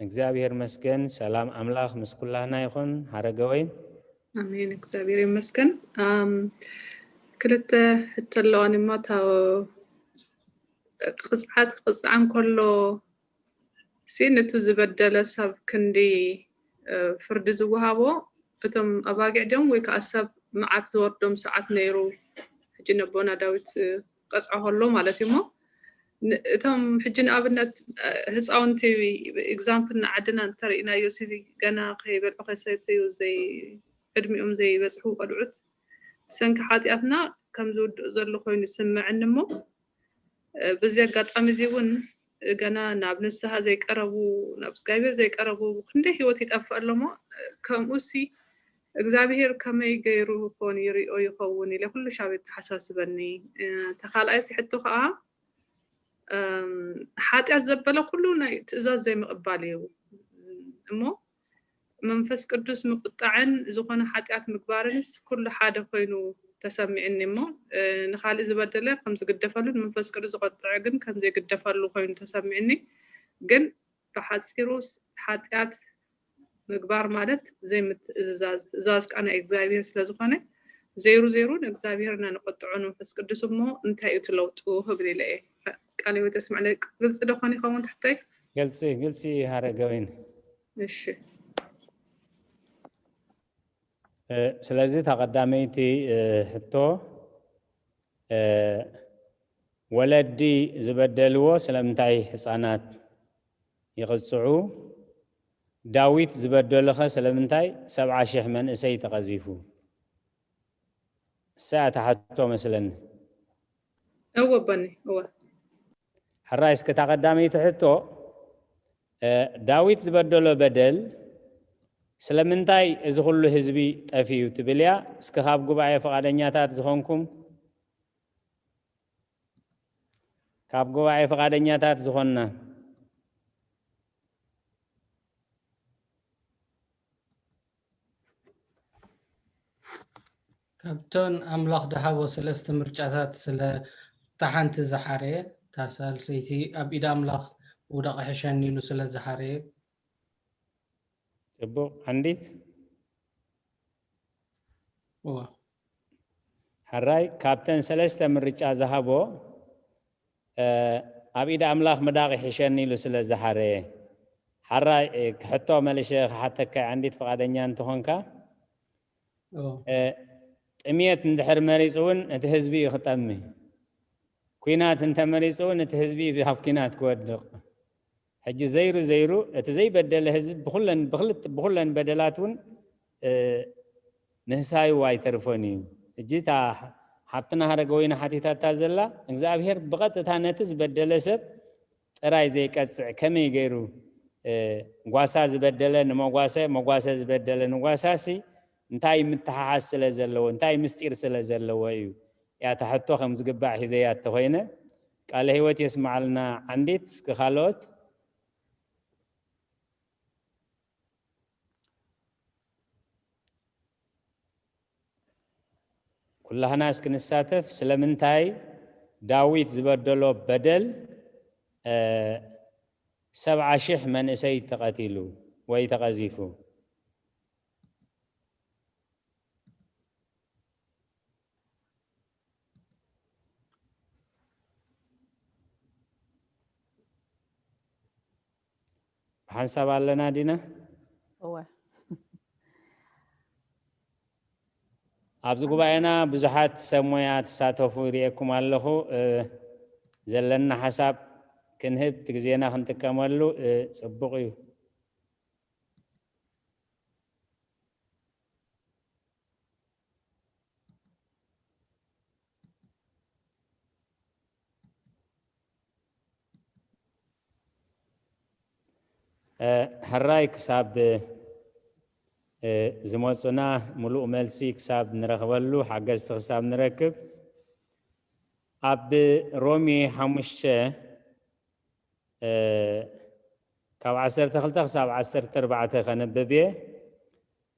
እግዚኣብሔር መስገን፣ ሰላም ኣምላኽ ምስ ኩላህና ይኹን። ሓረገወይን። ኣሜን፣ እግዚኣብሔር ይመስገን። ኣም፣ ክልተ ሕቶ ኣለዋኒ እሞ፣ እታ ቅጽዓት ክቕጻዕ እንከሎ ሲ፣ ነቲ ዝበደለ ሰብ ክንዲ፣ እ፣ ፍርዲ ዝወሃቦ፣ እቶም ኣባጊዕ ድዮም ወይ ከኣ ሰብ መዓት ዝወርዶም ሰዓት ነይሩ? ሕጂ ነቦና ዳዊት፣ እ፣ ክቐጽዖ ከሎ ማለት እዩ እሞ፣ ን-፣ እቶም ሕጂ ንኣብነት፣ እ፣ ህጻውንቲ፣ ኤግዛምፕል ንዓድና እንተርኢናዮ ሲ፣ ገና ከይበልዑ ከይሰተዩ ዘይ-፣ ዕድሚኦም ዘይበጽሑ ቆልዑት ብሰንኪ ሓጢኣትና ከም ዝውድኡ ዘሎ ኮይኑ ይስምዐኒ እሞ፣ እ፣ በዚ ኣጋጣሚ እዚ እውን ገና ናብ ንስሃ ዘይቀረቡ፣ ናብ እግዚኣብሔር ዘይቀረቡ ክንደይ ህይወት ይጠፍእ ኣሎ እሞ፣ እ፣ ከምኡሲ እግዚኣብሔር ከመይ ገይሩ ኮን ይሪኦ ይኸውን ኢለ ኩሉ ሻብ የተሓሳስበኒ። እ፣ እታ ካልኣይቲ ሕቶ ከዓ፣ እም፣ ሓጢኣት ዘበለ ኩሉ ናይ ትእዛዝ ዘይምቕባል እዩ እሞ፣ መንፈስ ቅዱስ ምቁጣዕን ዝኾነ ሓጢኣት ምግባርንስ ኩሉ ሓደ ኮይኑ ተሰሚዕኒ እሞ፣ እ፣ ንኻልእ ዝበደለ ከም ዝግደፈሉ ንመንፈስ ቅዱስ ዝቆጥዐ ግን ከም ዘይግደፈሉ ኮይኑ ተሰሚዕኒ። ግን ብሓጺሩስ ሓጢኣት ምግባር ማለት ዘይምትእዝዛዝ፣ ትእዛዝ ከኣ ናይ እግዚኣብሔር ስለ ዝኾነ፣ ዘይሩ ዘይሩ ንእግዚኣብሔር ኢና ንቆጥዖ ንመንፈስ ቅዱስ እሞ እንታይ እዩ እቲ ለውጡ ክብል ኢለ እየ። ቃለ ህይወት የስምዕለይ። ግልጺ ዶ ኾን ይኸውን ትሕቶይ? ግልጺ፣ ግልጺ ሃረገወይን። እሺ። እ፣ ስለዚ እታ ቀዳመይቲ፣ እ፣ ሕቶ፣ እ፣ ወለዲ ዝበደልዎ ስለምንታይ ህጻናት ይቕጽዑ? ዳዊት ዝበደሎኸ ስለምንታይ ሰብዓ ሽሕ መንእሰይ ተቐዚፉ? እሳ እያ እታ ሕቶ መስለኒ። እወ፣ በኒ፣ እወ። ሕራይ፣ እስኪ እታ ቀዳመይቲ ሕቶ፣ እ፣ ዳዊት ዝበደሎ በደል ስለምንታይ እዚ ኩሉ ህዝቢ ጠፊኡ ትብል እያ? እስኪ ካብ ጉባኤ ፍቓደኛታት ዝኾንኩም፣ ካብ ጉባኤ ፍቓደኛታት ዝኾንና። ካብተን ኣምላኽ ደሃቦ ሰለስተ ምርጫታት ስለ እታ ሓንቲ ዝሓረየ፣ እታ ሳልሰይቲ ኣብ ኢድ ኣምላኽ ምውዳቕ ይሕሸኒ ኢሉ ስለ ዝሓረየ። ጽቡቕ፣ ዓንዲት። እዋ። ሕራይ፣ ካብተን ሰለስተ ምርጫ ዝሃቦ፣ እ፣ ኣብ ኢድ ኣምላኽ ምዳቕ ይሕሸኒ ኢሉ ስለ ዝሓረየ። ሕራይ፣ እ፣ ክሕቶ መልሸ ክሓተካ፣ ዓንዲት ፍቓደኛ እንተኾንካ። እዎ። እ፣ ጥምየት እንድሕር መሪጹ እውን እቲ ህዝቢ እዩ ክጠሚ። ኲናት እንተመሪጹ እውን እቲ ህዝቢ ኣብ ኲናት ክወድቕ። ሕጂ ዘይሩ ዘይሩ እቲ ዘይበደለ ህዝቢ ብኩለን ብክልት ብኩለን በደላት እውን እ፣ ምህሳዩ ኣይተርፎን እዩ። ሕጂ እታ ሓብትና ሃረገ ወይኒ ሓቲታታ ዘላ እግዚኣብሔር ብቐጥታ ነቲ ዝበደለ ሰብ ጥራይ ዘይቀጽዕ ከመይ ገይሩ እ፣ ጓሳ ዝበደለ ንመጓሰ መጓሰ ዝበደለ ንጓሳሲ እንታይ ምትሓሓዝ ስለ ዘለዎ እንታይ ምስጢር ስለ ዘለዎ እዩ እያ እታ ሕቶ ከም ዝግባእ ሒዘያ እንተኮይነ ቃለ ህይወት የስማዓልና። ዓንዲት እስኪ ካልኦት ኩላህና እስኪ ንሳተፍ። ስለምንታይ ዳዊት ዝበደሎ በደል እ፣ ሰብዓ ሺሕ መንእሰይ ተቐቲሉ ወይ ተቐዚፉ? ብሓንሳብ ኣለና ዲና? እወ ኣብዚ ጉባኤና ብዙሓት ሰብ ሞያ ትሳተፉ ይርእየኩም ኣለኹ። እ፣ ዘለና ሓሳብ ክንህብ እቲ ግዜና ክንጥቀመሉ እ፣ ጽቡቕ እዩ። ሕራይ ክሳብ ዝመፁና ሙሉእ መልሲ ክሳብ ንረክበሉ ሓገዝቲ ክሳብ ንረክብ ኣብ ሮሜ ሓሙሽተ ካብ ዓሰርተ ክልተ ክሳብ ዓሰርተ ኣርባዕተ ከንብብ እየ።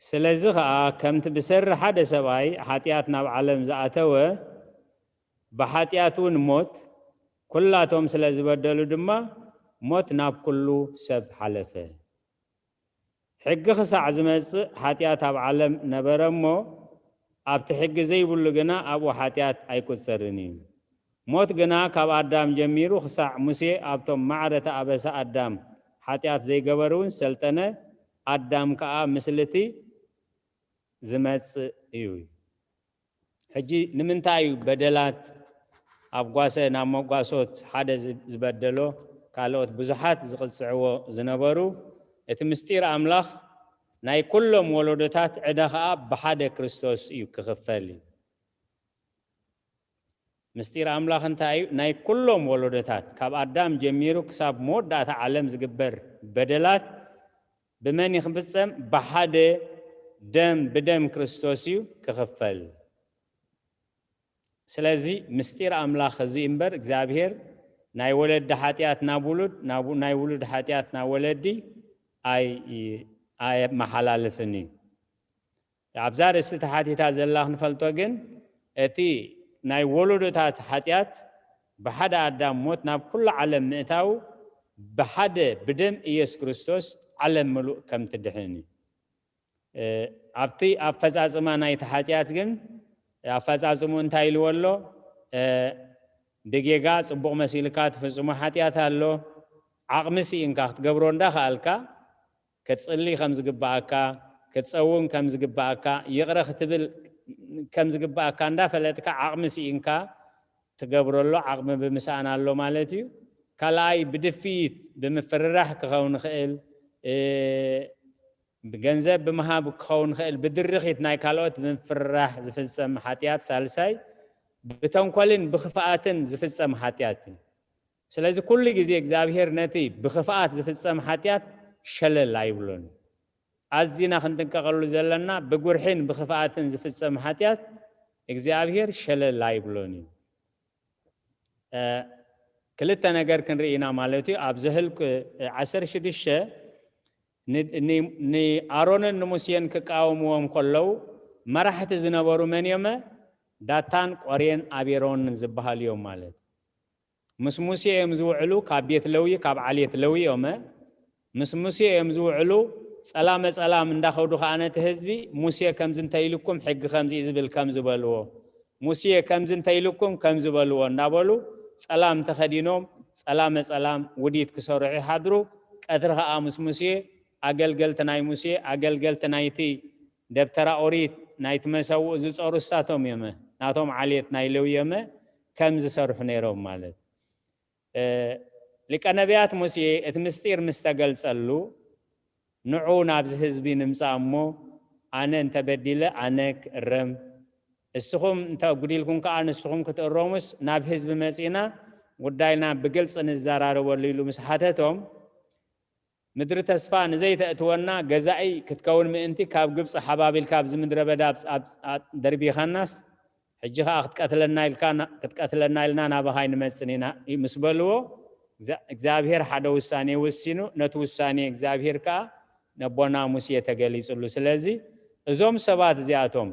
ስለዚ ኸዓ ከምቲ ብሰሪ ሓደ ሰብኣይ ሓጢኣት ናብ ዓለም ዝኣተወ ብሓጢኣት እውን ሞት፣ ኩላቶም ስለ ዝበደሉ ድማ ሞት ናብ ኩሉ ሰብ ሓለፈ። ሕጊ ክሳዕ ዝመጽእ ሓጢኣት ኣብ ዓለም ነበረ እሞ ኣብቲ ሕጊ ዘይብሉ ግና ኣብኡ ሓጢኣት ኣይቁጸርን እዩ። ሞት ግና ካብ ኣዳም ጀሚሩ ክሳዕ ሙሴ ኣብቶም ማዕረ ተኣበሰ ኣዳም ሓጢኣት ዘይገበሩ እውን ሰልጠነ፣ ኣዳም ከኣ ምስልቲ ዝመጽእ እዩ። ሕጂ ንምንታይ እዩ በደላት ኣብ ጓሰ ናብ መጓሶት ሓደ ዝበደሎ ካልኦት ብዙሓት ዝቕጽዕዎ ዝነበሩ? እቲ ምስጢር ኣምላኽ ናይ ኩሎም ወለዶታት ዕዳ ኸኣ ብሓደ ክርስቶስ እዩ ክኽፈል እዩ። ምስጢር ኣምላኽ እንታይ እዩ? ናይ ኩሎም ወለዶታት ካብ ኣዳም ጀሚሩ ክሳብ መወዳእታ ዓለም ዝግበር በደላት ብመን እዩ ክፍጸም? ብሓደ ደም ብደም ክርስቶስ እዩ ክኽፈል። ስለዚ ምስጢር ኣምላኽ እዚ እምበር እግዚኣብሔር ናይ ወለዲ ሓጢኣት ናብ ውሉድ ናይ ውሉድ ሓጢኣት ናብ ወለዲ ኣየመሓላልፍን እዩ። ኣብዛ ርእስቲ ተሓቲታ ዘላ ክንፈልጦ ግን እቲ ናይ ወለዶታት ሓጢኣት ብሓደ ኣዳም ሞት ናብ ኩሉ ዓለም ምእታው ብሓደ ብደም ኢየሱስ ክርስቶስ ዓለም ምሉእ ከም ትድሕን እዩ። ኣብቲ ኣፈፃፅማ ናይቲ ሓጢኣት ግን ኣፈፃፅሙ እንታይ ኢልዎ ኣሎ? ብጌጋ ፅቡቕ መሲልካ ትፍፅሞ ሓጢኣት ኣሎ። ዓቕሚ ስኢንካ ክትገብሮ እንዳኸኣልካ ክትጽሊ ከም ዝግባኣካ፣ ክትጸውም ከም ዝግባኣካ፣ ይቕረ ክትብል ከም ዝግባኣካ እንዳፈለጥካ ዓቕሚ ስኢንካ ትገብረሎ ዓቕሚ ብምስኣን ኣሎ ማለት እዩ። ካልኣይ ብድፍኢት ብምፍርራሕ ክኸውን ይኽእል፣ ብገንዘብ ብምሃብ ክኸውን ይኽእል፣ ብድርኺት ናይ ካልኦት ብምፍርራሕ ዝፍጸም ሓጢኣት። ሳልሳይ ብተንኮልን ብኽፍኣትን ዝፍጸም ሓጢኣት እዩ። ስለዚ ኩሉ ግዜ እግዚኣብሔር ነቲ ብኽፍኣት ዝፍጸም ሓጢኣት ሸለል ኣይብሎን። ኣዚና ክንጥንቀቐሉ ዘለና ብጉርሒን ብኽፍኣትን ዝፍጸም ሓጢኣት እግዚኣብሔር ሸለል ኣይብሎን እዩ። ክልተ ነገር ክንርኢ ኢና ማለት እዩ። ኣብ ዘህልቅ ዓሰርተ ሽዱሽተ ንኣሮንን ንሙሴን ክቃወምዎም ከለዉ መራሕቲ ዝነበሩ መን እዮመ? ዳታን ቆሬን ኣቤሮንን ዝበሃሉ እዮም ማለት። ምስ ሙሴ እዮም ዝውዕሉ፣ ካብ ቤት ለዊ፣ ካብ ዓሌት ለዊ እዮመ። ምስ ሙሴ እዮም ዝውዕሉ፣ ጸላመ ጸላም እንዳኸዱ ከኣ ነቲ ህዝቢ፣ ሙሴ ከምዚ እንተኢልኩም ሕጊ ከምዚ እዩ ዝብል ከም ዝበልዎ፣ ሙሴ ከምዚ እንተኢልኩም ከም ዝበልዎ እንዳበሉ ጸላም ተኸዲኖም ጸላመ ጸላም ውዲት ክሰርሑ ይሓድሩ። ቀትሪ ከኣ ምስ ሙሴ ኣገልገልቲ ናይ ሙሴ ኣገልገልቲ ናይቲ ደብተራ ኦሪት ናይቲ መሰውእ ዝጸሩ እሳቶም እዮመ፣ ናቶም ዓሌት ናይ ለዊ እዮመ ከም ዝሰርሑ ነይሮም ማለት። ሊቀ ነቢያት ሙሴ እቲ ምስጢር ምስ ተገልጸሉ፣ ንዑ ናብዚ ህዝቢ ንምጻእ እሞ፣ ኣነ እንተበዲለ ኣነ ክእረም፣ እስኹም እንተ ኣጉዲልኩም ከኣ ንስኹም ክትእረሙስ ናብ ህዝቢ መጺእና ጉዳይና ብግልጺ ንዘራረበሉ ኢሉ ምስ ሓተቶም፣ ምድሪ ተስፋ ንዘይተእትወና ገዛኢ ክትከውን ምእንቲ ካብ ግብጺ ሓባቢልካ ኣብዚ ምድረ በዳ ኣብ- ኣብ- ኣብ- ደርቢኻናስ፣ ሕጂ ኸኣ ክትቀትለና ኢልካ ና- ክትቀትለና ኢልና ናባኻ ኣይንመጽን ኢና ምስ በልዎ፣ እዛ- እግዚኣብሔር ሓደ ውሳኔ ወሲኑ፣ ነቲ ውሳኔ እግዚኣብሔር ከኣ ነቦና ሙሴ ተገሊጽሉ። ስለዚ እዞም ሰባት እዚኣቶም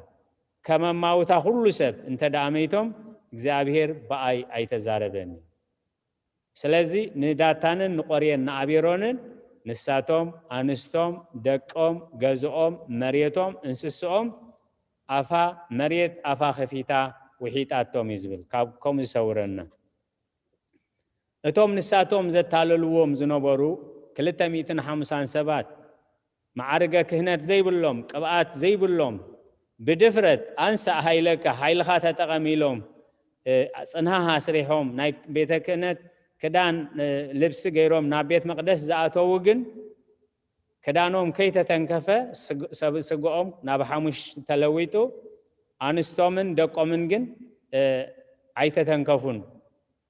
ከም ኣማውታ ኩሉ ሰብ እንተ ደኣ መይቶም እግዚኣብሔር ብኣይ ኣይተዛረበን። ስለዚ ንዳታንን ንቆርየን ንኣቤሮንን ንሳቶም ኣንስቶም ደቆም ገዝኦም መሬቶም እንስስኦም ኣፋ መሬት ኣፋ ከፊታ ውሒጣቶም እዩ ዝብል። ካብ ከምኡ ዝሰውረና። እቶም ንሳቶም ዘታለልዎም ዝነበሩ ክልተ ሚእትን ሓምሳን ሰባት፣ ማዕርገ ክህነት ዘይብሎም፣ ቅብኣት ዘይብሎም፣ ብድፍረት ኣንሳእ ሃይለከ፣ ሓይልኻ ተጠቐም ኢሎም፣ እ፣ ጽንሃ ኣስሪሖም ናይ ቤተ ክህነት ክዳን፣ እ፣ ልብሲ ገይሮም ናብ ቤት መቕደስ ዝኣተዉ ግን፣ ክዳኖም ከይተተንከፈ ስግ- ሰብ- ስግኦም ናብ ሓሙሽ ተለዊጡ፣ ኣንስቶምን ደቆምን ግን፣ እ፣ ኣይተተንከፉን።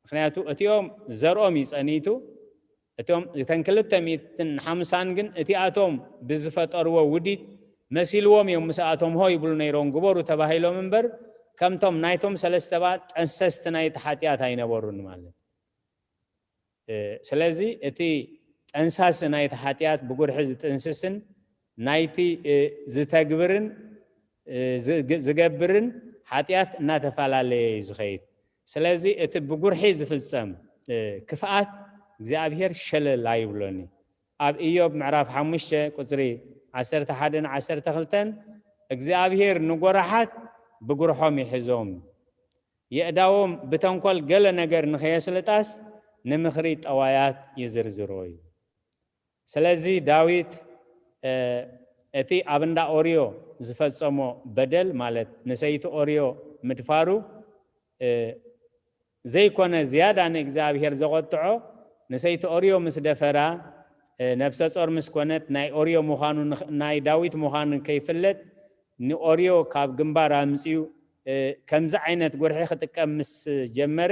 ምኽንያቱ እቲኦም ዘርኦም እዩ ጸኒቱ፣ እቶም እተን ክልተ ሚእትን ሓምሳን ግን እቲኣቶም ብዝፈጠርዎ ውዲት መሲልዎም እዮም ምስኣቶም ሆ ይብሉ ነይሮም፣ ግበሩ ተባሂሎም እምበር፣ ከምቶም ናይቶም ሰለስተ ሰባት ጠንሰስቲ ናይቲ ሓጢኣት ኣይነበሩን ማለት። እ፣ ስለዚ እቲ ጠንሳሲ ናይቲ ሓጢኣት ብጉርሒ ዝጥንስስን ናይቲ፣ እ፣ ዝተግብርን፣ እ፣ ዝግ- ዝገብርን ሓጢኣት እናተፈላለየ እዩ ዝኸይድ። ስለዚ እቲ ብጉርሒ ዝፍጸም፣ እ፣ ክፍኣት እግዚኣብሔር ሸለል ኣይብሎን እዩ። ኣብ ኢዮብ ምዕራፍ ሓሙሽተ ቁጽሪ ዓሰርተ ሓደን ዓሰርተ ክልተን እግዚኣብሔር ንጎራሓት ብጉርሖም ይሕዞም፣ የእዳዎም ብተንኮል ገለ ነገር ንኸየስልጣስ ንምኽሪ ጠዋያት ይዝርዝሮ እዩ። ስለዚ ዳዊት፣ እ፣ እቲ ኣብ እንዳ ኦርዮ ዝፈጸሞ በደል፣ ማለት ንሰይቲ ኦርዮ ምድፋሩ፣ እ፣ ዘይኮነ ዝያዳ ንእግዚኣብሔር ዘቖጥዖ፣ ንሰይቲ ኦርዮ ምስ ደፈራ፣ እ፣ ነብሰ ጾር ምስ ኮነት፣ ናይ ኦርዮ ምዃኑ ንኽ- ናይ ዳዊት ምዃኑ ከይፍለጥ ንኦርዮ ካብ ግንባር ኣምጺኡ፣ እ፣ ከምዚ ዓይነት ጉርሒ ክጥቀም ምስ ጀመረ፣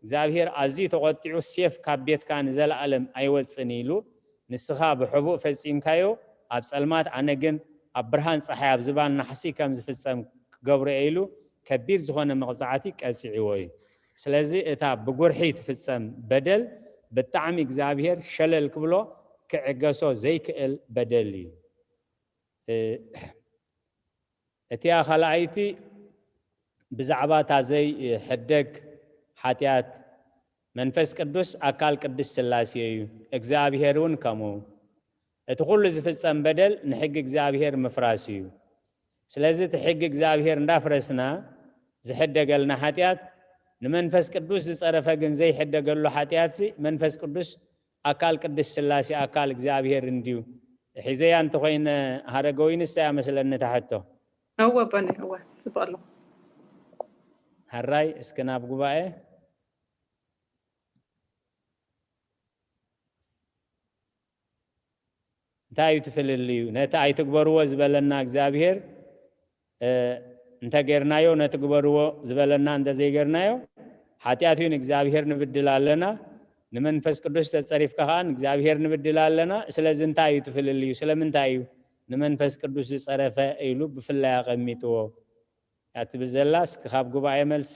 እግዚኣብሔር ኣዝዩ ተቖጢዑ፣ ሴፍ ካብ ቤትካ ንዘለኣለም ኣይወጽን ኢሉ፣ ንስኻ ብሕቡእ ፈጺምካዮ፣ ኣብ ጸልማት፣ ኣነ ግን ኣብ ብርሃን ጸሓይ ኣብ ዝባን ናሕሲ ከም ዝፍጸም ክገብሮ እየ ኢሉ፣ ከቢድ ዝኾነ መቕጻዕቲ ቀጺዕዎ እዩ። ስለዚ እታ ብጉርሒ ትፍጸም በደል ብጣዕሚ እግዚኣብሔር ሸለል ክብሎ፣ ክዕገሶ ዘይክእል በደል እዩ። እ፣ እቲኣ ካልኣይቲ ብዛዕባ እታ ዘይሕደግ ሓጢኣት፣ መንፈስ ቅዱስ ኣካል ቅድስት ሥላሴ እዩ፣ እግዚኣብሔር እውን ከምኡ። እቲ ኩሉ ዝፍጸም በደል ንሕጊ እግዚኣብሔር ምፍራስ እዩ። ስለዚ እቲ ሕጊ እግዚኣብሔር እንዳፍረስና ዝሕደገልና ሓጢኣት፣ ንመንፈስ ቅዱስ ዝጸረፈ ግን ዘይሕደገሉ ሓጢኣትሲ መንፈስ ቅዱስ ኣካል ቅድስት ሥላሴ ኣካል እግዚኣብሔር እንድዩ። ሒዘያ እንተኾይነ ሃረገ ወይንስ እያ መስለኒ እታ ሕቶ። እወ በኒ፣ እወ፣ ጽቡቕ ኣሎ። ሕራይ፣ እስኪ ናብ ጉባኤ። እንታይ እዩ እቲ ፍልልዩ? ነቲ ኣይትግበርዎ ዝበለና እግዚኣብሔር፣ እ፣ እንተጌርናዮ፣ ነቲ ግበርዎ ዝበለና እንተዘይጌርናዮ፣ ሓጢኣት እዩ፣ ንእግዚኣብሔር ንብድል ኣለና፣ ንመንፈስ ቅዱስ ተጸሪፍካ ከኣ ንእግዚኣብሔር ንብድል ኣለና። ስለዚ እንታይ እዩ እቲ ፍልልዩ? ስለምንታይ እዩ ንመንፈስ ቅዱስ ዝጸረፈ ኢሉ ብፍላይ ኣቐሚጥዎ? እያ ትብል ዘላ። እስኪ ካብ ጉባኤ መልሲ።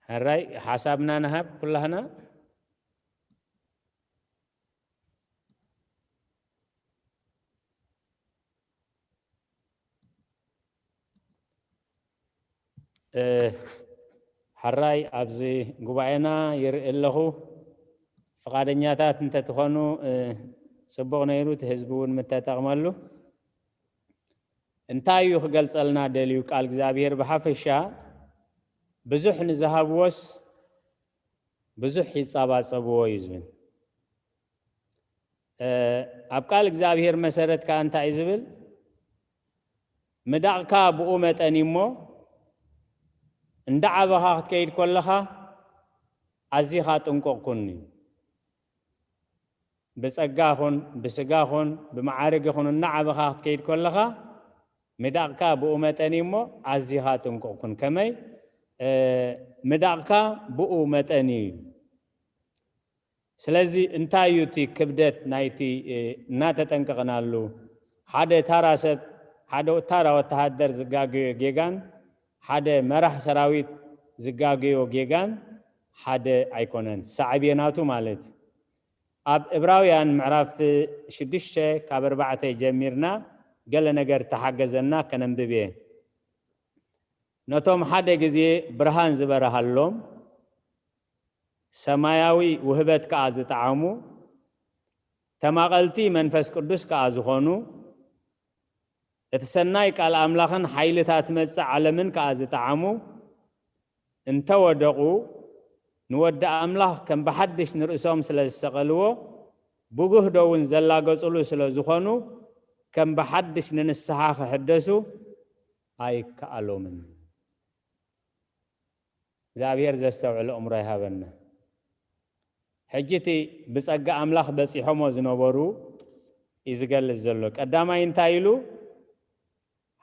ሕራይ ሓሳብና ንሃብ ኩላህና። እ፣ ሕራይ ኣብዚ ጉባኤና ይርኢ ኣለኹ። ፍቓደኛታት እንተትኾኑ፣ እ፣ ጽቡቕ ነይሩ፣ እቲ ህዝቢ እውን ምተጠቕመሉ። እንታይ እዩ ክገልጸልና ደልዩ ቃል እግዚኣብሔር? ብሓፈሻ ብዙሕ ንዝሃብዎስ ብዙሕ ይጻባጸብዎ እዩ ዝብል። ኣብ ቃል እግዚኣብሔር መሰረት ከኣ እንታይ እዩ ዝብል? "ምዳቕካ ብኡ መጠን እዩ እሞ፣ እንዳዓበኻ ክትከይድ ከለኻ ኣዚኻ ጥንቁቕ ኩን" እዩ። ብጸጋ ኹን፣ ብስጋ ኹን፣ ብመዓርግ ኹን እናዓበኻ ክትከይድ ከለኻ፣ ምዳቕካ ብኡ መጠን እዩ እሞ፣ ኣዚኻ ጥንቁቕ ኩን። ከመይ? እ፣ ምዳቕካ ብኡ መጠን እዩ። ስለዚ እንታይ እዩ እቲ ክብደት ናይቲ፣ እ፣ እናተጠንቀቕናሉ? ሓደ ታራ ሰብ፣ ሓደ ታራ ወተሃደር ዝጋገዮ ጌጋን፣ ሓደ መራሕ ሰራዊት ዝጋገዮ ጌጋን ሓደ ኣይኮነን። ሳዕቤናቱ ማለት እዩ። ኣብ ዕብራውያን ምዕራፍ ሽዱሽተ ካብ ኣርባዕተ ጀሚርና ገለ ነገር ተሓገዘና ከነንብብ እየ። ነቶም ሓደ ግዜ ብርሃን ዝበረሃሎም፣ ሰማያዊ ውህበት ከኣ ዝጠዓሙ፣ ተማቐልቲ መንፈስ ቅዱስ ከኣ ዝኾኑ፣ እቲ ሰናይ ቃል ኣምላኽን ሓይልታት መጽእ ዓለምን ከኣ ዝጠዓሙ፣ እንተወደቑ፣ ንወዲ ኣምላኽ ከም ብሓድሽ ንርእሶም ስለ ዝሰቐልዎ፣ ብጉህዶ እውን ዘላገጹሉ ስለ ዝኾኑ፣ ከም ብሓድሽ ንንስሓ ክሕደሱ ኣይከኣሎምን። እግዚኣብሔር ዘስተውዕል ኣእምሮ ይሃበና። ሕጂ እቲ ብጸጋ ኣምላኽ በጺሖሞ ዝነበሩ እዩ ዝገልጽ ዘሎ። ቀዳማይ እንታይ ኢሉ?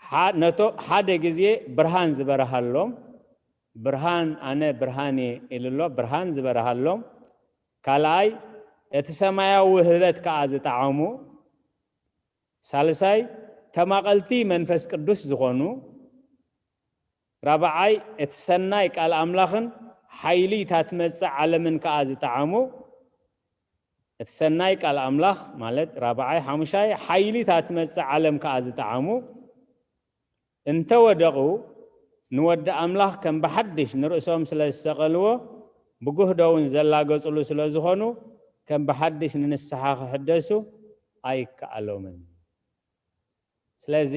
ሓ-፣ ነቶ-፣ ሓደ ግዜ ብርሃን ዝበረሃሎም፣ ብርሃን፣ ኣነ ብርሃን እየ ኢሉ ኣሎ፣ ብርሃን ዝበረሃሎም። ካልኣይ፣ እቲ ሰማያዊ ውህበት ከኣ ዝጠዓሙ። ሳልሳይ፣ ተማቐልቲ መንፈስ ቅዱስ ዝኾኑ። ራብዓይ፣ እቲ ሰናይ ቃል ኣምላኽን ሓይሊ እታ ትመጽእ ዓለምን ከኣ ዝጠዓሙ። እቲ ሰናይ ቃል ኣምላኽ ማለት ራብዓይ፣ ሓሙሻይ፣ ሓይሊ እታ ትመጽእ ዓለም ከኣ ዝጠዓሙ። እንተ ወደቑ፣ ንወዲ ኣምላኽ ከም ብሓድሽ ንርእሶም ስለ ዝሰቐልዎ፣ ብጉህዶ እውን ዘላገጹሉ ስለ ዝኾኑ፣ ከም ብሓድሽ ንንስሓ ክሕደሱ ኣይከኣሎምን። ስለዚ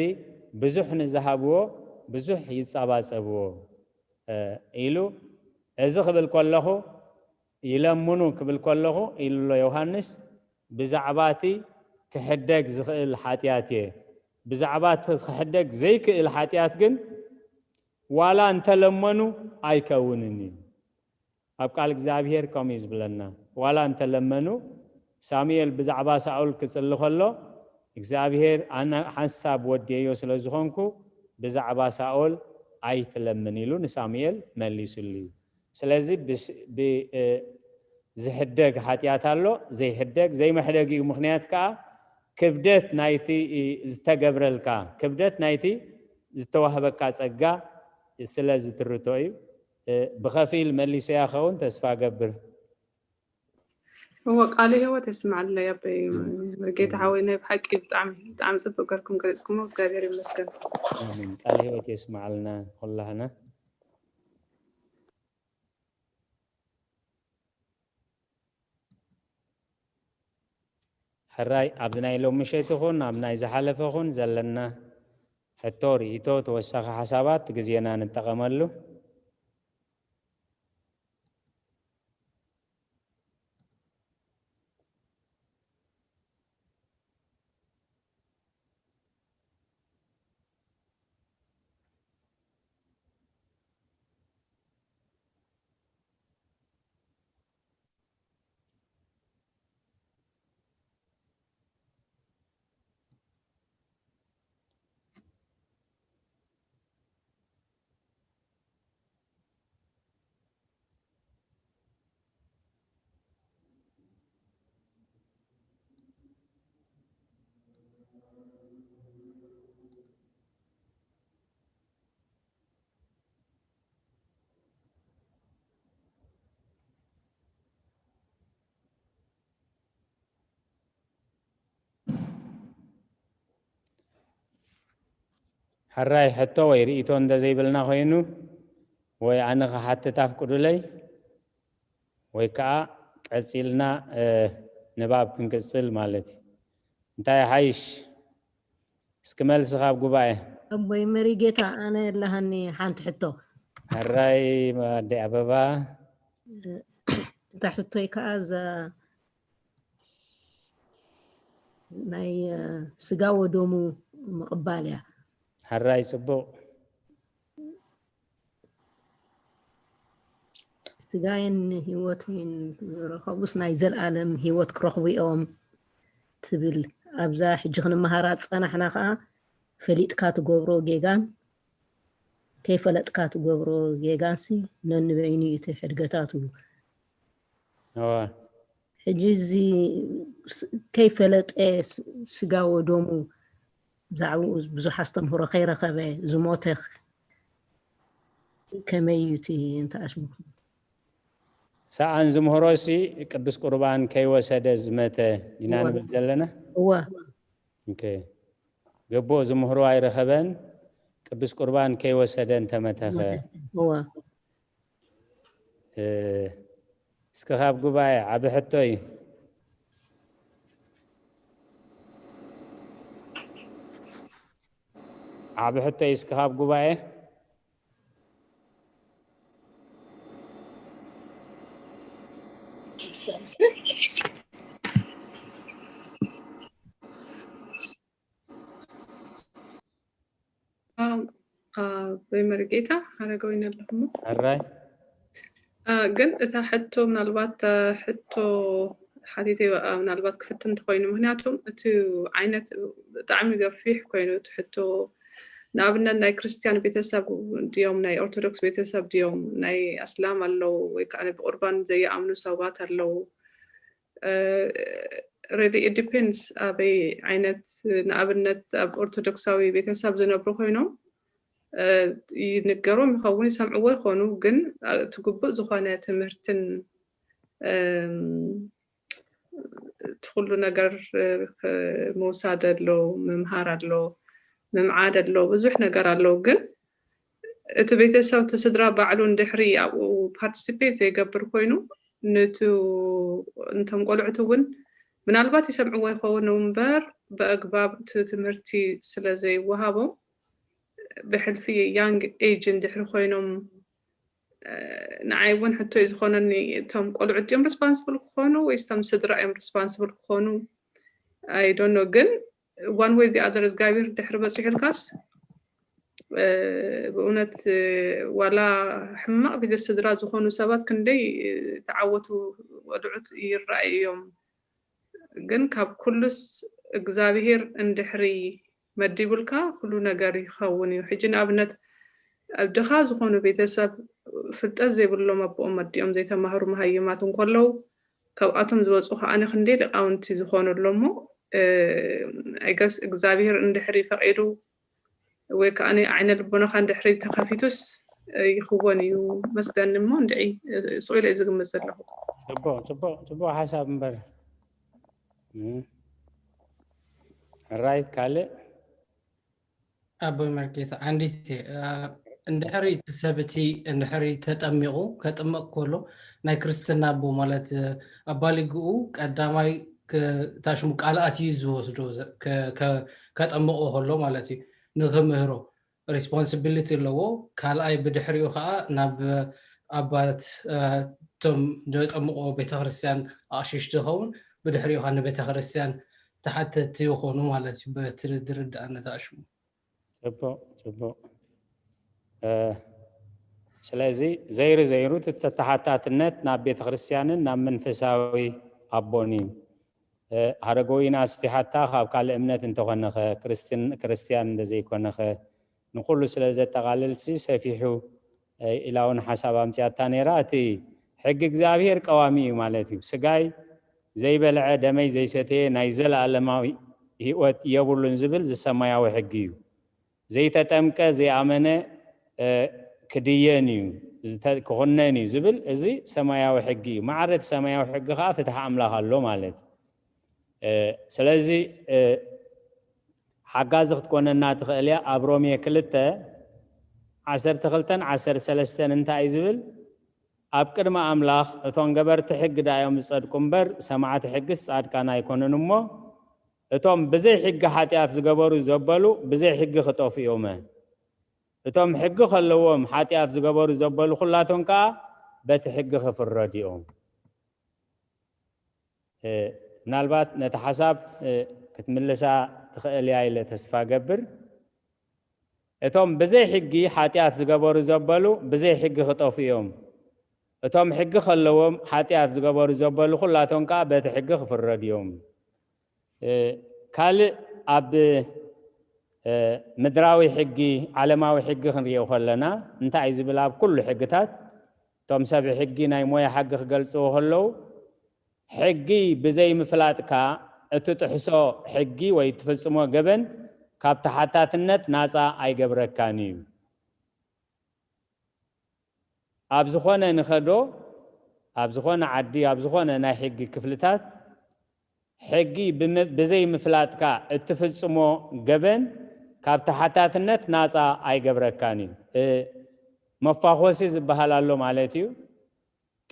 ብዙሕ ንዝሃብዎ ብዙሕ ይጸባጸብዎ፣ እ፣ ኢሉ። እዚ ክብል ከለኹ፣ ይለምኑ ክብል ከለኹ ኢሉ ኣሎ ዮሃንስ፣ ብዛዕባ እቲ ክሕደግ ዝኽእል ሓጢኣት እየ። ብዛዕባ እቲ ክሕደግ ዘይክእል ሓጢኣት ግን ዋላ እንተለመኑ ኣይከውንን እዩ። ኣብ ቃል እግዚኣብሔር ከምኡ እዩ ዝብለና። ዋላ እንተለመኑ፣ ሳሙኤል ብዛዕባ ሳኦል ክጽሊ ከሎ፣ እግዚኣብሔር ኣነ ሓንሳብ ወድየዮ ስለ ዝኾንኩ፣ ብዛዕባ ሳኦል ኣይትለምን ኢሉ ንሳሙኤል መሊሱሉ እዩ። ስለዚ ብስ-፣ ብ-፣ እ፣ ዝሕደግ ሓጢኣት ኣሎ፣ ዘይሕደግ፣ ዘይመሕደጊኡ ምኽንያት ከኣ ክብደት ናይቲ፣ እ፣ ዝተገብረልካ፣ ክብደት ናይቲ ዝተዋህበካ ጸጋ ስለ ዝትርቶ እዩ። እ፣ ብኸፊል መሊሰያ ኸውን ተስፋ ገብር። እወ፣ ቃለ ህይወት የስምዓልና ኣቦይ። ኣሜን። መርጌታ ሓወይ፣ ናይ ብሓቂ ብጣዕሚ፣ ብጣዕሚ ጽቡቅ ገርኩም ገሊጽኩሞ፣ እግዚኣብሔር ይመስገን። ኣሜን። ቃለ ህይወት የስምዓልና ኩላህና። ሕራይ ኣብዚ ናይ ሎም ምሸት ይኹን ኣብ ናይ ዝሓለፈ ኹን ዘለና ሕቶ፣ ርእይቶ፣ ተወሳኺ ሓሳባት ግዜና ንጠቐመሉ። ሕራይ ሕቶ ወይ ርእይቶ እንተዘይብልና ኮይኑ፣ ወይ ኣነ ክሓትት ኣፍቅዱለይ፣ ወይ ከዓ ቀጺልና፣ እ፣ ንባብ ክንቅጽል ማለት እዩ። እንታይ ይሓይሽ? እስኪ መልሲ ካብ ጉባኤ። ኣቦይ መሪጌታ፣ ኣነ ኣለሃኒ ሓንቲ ሕቶ። ሕራይ ኣደይ ኣበባ። እታ ሕቶይ ከዓ እዛ ናይ ስጋ ወደሙ ምቕባል እያ። ሕራይ ጽቡቕ። ስጋይን ህይወትን ዝረኸቡስ ናይ ዘለኣለም ህይወት ክረኽቡ እዮም ትብል። ኣብዛ ሕጂ ክንመሃራ ዝጸናሕና ከዓ ፈሊጥካ ትገብሮ ጌጋን ከይፈለጥካ ትገብሮ ጌጋንሲ ነንበይኑ እዩ እቲ ሕድገታቱ። ሕጂ እዚ ከይፈለጠ ስጋ ወደሙ ብዛዕባኡ ብዙሕ ኣስተምህሮ ከይረኸበ ዝሞተ ከመይ እዩ እቲ እንተኣሽሙኩም? ሰኣን ዝምህሮ ሲ ቅዱስ ቁርባን ከይወሰደ ዝመተ ኢና ንብል ዘለና። እወ ግቡእ ዝምህሮ ኣይረኸበን፣ ቅዱስ ቁርባን ከይወሰደ እንተመተኸ። እወ እስኪ ካብ ጉባኤ ዓቢ ሕቶ እዩ። ዓቢ ሕቶ እዩ እስኪ ካብ ጉባኤ። ኣቦይ መርጌታ ኣረጋዊን ኣለኹሞ ሕራይ ግን እታ ሕቶ ምናልባት ሕቶ ሓቲተ ምናልባት ክፍትን እንተኮይኑ፣ ምክንያቱም እቲ ዓይነት ብጣዕሚ ገፊሕ ኮይኑ እቲ ሕቶ። ንኣብነት ናይ ክርስትያን ቤተሰብ ድዮም፣ ናይ ኦርቶዶክስ ቤተሰብ ድዮም፣ ናይ ኣስላም ኣለዉ ወይ ከዓ ብቁርባን ዘይኣምኑ ሰባት ኣለዉ። Really it depends ኣበይ ዓይነት። ንኣብነት ኣብ ኦርቶዶክሳዊ ቤተሰብ ዝነብሩ ኮይኖም ይንገሮም ይኸውን፣ ይሰምዕዎ ይኾኑ፣ ግን እቲ ግቡእ ዝኾነ ትምህርትን እቲ ኩሉ ነገር ምውሳድ ኣሎ፣ ምምሃር ኣሎ፣ ምምዓድ ኣሎ፣ ብዙሕ ነገር ኣሎ። ግን እቲ ቤተሰብ እቲ ስድራ ባዕሉ እንድሕሪ ኣብኡ ፓርቲሲፔት ዘይገብር ኮይኑ ንቱ እንቶም ቆልዑት እውን ምናልባት ይሰምዕዎ ይኸውን እምበር ብኣግባብ እቲ ትምህርቲ ስለ ዘይወሃቦም ብሕልፊ ያንግ ኤጅ እንድሕሪ ኮይኖም ንዓይ እውን ሕቶ እዩ ዝኾነኒ፣ እቶም ቆልዑ ድዮም ሪስፖንስብል ክኾኑ ወይስ እቶም ስድራ እዮም ሪስፖንስብል ክኾኑ? ኣይ ዶንት ኖ። ግን ዋን ወይ ዚ ኣዘር እግዚኣብሔር ድሕሪ በፂሑልካስ ብእውነት ዋላ ሕማቕ ቢተ ስድራ ዝኾኑ ሰባት ክንደይ ተዓወቱ ወድዑት ይረኣዩ እዮም። ግን ካብ ኩሉስ እግዚኣብሔር እንድሕሪ መዲቡልካ ኩሉ ነገር ይኸውን እዩ። ሕጂ ንኣብነት ኣብ ድኻ ዝኾኑ ቤተሰብ ፍልጠት ዘይብሎም ኣቦኦም ኣዲኦም ዘይተማህሩ መሃይማት እንከለዉ ካብኣቶም ዝወፁ ከዓኒ ክንደይ ሊቃውንቲ ዝኾኑ ኣሎ እሞ ኣይገስ እግዚኣብሔር እንድሕሪ ፈቒዱ ወይ ከዓ ዓይነ ልቦናኻ እንድሕሪ ተኸፊቱስ ይኽወን እዩ መስለኒ እሞ እንድዒ ስቕ ኢለ እዩ ዝግምት ዘለኹ። ጽቡቕ ጽቡቕ ጽቡቕ ሓሳብ እምበር ራይ ካልእ ኣቦይ መርጌታ ዓንዲት እንድሕሪ እቲ ሰብ እቲ እንድሕሪ ተጠሚቑ ከጥመቕ ከሎ ናይ ክርስትና ኣቦ ማለት ኣባሊግኡ ቀዳማይ ታሽሙ ቃል ኣትዩ ዝወስዶ ከጠምቆ ከሎ ማለት እዩ ንክምህሮ ሪስፖንስቢሊቲ ኣለዎ። ካልኣይ ብድሕሪኡ ከዓ ናብ ኣባት እቶም ዘጠምቆ ቤተክርስትያን ኣቕሽሽ ዝኸውን ብድሕሪኡ ከዓ ንቤተክርስትያን ተሓተቲ ይኾኑ ማለት እዩ። በቲ ዝርዳእነት ኣሽሙ ጽቡቕ ጽቡቕ። ስለዚ ዘይሩ ዘይሩ እቲ ተተሓታትነት ናብ ቤተክርስትያንን ናብ መንፈሳዊ ኣቦን እዩ። ሃረገወይን ኣስፊሓታ ካብ ካልእ እምነት እንተኾነኸ ክርስትያን እንተዘይኮነኸ ንኩሉ ስለ ዘጠቓልልሲ ሰፊሑ ኢላ እውን ሓሳብ ኣምፅያታ ነይራ። እቲ ሕጊ እግዚኣብሔር ቀዋሚ እዩ ማለት እዩ። ስጋይ ዘይበልዐ ደመይ ዘይሰተየ ናይ ዘለኣለማዊ ህይወት የብሉን ዝብል ዝሰማያዊ ሕጊ እዩ። ዘይተጠምቀ ዘይኣመነ ክድየን እዩ ክኹነን እዩ ዝብል እዚ ሰማያዊ ሕጊ እዩ። ማዕረ እቲ ሰማያዊ ሕጊ ከዓ ፍትሒ ኣምላኽ ኣሎ ማለት እዩ። ስለዚ ሓጋዚ ክትኮነና ትኽእል እያ። ኣብ ሮሜ ክልተ ዓሰርተ ክልተን ዓሰርተ ሰለስተን እንታይ እዩ ዝብል? ኣብ ቅድሚ ኣምላኽ እቶም ገበርቲ ሕጊ ዳዮም ዝጸድቁ እምበር ሰማዕቲ ሕግስ ጻድቃን ኣይኮኑን እሞ እቶም ብዘይ ሕጊ ሓጢኣት ዝገበሩ ዘበሉ ብዘይ ሕጊ ክጠፉ እዮመ። እቶም ሕጊ ከለዎም ሓጢኣት ዝገበሩ ዘበሉ ኩላቶም ከኣ በቲ ሕጊ ክፍረዱ እዮም። ምናልባት ነቲ ሓሳብ ክትምልሳ ትኽእል እያ ኢለ ተስፋ ገብር። እቶም ብዘይ ሕጊ ሓጢኣት ዝገበሩ ዘበሉ ብዘይ ሕጊ ክጠፉ እዮም። እቶም ሕጊ ከለዎም ሓጢኣት ዝገበሩ ዘበሉ ኩላቶም ከኣ በቲ ሕጊ ክፍረዱ እዮም። ካልእ ኣብ ምድራዊ ሕጊ፣ ዓለማዊ ሕጊ ክንሪኦ ከለና እንታይ እዩ ዝብል? ኣብ ኩሉ ሕግታት እቶም ሰብ ሕጊ ናይ ሞያ ሕጊ ክገልጽዎ ከለዉ ሕጊ ብዘይምፍላጥካ እትጥሕሶ ሕጊ ወይ እትፍጽሞ ገበን ካብ ተሓታትነት ናጻ ኣይገብረካን እዩ። ኣብ ዝኾነ ንኸዶ፣ ኣብ ዝኾነ ዓዲ፣ ኣብ ዝኾነ ናይ ሕጊ ክፍልታት ሕጊ ብዘይምፍላጥካ እትፍጽሞ ገበን ካብ ተሓታትነት ናጻ ኣይገብረካን እዩ። መፋኾሲ ዝበሃል ኣሎ ማለት እዩ።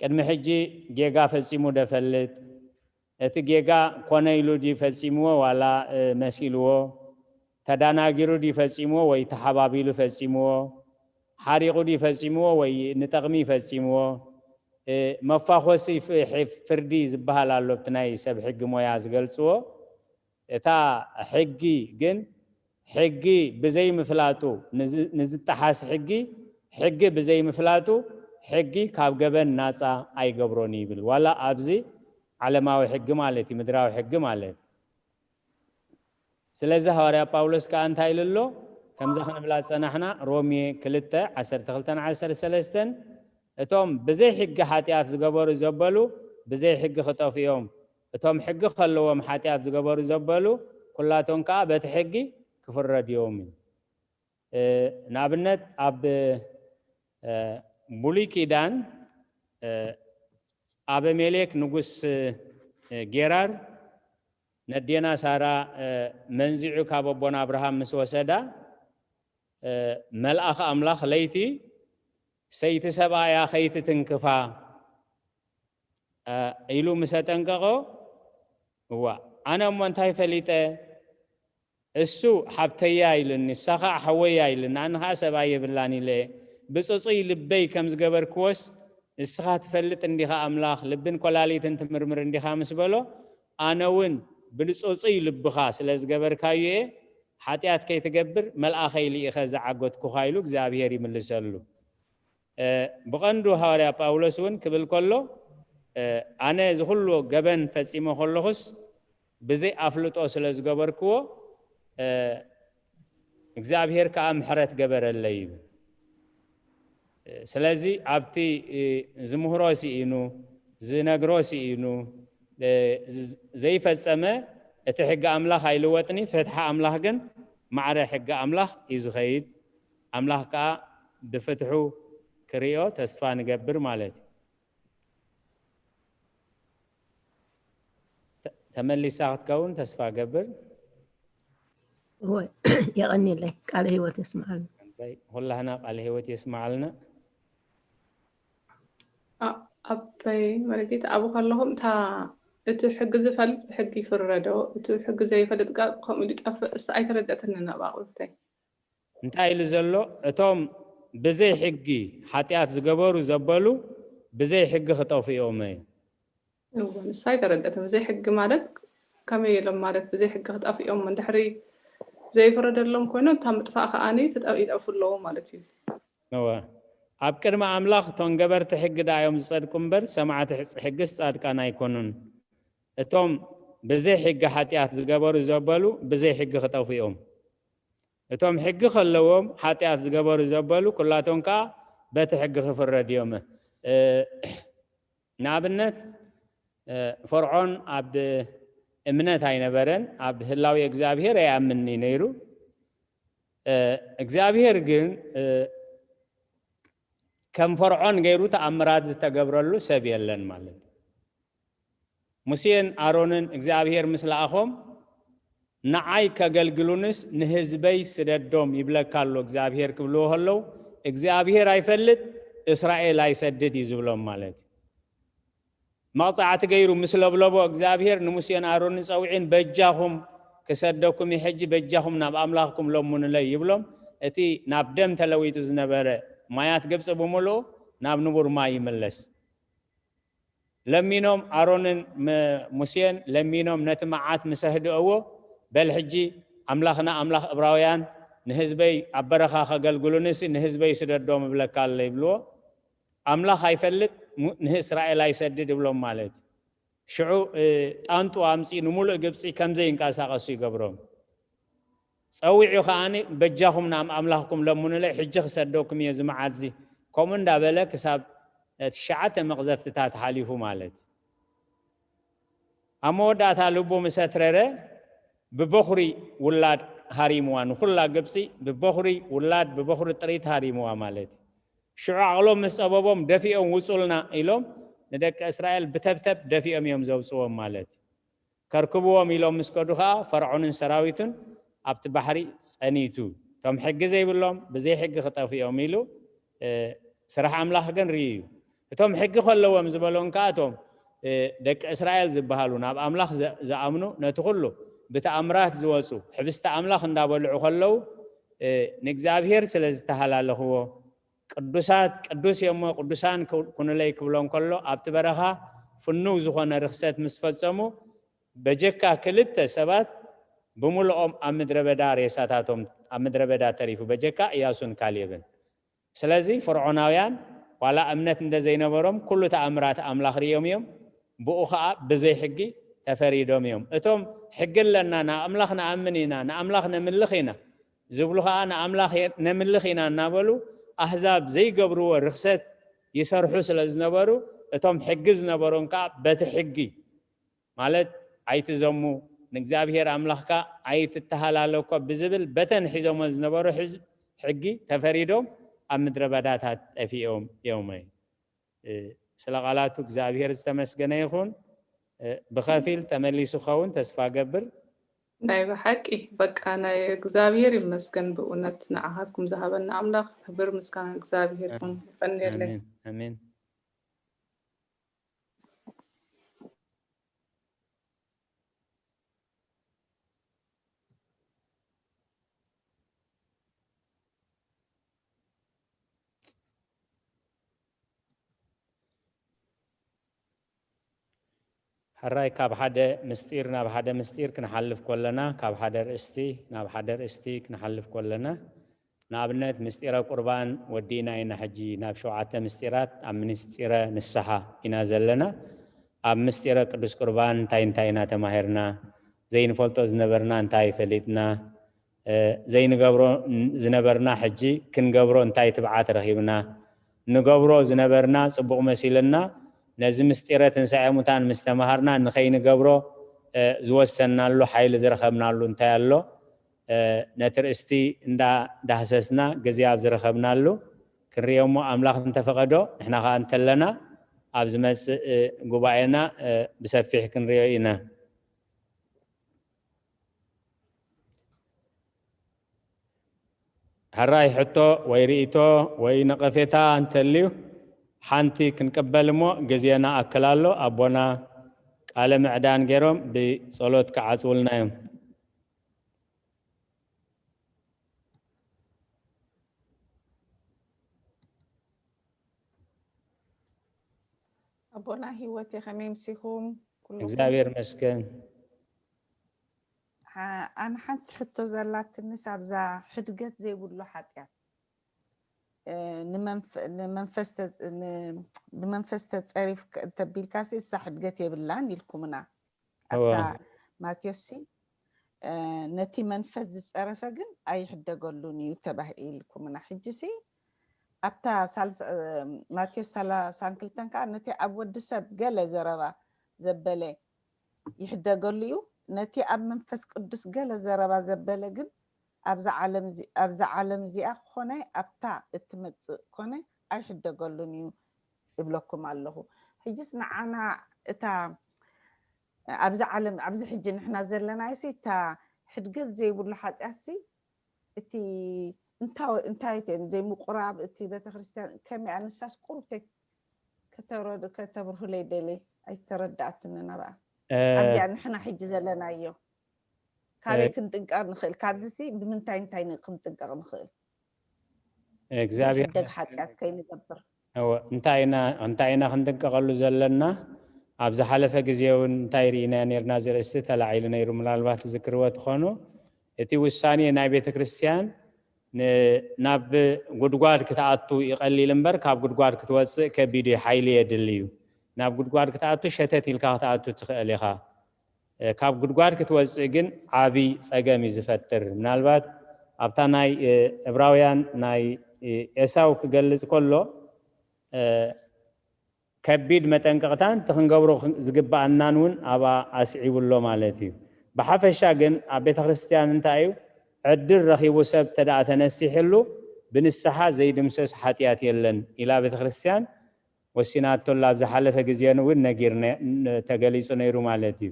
ቅድሚ ሕጂ ጌጋ ፈጺሙ ደፈልጥ፣ እቲ ጌጋ ኮነ ኢሉ ድዩ ፈጺምዎ ዋላ መሲልዎ፣ ተዳናጊሩ ድዩ ፈጺምዎ ወይ ተሓባቢሉ ፈጺምዎ፣ ሓሪቑ ድዩ ፈጺምዎ ወይ ንጠቕሚ ፈጺምዎ፣ መፋኾሲ ፍርዲ ዝበሃል ኣሎ ኣብቲ ናይ ሰብ ሕጊ ሞያ ዝገልጽዎ። እታ ሕጊ ግን ሕጊ ብዘይምፍላጡ፣ ንዝጠሓስ ሕጊ፣ ሕጊ ብዘይምፍላጡ ሕጊ ካብ ገበን ናጻ ኣይገብሮን ይብል። ዋላ ኣብዚ ዓለማዊ ሕጊ ማለት እዩ፣ ምድራዊ ሕጊ ማለት። ስለዚ ሃዋርያ ጳውሎስ ከኣ እንታይ ኢሉ ኣሎ? ከምዛ ክንብላ ዝጸናሕና ሮሜ ክልተ ዓሰርተ ክልተን ዓሰርተ ሰለስተን፣ እቶም ብዘይ ሕጊ ሓጢኣት ዝገበሩ ዘበሉ ብዘይ ሕጊ ክጠፉ እዮም። እቶም ሕጊ ከለዎም ሓጢኣት ዝገበሩ ዘበሉ ኩላቶም ከኣ በቲ ሕጊ ክፍረዱ እዮም። ንኣብነት ኣብ ብሉይ ኪዳን ኣበሜሌክ ንጉስ ጌራር ነዴና ሳራ መንዚዑ ካብ ኣቦና ኣብርሃም ምስ ወሰዳ፣ መልኣኽ ኣምላኽ ለይቲ ሰይቲ ሰብኣያ ከይትትንክፋ ኢሉ ምስ ኣጠንቀቖ፣ እዋ ኣነ እሞ እንታይ ፈሊጠ? እሱ ሓብተያ ኢሉኒ፣ እሳ ኸዓ ሓወያ ኢሉኒ፣ ኣነ ኸዓ ሰብኣይ የብላን ኢለ ብጽጹይ ልበይ ከም ዝገበርክዎስ እስኻ ትፈልጥ እንዲኻ ኣምላኽ፣ ልብን ኮላሊትን ትምርምር እንዲኻ ምስ በሎ፣ ኣነ እውን ብልጹጹይ ልብኻ ስለ ዝገበርካዮ እየ፣ ሓጢኣት ከይትገብር መልኣኸይ ልኢኸ ዝዓገትኩኻ ኢሉ እግዚኣብሔር ይምልሰሉ። ብቐንዱ ሃዋርያ ጳውሎስ እውን ክብል ከሎ፣ ኣነ እዚ ኩሉ ገበን ፈጺመ ከለኹስ ብዘይ ኣፍልጦ ስለ ዝገበርክዎ እግዚኣብሔር ከኣ ምሕረት ገበረለይ ይብል። ስለዚ ኣብቲ ዝምህሮ ስኢኑ፣ ዝነግሮ ስኢኑ፣ ዘይፈጸመ እቲ ሕጊ ኣምላኽ ኣይልወጥኒ፣ ፍትሒ ኣምላኽ ግን ማዕረ ሕጊ ኣምላኽ እዩ ዝኸይድ። ኣምላኽ ከኣ ብፍትሑ ክርእዮ ተስፋ ንገብር ማለት እዩ። ተመሊሳ ክትከውን ተስፋ ገብር። ወይ የቐኒለይ፣ ቃለ ህይወት የስምዓሉ። ኩላህና ቃለ ህይወት የስምዓልና። ኣበይ መረጌት ኣብ ከለኹም እታ እቲ ሕጊ ዝፈልጥ ብሕጊ ይፍረዶ፣ እቲ ሕጊ ዘይፈልጥ ከ ከምኡ ኢሉ ይጠፍእ። እሳ ኣይተረደእትንን ኣብ ኣቕልብተይ። እንታይ ኢሉ ዘሎ? እቶም ብዘይ ሕጊ ሓጢኣት ዝገበሩ ዘበሉ ብዘይ ሕጊ ክጠፉ እዮም። እወ፣ ንሳ ኣይተረደእትን። ብዘይ ሕጊ ማለት ከመይ ኢሎም ማለት ብዘይ ሕጊ ክጠፍኡ እዮም? እንድሕሪ ዘይፍረደሎም ኮይኖም እታ ምጥፋእ ከኣኒ ትጠ- ይጠፍኡ ኣለዉ ማለት እዩ። እወ፣ ኣብ ቅድሚ ኣምላኽ እቶም ገበርቲ ሕጊ ደኣ እዮም ዝጸድቁ እምበር ሰማዕቲ ሕጽ- ሕግስ ጻድቃን ኣይኮኑን። እቶም ብዘይ ሕጊ ሓጢኣት ዝገበሩ ዘበሉ ብዘይ ሕጊ ክጠፉ እዮም። እቶም ሕጊ ከለዎም ሓጢኣት ዝገበሩ ዘበሉ ኩላቶም ከኣ በቲ ሕጊ ክፍረድ እዮም። እ፣ ንኣብነት እ፣ ፈርዖን ኣብ እምነት ኣይነበረን፣ ኣብ ህላዊ እግዚኣብሔር ኣይኣምንን እዩ ነይሩ። እ፣ እግዚኣብሔር ግን እ፣ ከም ፈርዖን ገይሩ ተኣምራት ዝተገብረሉ ሰብ የለን ማለት እዩ። ሙሴን ኣሮንን እግዚኣብሔር ምስ ለኣኾም ንዓይ ከገልግሉንስ ንህዝበይ ስደዶም ይብለካ ኣሎ እግዚኣብሔር ክብልዎ ከለዉ እግዚኣብሔር ኣይፈልጥ እስራኤል ኣይሰድድ እዩ ዝብሎም ማለት እዩ። መቕጻዕቲ ገይሩ ምስ ለብለቦ እግዚኣብሔር ንሙሴን ኣሮንን ጸዊዒን በጃኹም ክሰደኩም እዩ ሕጂ በጃኹም ናብ ኣምላኽኩም ለምኑለይ ይብሎም። እቲ ናብ ደም ተለዊጡ ዝነበረ ማያት ግብፂ ብምልኡ ናብ ንቡር ማይ ይምለስ። ለሚኖም ኣሮንን ሙሴን ለሚኖም ነቲ መዓት ምስ ኣህድእዎ በል ሕጂ ኣምላኽና ኣምላኽ እብራውያን ንህዝበይ ኣብ በረኻ ከገልግሉንሲ ንህዝበይ ስደዶም እብለካ ኣሎ ይብልዎ። ኣምላኽ ኣይፈልጥ ሙ- ንእስራኤል ኣይሰድድ ይብሎም ማለት እዩ። ሽዑ እ፣ ጣንጡ ኣምፂ ንምሉእ ግብፂ ከምዘይንቀሳቐሱ ይገብሮም። ጸዊዑ ከዓኒ በጃኹም ናብ ኣምላኽኩም ለምኑለይ ሕጂ ክሰደኩም እየ እዚ መዓት እዚ። ከምኡ እንዳበለ ክሳብ እ፣ ትሽዓተ መቕዘፍትታት ሓሊፉ ማለት እዩ። ኣብ መወዳእታ ልቡ ምስ ኣትረረ ብበኹሪ ውላድ ሃሪምዋ፣ ንኹላ ግብፂ ብበኹሪ ውላድ ብበኹሪ ጥሪት ሃሪምዋ ማለት እዩ። ሽዑ ዓቕሎም ምስ ጸበቦም ደፊኦም ውጹልና ኢሎም ንደቂ እስራኤል ብተብተብ ደፊኦም እዮም ዘውጽዎም ማለት እዩ። ከርክብዎም ኢሎም ምስ ከዱ ኸዓ ፈርዖንን ሰራዊቱን ኣብቲ ባሕሪ ጸኒቱ። እቶም ሕጊ ዘይብሎም ብዘይ ሕጊ ክጠፍኦም ኢሉ እ፣ ስራሕ ኣምላኽ ግን ርእዩ እዩ። እቶም ሕጊ ከለዎም ዝበሎም ከኣ እቶም እ፣ ደቂ እስራኤል ዝበሃሉ ናብ ኣምላኽ ዘ- ዝኣምኑ ነቲ ኩሉ ብተኣምራት ዝወጹ ሕብስቲ ኣምላኽ እንዳበልዑ ከለዉ እ፣ ንእግዚኣብሔር ስለ ዝተሃላለኽዎ ቅዱሳት ቅዱስ እዮሞ ቅዱሳን ክው- ኩኑለይ ክብሎም ከሎ ኣብቲ በረኻ ፍኑው ዝኾነ ርኽሰት ምስ ፈጸሙ በጀካ ክልተ ሰባት ብምልኦም ኣብ ምድረ በዳ ሬሳታቶም ኣብ ምድረ በዳ ተሪፉ በጀካ እያሱን ካሌብን። ስለዚ ፈርዖናውያን ዋላ እምነት እንደ ዘይነበሮም ኩሉ ተኣምራት ኣምላኽ ርእዮም እዮም። ብኡ ኸዓ ብዘይ ሕጊ ተፈሪዶም እዮም። እቶም ሕጊ ኣለና ንኣምላኽ ንኣምን ኢና ንኣምላኽ ነምልኽ ኢና ዝብሉ ኸዓ ንኣምላኽ የ- ነምልኽ ኢና እናበሉ ኣህዛብ ዘይገብርዎ ርኽሰት ይሰርሑ ስለ ዝነበሩ እቶም ሕጊ ዝነበሮም ከዓ በቲ ሕጊ ማለት ኣይትዘሙ ንእግዚኣብሔር ኣምላኽካ ኣይትተሃላለኮ ብዝብል በተን ሒዞሞ ዝነበሩ ሕዝብ ሕጊ ተፈሪዶም ኣብ ምድረ በዳታት ጠፊኦም እዮም። እ፣ ስለ ቃላቱ እግዚኣብሔር ዝተመስገነ ይኹን። እ፣ ብኸፊል ተመሊሱ ኸውን ተስፋ ገብር። ናይ ብሓቂ በቃ ናይ እግዚኣብሔር ይመስገን ብእውነት ንዓኻትኩም ዝሃበና ኣምላኽ ክብር ምስጋና እግዚኣብሔር ይኹን። የቐንየለይ። ኣሜን ኣሜን። ሕራይ ካብ ሓደ ምስጢር ናብ ሓደ ምስጢር ክንሓልፍ ኮለና ካብ ሓደ ርእስቲ ናብ ሓደ ርእስቲ ክንሓልፍ ኮለና ንኣብነት ምስጢረ ቁርባን ወዲእና ኢና ሕጂ ናብ ሸውዓተ ምስጢራት ኣብ ምስጢረ ንስሓ ኢና ዘለና ኣብ ምስጢረ ቅዱስ ቁርባን እንታይ እንታይ ኢና ተማሂርና ዘይንፈልጦ ዝነበርና እንታይ ፈሊጥና ዘይንገብሮ ዝነበርና ሕጂ ክንገብሮ እንታይ ትብዓት ረኺብና ንገብሮ ዝነበርና ጽቡቕ መሲልና ነዚ ምስጢረ ትንሳኤ ሙታን ምስ ተማሃርና ንኸይንገብሮ ዝወሰንናሉ ሓይሊ ዝረኸብናሉ እንታይ ኣሎ ነቲ ርእስቲ እንዳ ዳህሰስና ግዜ ኣብ ዝረኸብናሉ ክንሪኦ እሞ ኣምላኽ እንተፈቐዶ ንሕና ኸዓ እንተለና ኣብ ዝመጽእ ጉባኤና ብሰፊሕ ክንሪኦ ኢና። ሕራይ ሕቶ ወይ ርእይቶ ወይ ነቐፌታ እንተልዩ ሓንቲ ክንቅበል እሞ ግዜና ኣክል ኣሎ ኣቦና ቃለ ምዕዳን ገይሮም ብጸሎት ክዓጽውልና እዮም። ኣቦና ህይወት ከመይ ምሲኹም? እግዚኣብሔር መስገን። ኣነ ሓንቲ ሕቶ ዘላትንስ ኣብዛ ሕድገት ዘይብሉ ሓጢኣት ንመንፈስ ተጸሪፍ እንተቢልካሲ እሳ ሕድገት የብላን ኢልኩምና ኣብታ ማቴዎስ ሲ ነቲ መንፈስ ዝጸረፈ ግን ኣይሕደገሉን እዩ ተባሂልኩምና ሕጂ ሲ ኣብታ ማቴዎስ ሰላሳን ክልተን ከዓ ነቲ ኣብ ወዲ ሰብ ገለ ዘረባ ዘበለ ይሕደገሉ እዩ። ነቲ ኣብ መንፈስ ቅዱስ ገለ ዘረባ ዘበለ ግን ኣብዛ ዓለም እዚኣ ኮነ ኣብታ እትመጽእ ኮነ ኣይሕደገሉን እዩ እብለኩም ኣለኹ። ሕጅስ ንዓና እታ ኣብዚ ዓለም ኣብዚ ሕጂ ንሕና ዘለናዮሲ እታ ሕድገት ዘይብሉ ሓጢኣትሲ እቲ እንታይ እንታይ ዘይምቁራብ እቲ ቤተክርስትያን ከመይ ኣነሳስ ቁሩብ ከተብርሁለይ ደሊ ኣይተረዳኣትንን ኣብኣ ኣብዚኣ ንሕና ሕጂ ዘለናዮ ካበይ ክንጥንቀቕ ንኽእል ካብዚሲ ብምንታይ እንታይ ክንጥንቀቕ ንኽእል እግዚኣብሔር ደግ ሓጢኣት ከይንገብር እንታይ ኢና እንታይ ኢና ክንጥንቀቐሉ ዘለና ኣብ ዝሓለፈ ግዜ እውን እንታይ ርኢና ነርና ዝርእስቲ ተላዒሉ ነይሩ። ምናልባት ዝክርዎ ትኾኑ፣ እቲ ውሳኔ ናይ ቤተ ክርስቲያን ን-፣ ናብ ጉድጓድ ክትኣቱ ይቐሊል እምበር፣ ካብ ጉድጓድ ክትወፅእ ከቢድ እዩ፣ ሓይሊ የድሊ እዩ። ናብ ጉድጓድ ክትኣቱ ሸተት ኢልካ ክትኣቱ ትኽእል ኢኻ። እ፣ ካብ ጉድጓድ ክትወፅእ ግን ዓቢ ጸገም እዩ ዝፈጥር። ምናልባት ኣብታ ናይ፣ እ፣ ዕብራውያን ናይ፣ እ፣ ኤሳው ክገልጽ ከሎ፣ እ፣ ከቢድ መጠንቀቕታን እቲ ክንገብሮ ክ-፣ ዝግብኣናን እውን ኣብኣ ኣስዒቡ ኣሎ ማለት እዩ። ብሓፈሻ ግን ኣብ ቤተ ክርስቲያን እንታይ እዩ? ዕድል ረኺቡ ሰብ እንተ ደኣ ተነሲሕሉ፣ ብንስሓ ዘይድምሰስ ሓጢኣት የለን ኢላ ቤተ ክርስቲያን ወሲናቶ ኣላ። ኣብ ዝሓለፈ ግዜ እውን ነጊርና፣ ን-፣ ተገሊጹ ነይሩ ማለት እዩ።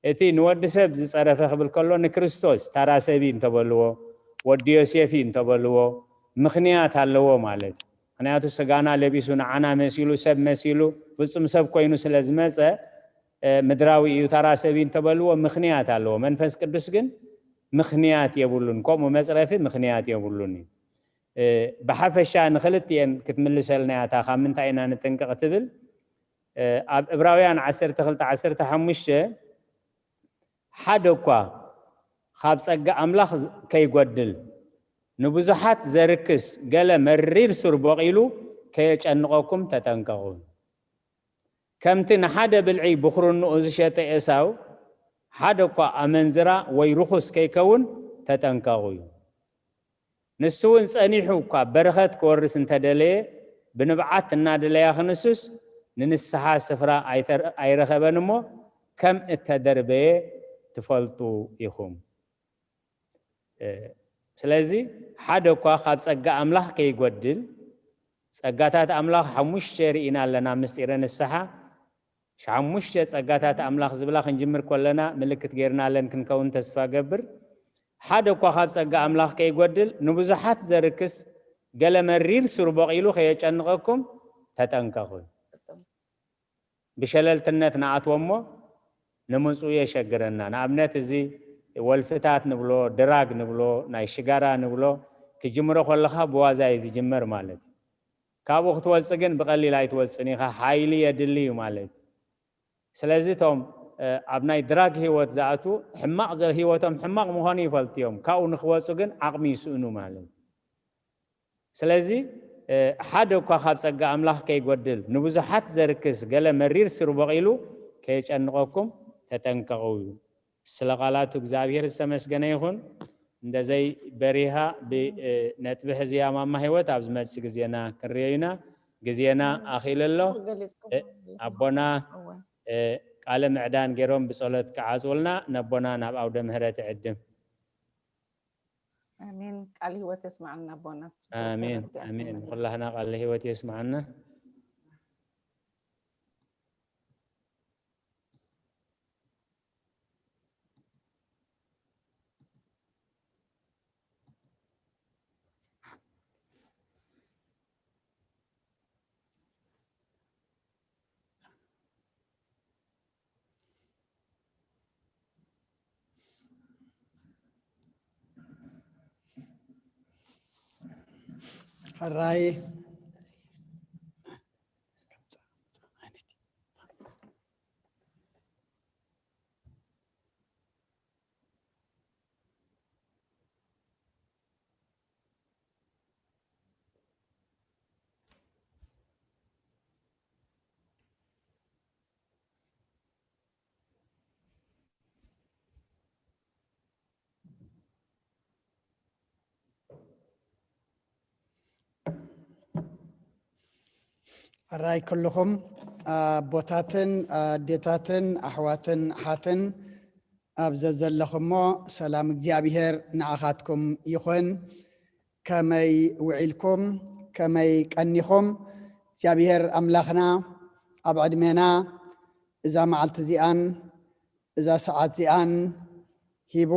እቲ ንወዲ ሰብ ዝጸረፈ ክብል ከሎ ንክርስቶስ ታራ ሰብ እዩ እንተበልዎ፣ ወዲ ዮሴፍ እዩ እንተበልዎ፣ ምኽንያት ኣለዎ ማለት እዩ። ምኽንያቱ ስጋና ለቢሱ ንዓና መሲሉ፣ ሰብ መሲሉ፣ ፍጹም ሰብ ኮይኑ ስለ ዝመጸ፣ እ፣ ምድራዊ እዩ፣ ታራ ሰብ እዩ እንተበልዎ ምኽንያት ኣለዎ። መንፈስ ቅዱስ ግን ምኽንያት የብሉን። ከምኡ መጽረፊ ምኽንያት የብሉን እዩ። እ፣ ብሓፈሻ ንኽልቲኤን ክትምልሰልና እያ፣ እታ ካብ ምንታይ ኢና ንጥንቀቕ ትብል። እ፣ ኣብ ዕብራውያን ዓሰርተ ክልተ ዓሰርተ ሓሙሽተ፣ ሓደ እኳ ካብ ጸጋ ኣምላኽ ዝ-፣ ከይጎድል፣ ንብዙሓት ዘርክስ ገለ መሪር ሱር ቦቒሉ ከየጨንቐኩም ተጠንቀቑ። ከምቲ ንሓደ ብልዒ ብኹርንኡ ዝሸጠ ኤሳው፣ ሓደ እኳ ኣመንዝራ ወይ ርኹስ ከይከውን ተጠንቀቑ እዩ። ንሱ እውን ጸኒሑ እኳ በረኸት ክወርስ እንተደለየ፣ ብንብዓት እናደለያ ክንሱስ፣ ንንስሓ ስፍራ ኣይተር-፣ ኣይረኸበን እሞ፣ ከም እተደርበየ ትፈልጡ ኢኹም። እ፣ ስለዚ ሓደ እኳ ካብ ጸጋ ኣምላኽ ከይጎድል፣ ጸጋታት ኣምላኽ ሓሙሽተ ርኢና ኣለና፣ ምስጢረ ንስሓ፣ ሓሙሽተ ጸጋታት ኣምላኽ ዝብላ ክንጅምር ከለና ምልክት ጌርናለን ክንከውን ተስፋ ገብር። ሓደ እኳ ካብ ጸጋ ኣምላኽ ከይጎድል፣ ንብዙሓት ዘርክስ ገለ መሪር ሱር ቦቒሉ ከየጨንቐኩም ተጠንቀቑ። ብሸለልትነት ንኣትዎ እሞ ንምጽኡ የሸግረና። ንኣብነት፣ እዚ ወልፍታት ንብሎ፣ ድራግ ንብሎ፣ ናይ ሽጋራ ንብሎ፣ ክጅምሮ ከለኻ ብዋዛ እዩ ዝጅመር ማለት እዩ። ካብኡ ክትወጽእ ግን ብቐሊል ኣይትወጽእን ኢኻ፣ ሓይሊ የድሊ እዩ ማለት እዩ። ስለዚ እቶም፣ እ፣ ኣብ ናይ ድራግ ህይወት ዝኣትዉ ሕማቕ ዘ-፣ ህይወቶም ሕማቕ ምዃኑ ይፈልጡ እዮም። ካብኡ ንክወጹ ግን ዓቕሚ ይስእኑ ማለት እዩ። ስለዚ፣ እ፣ ሓደ እኳ ካብ ጸጋ ኣምላኽ ከይጎድል፣ ንብዙሓት ዘርክስ ገለ መሪር ስር ቦቒሉ ከየጨንቐኩም ተጠንቀቑ እዩ። ስለ ቃላቱ እግዚኣብሔር ዝተመስገነ ይኹን። እንደዘይ በሪሃ ብ-፣ እ፣ ነጥቢ ሕዝያ ማማ ህይወት ኣብ ዝመጽእ ግዜና ክንርእዮ ኢና። ግዜና ኣኺሉ ኣሎ። ገሊጽኩም እ፣ ኣሎ። ኣቦና፣ እወ። እ፣ ቃለ ምዕዳን ገይሮም ብጸሎት ክዓጽውልና ነቦና ናብ ኣውደ ምህረት ዕድም። ኣሜን። ቃል ህይወት የስማዕና ኣቦና። ጽቡቅ ኣሜን፣ ተረዲኣትና ኣሜን። ኣለና። ኩላህና ቃል ህይወት የስማዕና። ሕራይ። ሕራይ ኩልኹም ኣቦታትን ኣዴታትን ኣሕዋትን ኣሓትን ኣብ ዘዘለኹሞ ሰላም እግዚኣብሔር ንዓኻትኩም ይኹን። ከመይ ውዒልኩም? ከመይ ቀኒኹም? እግዚኣብሔር ኣምላኽና ኣብ ዕድሜና እዛ መዓልቲ እዚኣን እዛ ሰዓት እዚኣን ሂቡ፣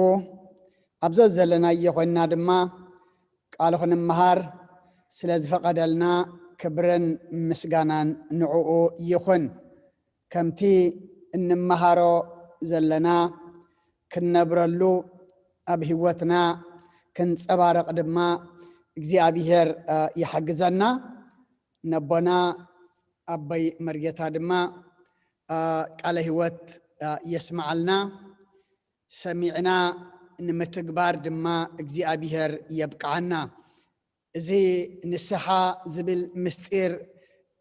ኣብ ዘዘለናዮ ኮይንና ድማ ቃሉ ክንመሃር ስለ ዝፈቐደልና ክብርን ምስጋናን ንዕኡ ይኹን። ከምቲ እንመሃሮ ዘለና ክንነብረሉ፣ ኣብ ህይወትና ክንጸባረቕ ድማ እግዚኣብሔር፣ እ፣ ይሓግዘና። ነቦና ኣቦይ መርጌታ ድማ ቃለ ሕይወት የስምዓልና። ሰሚዕና ንምትግባር ድማ እግዚኣብሔር የብቅዓና። እዚ ንስሓ ዝብል ምስጢር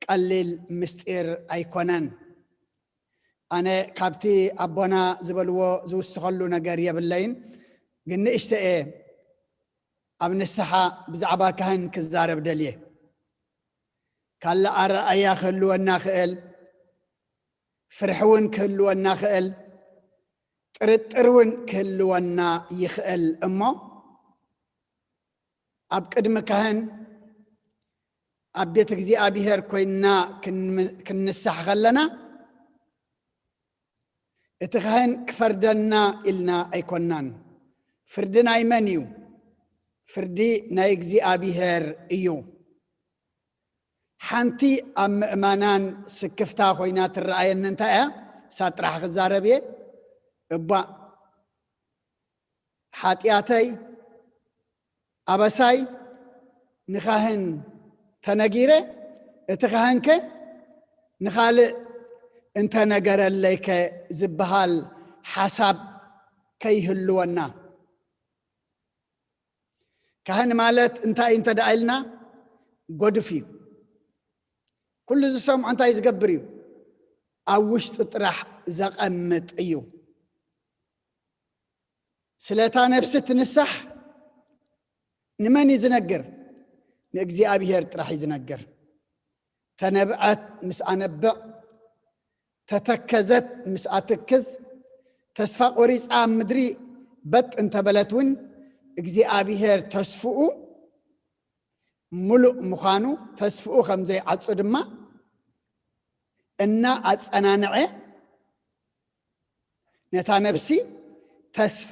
ቀሊል ምስጢር ኣይኮነን። ኣነ ካብቲ ኣቦና ዝበልዎ ዝውስኸሉ ነገር የብለይን፣ ግን ንእሽተኤ ኣብ ንስሓ ብዛዕባ ካህን ክዛረብ ደልየ። ካልእ ኣረኣያ ክህልወና ክእል፣ ፍርሒ እውን ክህልወና ክእል፣ ጥርጥር እውን ክህልወና ይኽእል። እሞ ኣብ ቅድሚ ካህን ኣብ ቤት እግዚኣብሔር ኮይንና ክን-፣ ክንንሳሕ ከለና፣ እቲ ካህን ክፈርደና ኢልና ኣይኮናን። ፍርዲ ናይ መን እዩ? ፍርዲ ናይ እግዚኣብሔር እዩ። ሓንቲ ኣብ ምእማናን ስክፍታ ኮይና ትረኣየኒ እንታይ እያ? እሳ ጥራሕ ክዛረብ እየ። እባ ሓጢኣተይ፣ ኣበሳይ ንኻህን ተነጊረ፣ እቲ ካህንከ ንኻልእ እንተነገረለይከ ዝበሃል ሓሳብ ከይህልወና። ካህን ማለት እንታይ እዩ እንተ ደኣ ኢልና፣ ጎዱፍ እዩ። ኩሉ ዝሰምዖ እንታይ ዝገብር እዩ? ኣብ ውሽጡ ጥራሕ ዘቐምጥ እዩ። ስለ እታ ነፍሲ ትንሳሕ ንመን እዩ ዝነግር? ንእግዚኣብሔር ጥራሕ እዩ ዝነግር። ተነብዐት ምስ ኣነብዕ፣ ተተከዘት ምስ ኣትክዝ፣ ተስፋ ቆሪጻ ኣብ ምድሪ በጥ እንተበለት እውን፣ እግዚኣብሔር ተስፍኡ ምሉእ ምዃኑ፣ ተስፍኡ ከም ዘይዓጹ ድማ እና ኣጸናንዐ ነታ ነፍሲ ተስፋ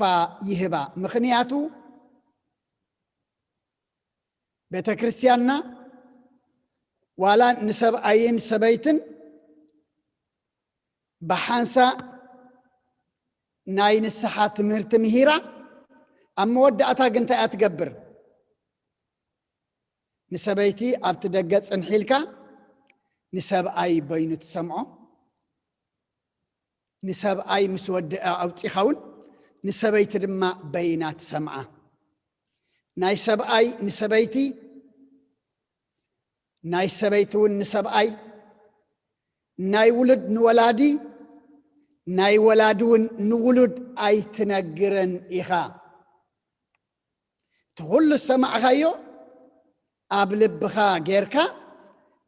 ይህባ። ምኽንያቱ ቤተ ክርስቲያንና ዋላ ንሰብኣይን ሰበይትን ብሓንሳእ ናይ ንስሓ ትምህርቲ ምሂራ፣ ኣብ መወዳእታ ግን እንታይ እያ ትገብር? ንሰበይቲ ኣብቲ ደገ ጽንሒ ኢልካ ንሰብኣይ በይኑ ትሰምዖ። ንሰብኣይ ምስ ወድአ ኣውጺኻ እውን ንሰበይቲ ድማ በይና ትሰምዓ። ናይ ሰብኣይ ንሰበይቲ፣ ናይ ሰበይቲ እውን ንሰብኣይ፣ ናይ ውሉድ ንወላዲ፣ ናይ ወላዲ እውን ንውሉድ ኣይትነግርን ኢኻ። እቲ ኩሉ ዝሰማዕኻዮ ኣብ ልብኻ ጌርካ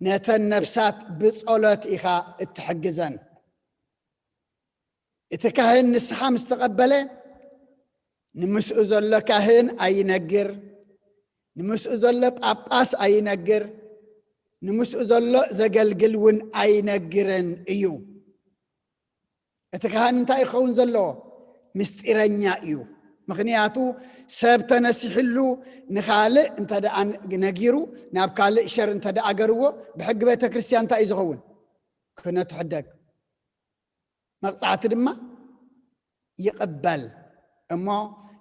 ነተን ነፍሳት ብጸሎት ኢኻ እትሕግዘን። እቲ ካህን ንስሓ ምስ ተቐበለ፣ ንምስኡ ዘሎ ካህን ኣይነግር፣ ንምስኡ ዘሎ ጳጳስ ኣይነግር፣ ንምስኡ ዘሎ ዘገልግል እውን ኣይነግርን እዩ። እቲ ካህን እንታይ ክኸውን ዘለዎ? ምስጢረኛ እዩ። ምኽንያቱ ሰብ ተነሲሕሉ ንኻልእ እንተ ደኣ ነጊሩ፣ ናብ ካልእ ሸር እንተ ደኣ ገርዎ፣ ብሕጊ ቤተ ክርስቲያን እንታይ እዩ ዝኸውን? ክህነቱ ሕደግ። መቕጻዕቲ ድማ ይቕበል። እሞ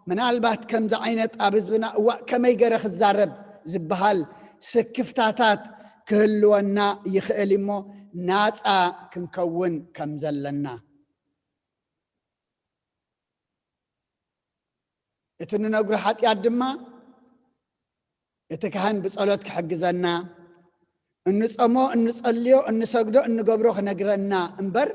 ምናልባት ከምዚ ዓይነት ኣብ ህዝብና እዋእ ከመይ ገረ ክዛረብ ዝበሃል ስክፍታታት ክህልወና ይኽእል እሞ ናጻ ክንከውን ከም ዘለና። እቲ ንነግሮ ሓጢኣት ድማ እቲ ካህን ብጸሎት ክሕግዘና፣ እንጸሞ፣ እንጸልዮ፣ እንሰግዶ፣ እንገብሮ ክነግረና እምበር፣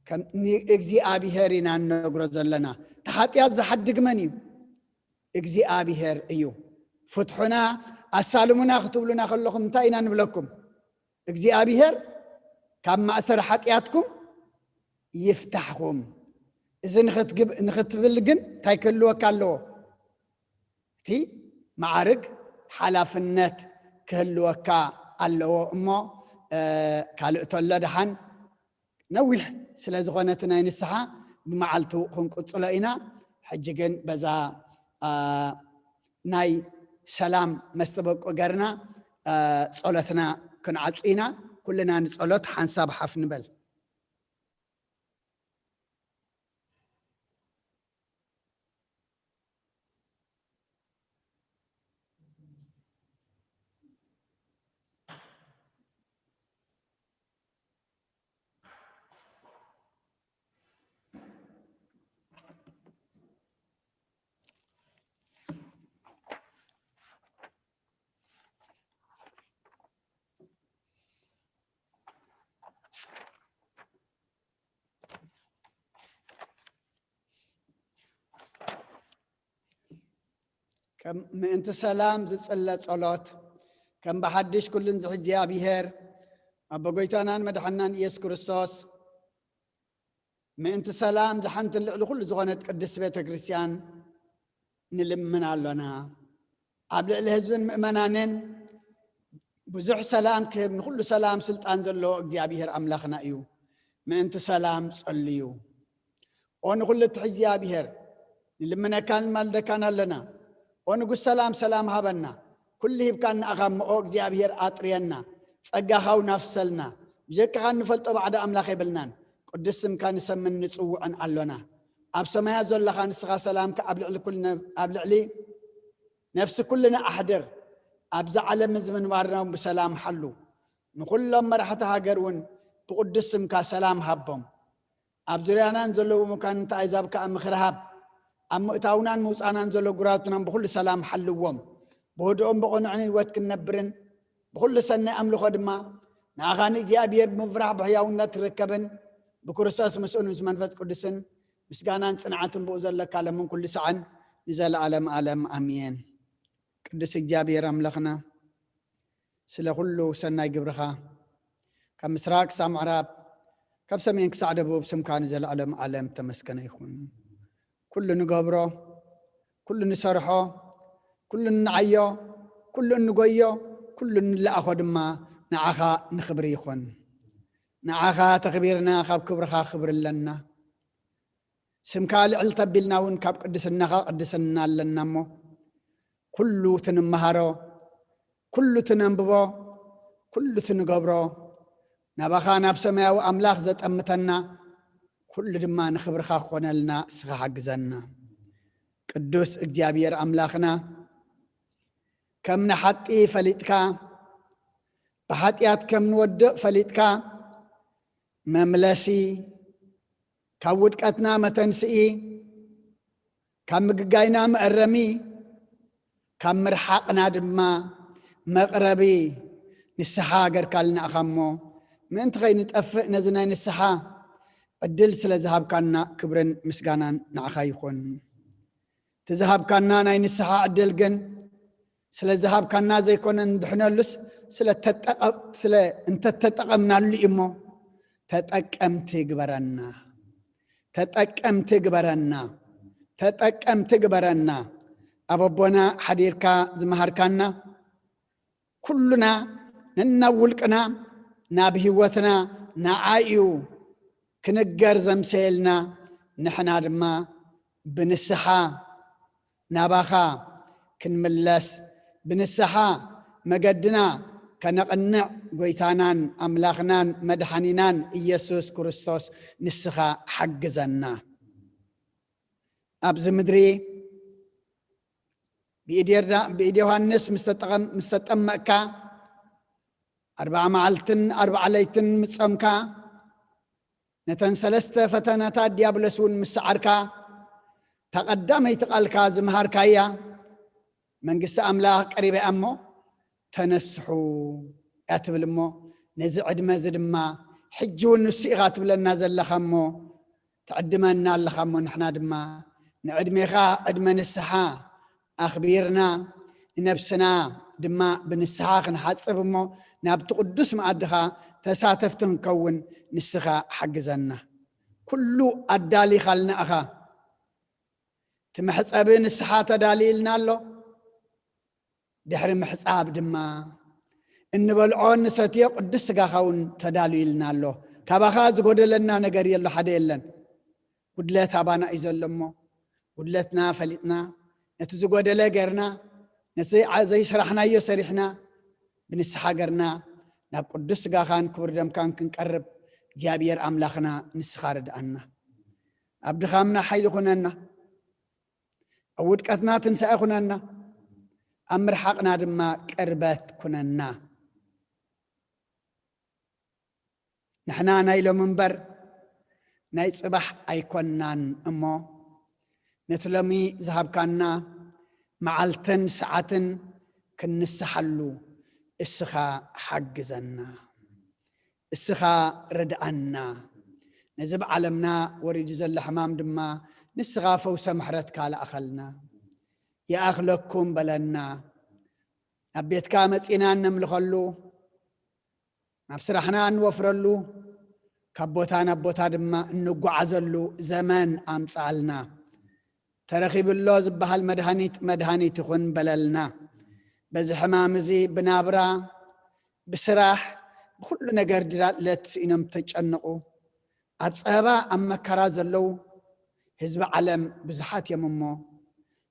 ከም ንእግዚኣብሔር ኢና እንነግሮ ዘለና። እቲ ሓጢኣት ዝሓድግ መን እዩ? እግዚኣብሔር እዩ። ፍትሑና ኣሳልሙና ክትብሉና ከለኹም እንታይ ኢና ንብለኩም? እግዚኣብሔር ካብ ማእሰር ሓጢኣትኩም ይፍታሕኩም። እዚ ንኽትግብ-፣ ንኽትብል ግን እንታይ ክህልወካ ኣለዎ? እቲ መዓርግ ሓላፍነት ክህልወካ ኣለዎ እሞ፣ እ፣ ካልእ ተሎ ደሓን ነዊሕ ስለ ዝኾነ እቲ ናይ ንስሓ ብመዓልቱ ክንቅጽሎ ኢና። ሕጂ ግን በዛ፣ እ፣ ናይ ሰላም መስተበቁ ገርና፣ እ፣ ጸሎትና ክንዓጹ ኢና። ኩልና ንጸሎት ሓንሳብ ሓፍ ንበል። ከም ምእንቲ ሰላም ዝጽለ ጸሎት፣ ከም ብሓድሽ ኩሉን ዝሕዚ እግዚኣብሔር፣ ኣቦ ጎይታናን መድሓናን ኢየሱስ ክርስቶስ፣ ምእንቲ ሰላም ዝሓንትን ልዕሊ ኩሉ ዝኾነት ቅድስት ቤተ ክርስቲያን ንልምን ኣሎና። ኣብ ልዕሊ ህዝብን ምእመናንን ብዙሕ ሰላም ክህብ፣ ንኹሉ ሰላም ስልጣን ዘለዎ እግዚኣብሔር ኣምላኽና እዩ። ምእንቲ ሰላም ጸልዩ። ኦ ንኹሉ እትሕዚ እግዚኣብሔር፣ ንልምነካን ንማልደካን ኣለና። ኦ ንጉስ ሰላም፣ ሰላም ሃበና። ኩሉ ሂብካን ንኣኻ እሞ ኦ እግዚኣብሔር ኣጥርየና። ጸጋኻ እውን ኣፍሰልና። ብጀካኻ እንፈልጦ ባዕዳ ኣምላኽ የብልናን። ቅዱስ ስምካ ንሰምን ንጽውዕን ኣሎና። ኣብ ሰማያት ዘለኻ ንስኻ ሰላምካ ኣብ ልዕሊ ኩሉ ነ-፣ ኣብ ልዕሊ ነፍሲ ኩልና ኣሕድር። ኣብዛ ዓለም እዚ ምንባርና እውን ብሰላም ሓሉ። ንኹሎም መራሕቲ ሃገር እውን ብቅዱስ ስምካ ሰላም ሃቦም። ኣብ ዙርያናን ዘለዉ መኳንንቲ ኣሕዛብ ከኣ ምኽሪ ሃብ። ኣብ ምእታውናን ምውጻእናን ዘሎ ጉራቱናን ብኹሉ ሰላም ሓልዎም። ብህድኦም ብቕኑዕን ህይወት ክንነብርን ብኹሉ ሰናይ ኣምልኾ ድማ ንኣኻ ንእግዚኣብሔር ብምፍራሕ ብሕያውነት ትርከብን ብክርስቶስ ምስኡን ምስ መንፈስ ቅዱስን ምስጋናን ጽንዓትን ብኡ ዘለካ ለምን ኩሉ ሰዓን ንዘለዓለም ዓለም ኣሜን። ቅዱስ እግዚኣብሔር ኣምላኽና ስለ ኩሉ ሰናይ ግብርኻ ካብ ምስራቅ ክሳብ ምዕራብ ካብ ሰሜን ክሳዕ ደቡብ ስምካ ንዘለዓለም ዓለም ተመስገነ ይኹን። ኩሉ ንገብሮ፣ ኩሉ ንሰርሖ፣ ኩሉ ንዓዮ፣ ኩሉ እንጎዮ፣ ኩሉ እንለኣኾ ድማ ንዓኻ ንኽብሪ ይኹን። ንዓኻ ተኽቢርና ካብ ክብርኻ ክብሪ ኣለና። ስምካ ልዕል ተቢልና እውን ካብ ቅድስናኻ ቅድስና ኣለና እሞ ኩሉ ትንመሃሮ፣ ኩሉ ትነንብቦ፣ ኩሉ ትንገብሮ ናባኻ ናብ ሰማያዊ ኣምላኽ ዘጠምተና ኩሉ ድማ ንኽብርኻ ክኾነልና እስኻ ሓግዘና። ቅዱስ እግዚኣብሔር ኣምላኽና ከም ንሓጢ ፈሊጥካ ብሓጢኣት ከም ንወድቕ ፈሊጥካ መምለሲ ካብ ውድቀትና መተንስኢ ካብ ምግጋይና መእረሚ ካብ ምርሓቕና ድማ መቕረቢ ንስሓ ገርካልና ኢኻ እሞ ምእንቲ ከይንጠፍእ ነዚ ናይ ንስሓ ዕድል ስለ ዝሃብካና ክብርን ምስጋናን ንዓኻ ይኹን። እቲ ዝሃብካና ናይ ንስሓ ዕድል ግን ስለ ዝሃብካና ዘይኮነ እንድሕነሉስ ስለ ተጠቐ-፣ ስለ እንተተጠቐምናሉ እዩ እሞ ተጠቀምቲ ግበረና። ተጠቀምቲ ግበረና። ተጠቀምቲ ግበረና። ኣብ ኣቦና ሓዲርካ ዝመሃርካና ኩሉና ነናብ ውልቅና ናብ ህይወትና ንዓይ እዩ ክንገር ዘምሰየልና ንሕና ድማ ብንስሓ ናባኻ ክንምለስ ብንስሓ መገድና ከነቕንዕ ጎይታናን ኣምላኽናን መድሓኒናን ኢየሱስ ክርስቶስ ንስኻ ሓግዘና። ኣብዚ ምድሪ ብኢድ የርዳ-፣ ብኢድ ዮሃንስ ምስ ተጠቐም-፣ ምስ ተጠመቕካ ኣርብዓ መዓልትን ኣርብዓ ለይትን ምስ ጾምካ ነተን ሰለስተ ፈተነታት ዲያብሎስ እውን ምስ ሰዓርካ እታ ቀዳመይቲ ቃልካ ዝመሃርካያ መንግስቲ ኣምላኽ ቀሪባ እያ እሞ ተነስሑ እያ ትብል እሞ ነዚ ዕድመ እዚ ድማ ሕጂ እውን ንሱ ኢኻ ትብለና ዘለኻ እሞ ትዕድመና ኣለኻ እሞ ንሕና ድማ ንዕድሜኻ ዕድመ ንስሓ ኣኽቢርና ንነብስና ድማ ብንስሓ ክንሓጽብ እሞ ናብቲ ቅዱስ መኣድኻ ተሳተፍቲ ክንከውን ንስኻ ሓግዘና። ኩሉ ኣዳሊኻልና ኢኻ። እቲ መሕጸቢ ንስሓ ተዳልዩልና ኣሎ። ድሕሪ ምሕጻብ ድማ እንበልዖ እንሰትዮ ቅዱስ ስጋኻ እውን ተዳልዩልና ኣሎ። ካባኻ ዝጎደለና ነገር የሎ፣ ሓደ የለን። ጉድለት ኣባና እዩ ዘሎ እሞ ጉድለትና ፈሊጥና ነቲ ዝጎደለ ገርና ነቲ ዓ-፣ ዘይስራሕናዮ ሰሪሕና ብንስሓ ገርና ናብ ቅዱስ ስጋኻን ክቡር ደምካን ክንቀርብ እግዚኣብሔር ኣምላኽና ንስኻ ርድኣና። ኣብ ድኻምና ሓይሊ ኩነና። ኣብ ውድቀትና ትንሳኤ ኩነና፣ ኣብ ምርሓቕና ድማ ቅርበት ኩነና። ንሕና ናይ ሎም እምበር ናይ ጽባሕ ኣይኮናን እሞ፣ ነቲ ሎሚ ዝሃብካና መዓልትን ሰዓትን ክንንስሓሉ እስኻ ሓግዘና። እስኻ ርድኣና። ነዚ ብዓለምና ወሪዱ ዘሎ ሕማም ድማ ንስኻ ፈውሰ ምሕረትካ ለኣኸልና። ይኣኽለኩም በለና። ናብ ቤትካ መጺና እነምልኸሉ፣ ናብ ስራሕና እንወፍረሉ፣ ካብ ቦታ ናብ ቦታ ድማ እንጓዓዘሉ ዘመን ኣምጽኣልና። ተረኺቡ ኣሎ ዝበሃል መድሃኒት መድሃኒት ይኹን በለልና። በዚ ሕማም እዚ ብናብራ፣ ብስራሕ፣ ብኹሉ ነገር ድራለት ስኢኖም ተጨነቑ። ኣብ ጸበባ ኣብ መከራ ዘለዉ ህዝቢ ዓለም ብዙሓት እዮም እሞ፣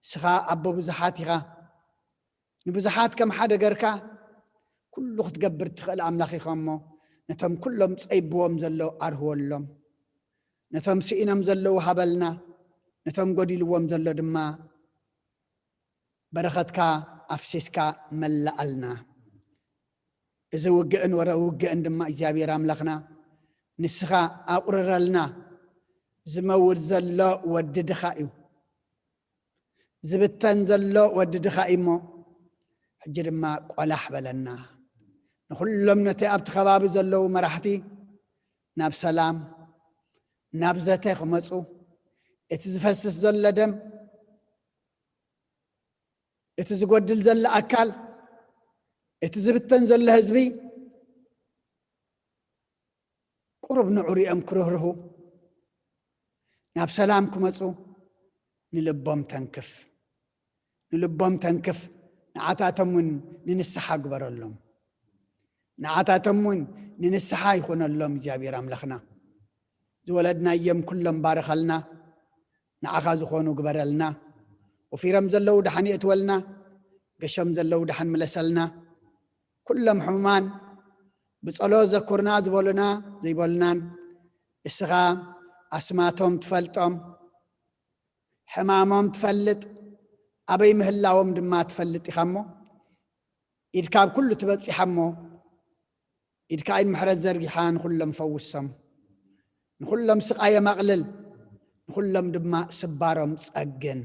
ንስኻ ኣቦ ብዙሓት ኢኻ። ንብዙሓት ከም ሓደ ገርካ ኩሉ ክትገብር ትኽእል ኣምላኽ ኢኻ እሞ፣ ነቶም ኩሎም ጸይብዎም ዘሎ ኣርህወሎም። ነቶም ስኢኖም ዘለዉ ሃበልና፣ ነቶም ጎዲልዎም ዘሎ ድማ በረኸትካ ኣፍሲስካ መላኣልና። እዚ ውግእን ወረ ውግእን ድማ እግዚኣብሔር ኣምላኽና ንስኻ ኣቑርረልና። ዝመውት ዘሎ ወዲ ድኻ እዩ። ዝብተን ዘሎ ወዲ ድኻ እዩ እሞ፣ ሕጂ ድማ ቆላሕ በለና። ንኹሎም ነቲ ኣብቲ ከባቢ ዘለዉ መራሕቲ ናብ ሰላም፣ ናብ ዘተ ክመጹ፣ እቲ ዝፈስስ ዘሎ ደም፣ እቲ ዝጎድል ዘሎ ኣካል፣ እቲ ዝብተን ዘሎ ህዝቢ፣ ቁሩብ ንዑ ሪኦም ክርህርሁ፣ ናብ ሰላም ክመጹ ንልቦም ተንክፍ። ንልቦም ተንክፍ፣ ንዓታቶም እውን ንንስሓ ግበረሎም። ንዓታቶም እውን ንንስሓ ይኹነሎም እግዚኣብሔር ኣምላኽና። ዝወለድናዮም ኩሎም ባርኸልና፣ ንዓኻ ዝኾኑ ግበረልና። ወፊሮም ዘለዉ ደሓን የእትወልና፣ ገሾም ዘለዉ ደሓን ምለሰልና። ኩሎም ሕሙማን ብጸሎት ዘኩርና ዝበሉና ዘይበሉናን፣ እስኻ ኣስማቶም ትፈልጦም፣ ሕማሞም ትፈልጥ፣ ኣበይ ምህላዎም ድማ ትፈልጥ ኢኻ እሞ፣ ኢድካ ኣብ ኩሉ ትበጺሓ እሞ፣ ኢድካ ኢድ ምሕረት ዘርጊሓ ንኹሎም ፈውሶም፣ ንኹሎም ስቓዮም ኣቕልል፣ ንኹሎም ድማ ስባሮም ጸግን።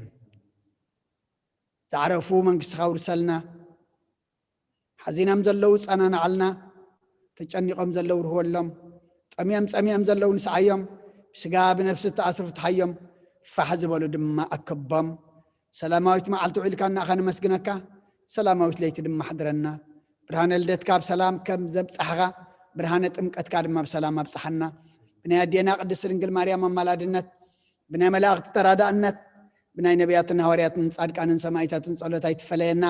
ዝዓረፉ መንግስትኻ ውርሰልና፣ ሓዚኖም ዘለዉ ጸናናዓልና፣ ተጨኒቖም ዘለዉ ርህወሎም፣ ጠምዮም ጸሚኦም ዘለዉ ንስዓዮም፣ ብስጋ ብነፍሲ እተኣስሩ ፍትሓዮም፣ ፋሕ ዝበሉ ድማ ኣከቦም። ሰላማዊት መዓልቲ ውዒልካ እናኻ ነመስግነካ፣ ሰላማዊት ለይቲ ድማ ኣሕድረና። ብርሃነ ልደትካ ብሰላም ከም ዘብጻሕኻ፣ ብርሃነ ጥምቀትካ ድማ ብሰላም ኣብጽሓና። ብናይ ኣዴና ቅድስት ድንግል ማርያም ኣማላድነት፣ ብናይ መላእኽቲ ተራዳእነት፣ ብናይ ነቢያትን ሃዋርያትን ጻድቃንን ሰማዕታትን ጸሎት ኣይትፈለየና።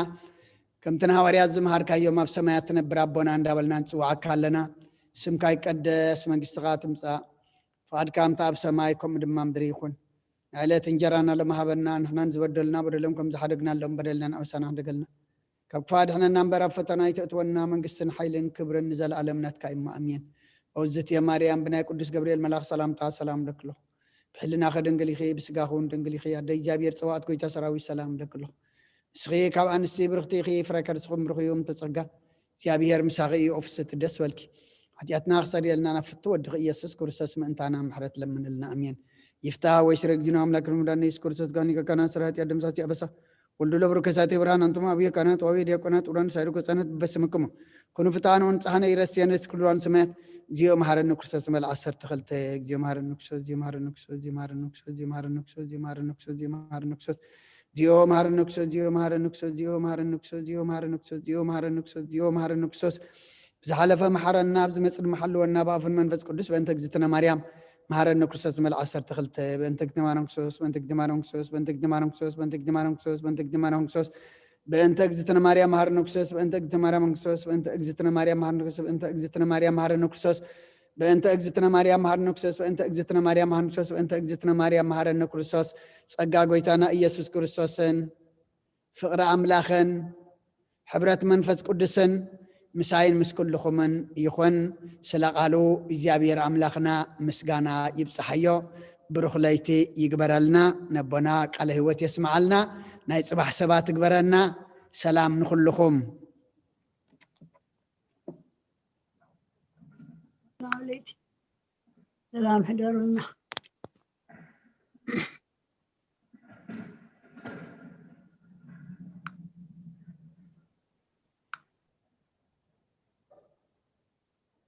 ከምቲ ንሃዋርያት ዝመሃርካዮም ኣብ ሰማያት ትነብር ኣቦና እንዳበልና ንጽውዓካ ኣለና። ስምካ ይቀደስ፣ መንግስትኻ ትምጻእ፣ ፍቓድካ ከምቲ ኣብ ሰማይ ከምኡ ድማ ምድሪ ይኹን። ንዕለት እንጀራና ሎሚ ሃበና፣ ንሕናን ዝበደሉና በደሎም ከም ዝሓደግናሎም በደልናን ኣበሳና ሕደገልና። ካብ ክፋ ድሕነና እምበር ኣብ ፈተና ኣይተእትወና፣ መንግስትን ሓይልን ክብርን ንዘለኣለም ናትካ እዩ፣ ኣሜን። ኦዝትየ ማርያም ብናይ ቅዱስ ገብርኤል መልኣኽ ሰላምታ ሰላም እብለኪ ኣለኹ። ብሕልናኺ ድንግል ኢኺ፣ ብስጋኺ እውን ድንግል ኢኺ። ኣደ እግዚኣብሔር ጸባኦት ጎይታ ሰራዊት ሰላም እብለኪ ኣለኹ። ንስኺ ካብ ኣንስቲ ብርኽቲ ኢኺ፣ ፍረ ከርስኹም ብሩኽ እዩ። እምተ ጸጋ እግዚኣብሔር ምሳኺ እዩ። ኦፍስቲ ደስ በልኪ። ሓጢኣትና ክሰሪየልና ናብ ፍቱ ወድኺ ኢየሱስ ክርስቶስ ምእንታና ምሕረት ለምንልና። ኣሜን። ይፍታ ወይ ስረ እግዚእነ ኣምላክ ልሙዳነ ኢየሱስ ክርስቶስ ጋኒ ከካና ስረ ኃጢአት ደምሳሲ ኣበሳ ወልዱ ለብሩ ከሳቴ ብርሃን ኣንቱም ኣብየ ካህናት ዋብየ ዲያቆናት ኡራን ሳይሩ ከጻነት በስምክሙ ኩኑ ፍትሐነ ወንጽሐነ ኢረስየነ ኩሉ ሰማያት። እግዚኦ መሐረነ ክርስቶስ መል ዓሰርተ ክልተ። እግዚኦ መሐረነ ክርስቶስ፣ እግዚኦ መሐረነ ክርስቶስ፣ እግዚኦ መሐረነ ክርስቶስ፣ እግዚኦ መሐረነ ክርስቶስ፣ እግዚኦ መሐረነ ክርስቶስ፣ እግዚኦ መሐረነ ክርስቶስ፣ እግዚኦ መሐረነ ክርስቶስ፣ እግዚኦ መሐረነ ክርስቶስ፣ እግዚኦ መሐረነ ክርስቶስ፣ እግዚኦ መሐረነ ክርስቶስ፣ እግዚኦ መሐረነ ክርስቶስ። ብዝሓለፈ መሓረና፣ ኣብ ዝመጽእ ድማ ሓልወና፣ ብኣፉን መንፈስ ቅዱስ። በእንተ እግዝእትነ ማርያም መሓረነ ክርስቶስ መል ዓሰርተ ክልተ። በእንተ እግዝእትነ ማርያም ክርስቶስ፣ በእንተ እግዝእትነ ማርያም ክርስቶስ፣ በእንተ እግዝእትነ ማርያም ክርስቶስ፣ በእንተ እግዝእትነ ማርያም ክርስቶስ፣ በእንተ እግዝእትነ ማርያም ክርስቶስ፣ በእንተ እግዝእትነ ማርያም መሓረነ ክርስቶስ፣ በእንተ እግዝእትነ ማርያም መሓረነ ክርስቶስ፣ በእንተ እግዝእትነ ማርያም መሓረነ ክርስቶስ፣ በእንተ እግዝእትነ ማርያም መሓረነ ክርስቶስ፣ በእንተ እግዝእትነ ማርያም መሓረነ ክርስቶስ፣ በእንተ እግዝእትነ ማርያም መሓረነ ክርስቶስ። ጸጋ ጎይታና ኢየሱስ ክርስቶስን ፍቕሪ ኣምላኽን ሕብረት መንፈስ ቅዱስን ምሳይን ምስ ኩልኹምን ይኹን። ስለ ቃሉ እግዚኣብሔር ኣምላኽና ምስጋና ይብጽሓዮ። ብሩኽ ለይቲ ይግበረልና። ነቦና ቃለ ህይወት የስምዓልና። ናይ ጽባሕ ሰባት ይግበረና። ሰላም ንኹልኹም። ሰላም ሕደሩና።